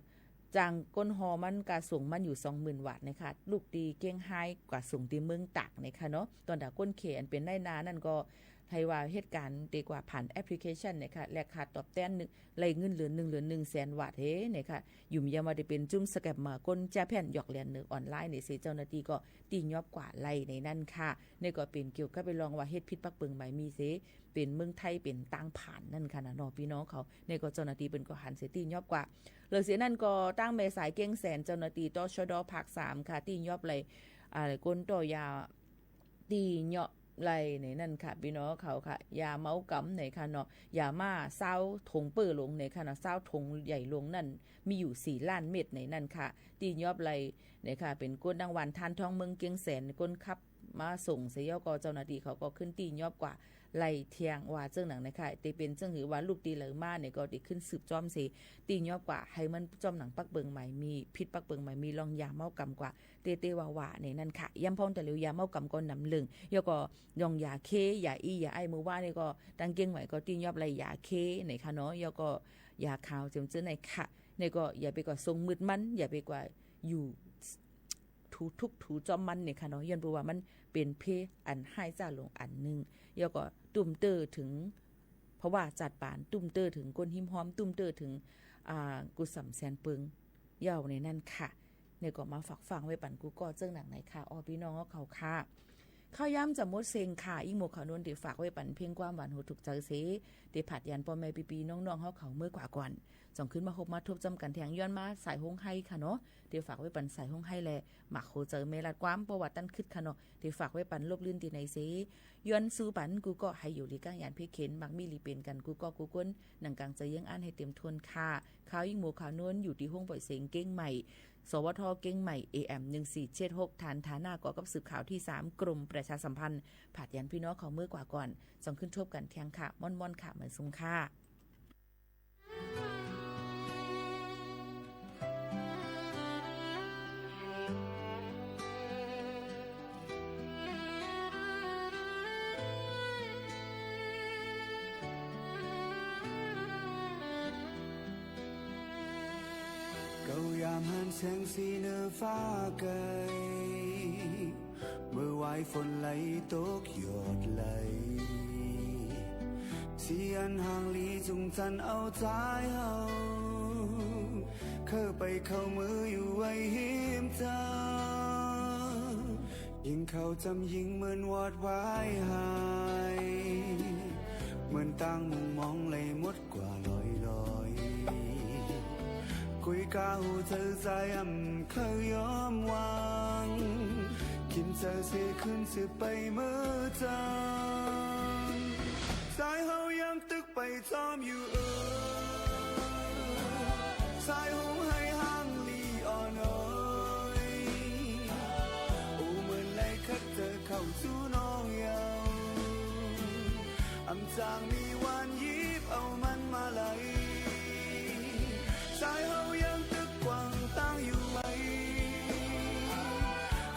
จ้างก้นฮอมันกาส่งมันอยู่สองหมื่นวาทเนี่ยค่ะ ลุกตี้เกียงฮายกาส่งตี้เมืองตากเนี่ยค่ะเนาะ ต๋อนตะก้นเขอันเป๋นนายหน้านั่นก็ หื้อว่าเหตุก๋ารณ์เต๋กว่าผ่านแอปพลิเคชันเนี่ยค่ะ และค่าตอบแตนนึ่ง ไล่เงินเดือนนึ่งเดือนนึ่งแสนวาทเฮเนี่ยค่ะ หยุมยำว่าเต๋เป๋นจุ้มสแกมเมอร์ ก้นแจ้แพ่นหยอกเหรียญเนือออนไลน์เนี่ยเส เจ้าหน้าตี้ก็ตี้ยอบกว่าไล่ในนั่นค่ะ เนี่ยก็เป๋นเกี่ยวกับไปลองว่าเฮ็ดผิดปักเปิงหมายมีเส เป๋นเมืองไทยเป๋นตางผ่านนั่นค่ะนะเนาะ ปี้น้องเขา เนี่ยก็เจ้าหน้าตี้เปิ้นก็หันเสตี้ยอบกว่า เหลือเสียนั่นก็ตั้งแม่สายเกียงแสน เจ้าหน้าตี้ ตชด ภาคสามค่ะ ตี้ยอบไล่ อ่า ก้นต่อยา ตี้ยอบไล่ในนั่นค่ะ ปี้น้องเขาค่ะ ยาเมากำในค่ะเนาะ ยาม่าซาวถงเป้อลงในค่ะเนาะ ซาวถงใหญ่ลงนั่น มีอยู่สี่ล้านเม็ดในนั่นค่ะ ตี้ยอบไล่ในค่ะ เป๋นก้นดังหวานทานทองเมืองเกียงแสน ก้นขับมาส่งเส เย้าก็เจ้าหน้าตี้เขาก็ขึ้นตี้ยอบกว่าไล่เที่ยงว่าเจิ่งหนังในค่ะ เต๋เป๋นเจิ่งหื้อว่าลุกตี้ไหลมาเนี่ยก็ตี้ขึ้นสืบจ้อมเส ตี้ยอบกว่าหื้อมันจ้อมหนังปักเปิงหมายมี ผิดปักเปิงหมายมีลองยาเมากำกว่า เต๊เต๊ว่าว่าในนั่นค่ะ ย้ำพ่องตะเหลียวยาเมากำก็นำเรื่อง เย้าก็ลองยาเค ยาอี้ ยาไอ้ เมื่อวานนี่ก็ตั้งเก้งไหวก็ตี้ยอบไล่ยาเคในค่ะเนาะ เย้าก็ยาขาวเจิ่งเจ้าในค่ะ เนี่ยก็อย่าไปกว่าทรงมืดมัน อย่าไปกว่าอยู่ถูทุกข์ถูจ้อมมันเนี่ยค่ะเนาะ ย้อนเปื้อว่ามันเป๋นเพศอันฮ้ายจ้าหลงอันนึ่ง เย้าก็ตุ้มเตื้อเถิง เพราะว่าจัดปานตุ้มเตื้อเถิงก้นฮิมฮอม ตุ้มเตื้อเถิง อ่า กุศลแสนเปิง เย้าในนั่นค่ะ เนี่ยก็มาฝากฟังไว้ปันกู้ก้อเซิ่งหนังในค่ะ อ้อ ปี้น้องเฮาเขาค่ะ ข่าวยามจะหมดเส้งค่ะ อิ้งหมวกขาวโน้นเต๋ฝากไว้ปันเพลงความหวานหูถูกใจ๋เส เต๋ผลัดหยันป้อแม่ปี้ๆ น้องๆ เฮาเขาเมื่อกว่าก่อน จ่องขึ้นมาฮบมาทบจำกั๋นแทง ย้อนมาสายฮ้องไห้ค่ะเนาะ เต๋ฝากไว้ปันสายฮ้องไห้แล หมากโหใจ๋แม่ลาดความ ป้อว่าตันขึดค่ะเนาะ เต๋ฝากไว้ปันลบลื่นตี้ไหนเส ย้อนสู้ปันกู้ก้อ หื้ออยู่หลีกกั๋งยานเพ่งเข็ญ หมากมีหลีเป๋นกั๋นกู้ก้อกู้คน หนังก๋างใจ๋เยื้องอั้นหื้อเต๋มถ้วนค่ะ ข่าวอิ้งหมวกขาวโน้นอยู่ตี้ห้องป่อยเสียงเก้งใหม่ สวท เก้งใหม่ เอเอ็ม หนึ่งสี่เจ็ดหก ฐานฐานะก่อกับสืบข่าวตี้สาม กรมประชาสัมพันธ์ ผลัดหยันปี้น้องเขาเมื่อกว่าก่อน จ่องขึ้นทบกั๋นแทงค่ะ ม่อนๆ ค่ะ หมานสุงค่ะ เก้ายามหันแสงสีเหนือฟ้าไก๋ เมื่อวายฝนไหลตกหยดไหล สีอันห่างหลีจุงจันเอาจายเฮา เค้าไปเข้ามืออยู่ไว้ฮิมเจ้า ยิ่งเข้าจำยิ่งเหมือนวอดวายหาย เหมือนต่างมุมมองไหลหมด กว่าลอยๆ กุยกาหัวใจ๋จายอำเค้ายอมวาง กิ๋นเจ้าเสียคืนสืบไปเมื่อจัง จายเฮายังตึกไปจอมอยู่เออ สายฮ้องไห้ห่างหลีอ่อนอ้อย โอ้ เหมือนไหลขัดเจ้าเข้าสู่น้องเยาว์ อำจางมีวันหยิบเอามันมาไหล สายเฮายังตึกกว้างตั้งอยู่ไว้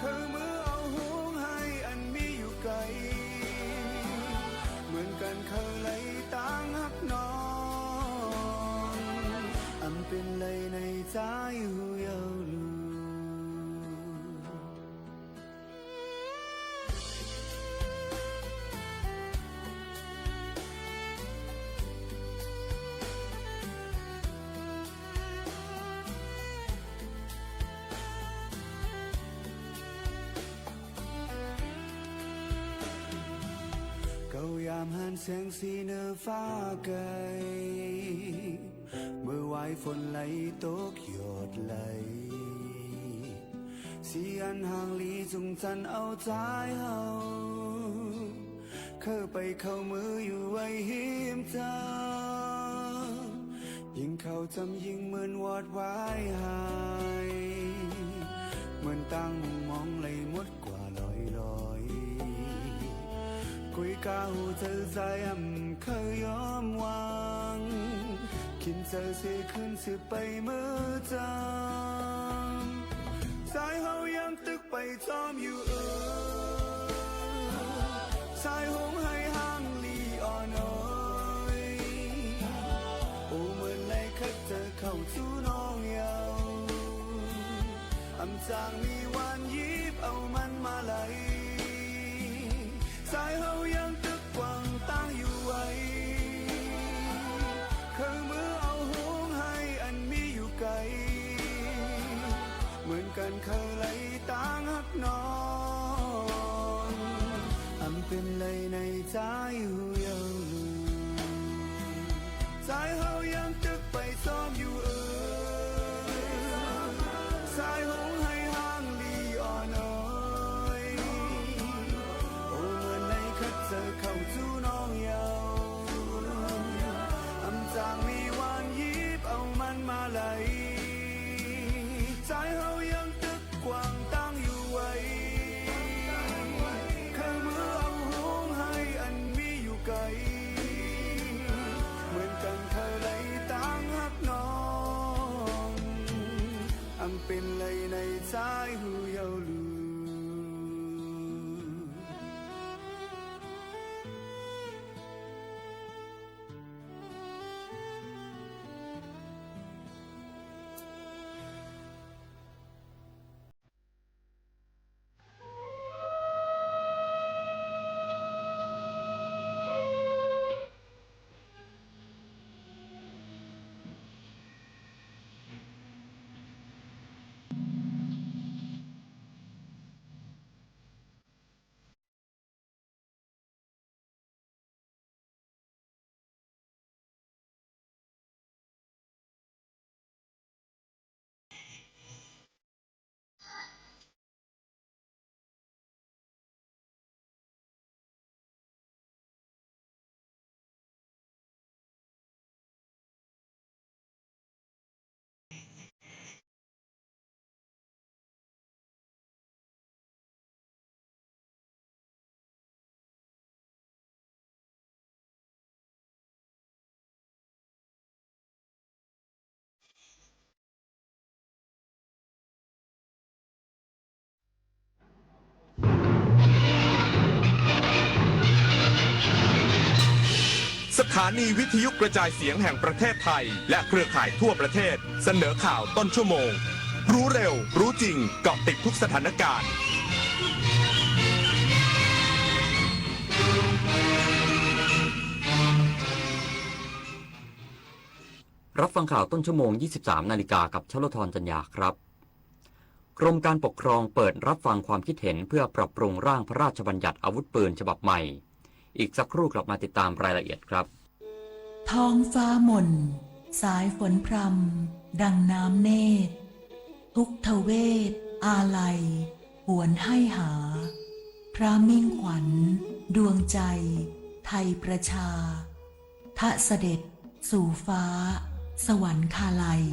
คือมือเอาฮ้องไห้อันมีอยู่ไก๋ เหมือนกั๋นคือไหลตางฮักน้อง อำเป๋นไหลในจายฮูเยาว์ลู เก้ายามหันแสงสีเหนือฟ้าไก๋ เมื่อวายฝนไหลตกหยดไหล สีอันห่างหลีจุงจันเอาจายเฮา คือไปเข้ามืออยู่ไว้ฮิมเจ้า ยิ่งเข้าจำยิ่งเหมือนวอดวายหาย เหมือนต่างมุมมองไหลหมด กว่าลอยๆ กุยกาหัวใจ๋จายอำเค้ายอมวาง กิ๋นเจ้าเสียคืนสืบไปเมื่อจัง สายเฮายังตึกไปจอมอยู่เออ สายฮ้องไห้ห่างหลีอ่อนอ้อย โอ้ เหมือนไหลขัดเจ้าเข้าสู่น้องเยาว์ อำจางมีวันหยิบเอามันมาไหล สายเฮายังตึกกว้างตั้งอยู่ไว้ คือมือเอาฮ้องไห้อันมีอยู่ไก๋ เหมือนกั๋นคือไหลตางฮักน้อง อำเป๋นไหลในจายฮูเยาว์ลู สายเฮายังตึกไปจอมอยู่เออ สายฮ้องไห้ห่างหลีอ่อนอ้อย โอ้ เหมือนไหลขัดเจ้าเข้าสู่น้องเยาว์ อำจางมีวันหยิบเอามันมาไหล สายเฮายังตึก กว้างตั้งอยู่ไว้ คือมือเอาฮ้องไห้อันมีอยู่ไก๋ เหมือนกั๋นคือไหลตางฮักน้อง อำเป๋นไหลในจายฮูเยาว์ลู สถานีวิทยุกระจายเสียงแห่งประเทศไทย และเครือข่ายทั่วประเทศ เสนอข่าวต้นชั่วโมง รู้เร็ว รู้จริง เกาะติดทุกสถานการณ์ รับฟังข่าวต้นชั่วโมง ยี่สิบสามนาฬิกา กับชโลธร จันยาครับ กรมการปกครองเปิดรับฟังความคิดเห็นเพื่อปรับปรุงร่างพระราชบัญญัติอาวุธปืนฉบับใหม่ อีกสักครู่กลับมาติดตามรายละเอียดครับ ท้องฟ้ามน สายฝนพรำ ดังน้ำเนตร ทุกทเวศอาลัย หวนให้หา พระมิ่งขวัญ ดวงใจ ไทยประชา ทะเสด็จ สู่ฟ้า สวรรคาลัย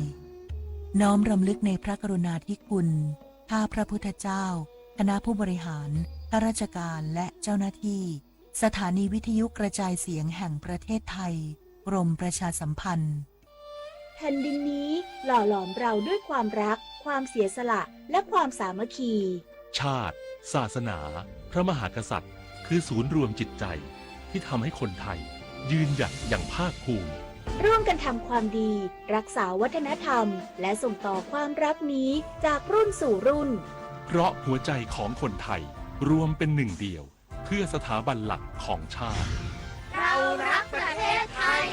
น้อมรำลึกในพระกรุณาธิคุณ ข้าพระพุทธเจ้า คณะผู้บริหาร ข้าราชการ และเจ้าหน้าที่ สถานีวิทยุกระจายเสียงแห่งประเทศไทย กรมประชาสัมพันธ์ แผ่นดินนี้หล่อหลอมเราด้วยความรัก ความเสียสละ และความสามัคคี ชาติ ศาสนา พระมหากษัตริย์ คือศูนย์รวมจิตใจ ที่ทำให้คนไทย ยืนหยัดอย่างภาคภูมิ ร่วมกันทำความดี รักษาวัฒนธรรม และส่งต่อความรักนี้จากรุ่นสู่รุ่น เพราะหัวใจของคนไทย รวมเป็นหนึ่งเดียว เพื่อสถาบันหลักของชาติ เรารักประเทศไทย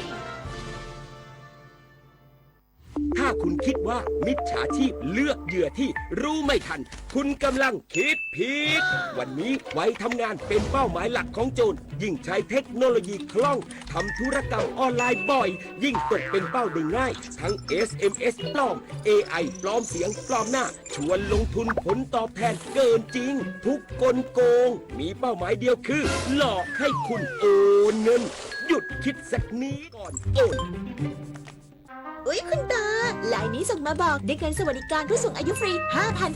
ถ้าคุณคิดว่ามิจฉาชีพเลือกเหยื่อที่รู้ไม่ทัน คุณกำลังคิดผิด วันนี้วัยทำงานเป็นเป้าหมายหลักของโจร ยิ่งใช้เทคโนโลยีคล่อง ทำธุรกรรมออนไลน์บ่อย ยิ่งตกเป็นเป้าได้ง่าย ทั้ง เอสเอ็มเอส ปลอม เอไอ ปลอมเสียงปลอมหน้า ชวนลงทุนผลตอบแทนเกินจริง ทุกกลโกง มีเป้าหมายเดียวคือ หลอกให้คุณโอนเงิน หยุดคิดสักนิดก่อนโอน อุ๊ย คุณตา ไลน์นี้ส่งมาบอก ได้เงินสวัสดิการผู้สูงอายุฟรี ห้าพัน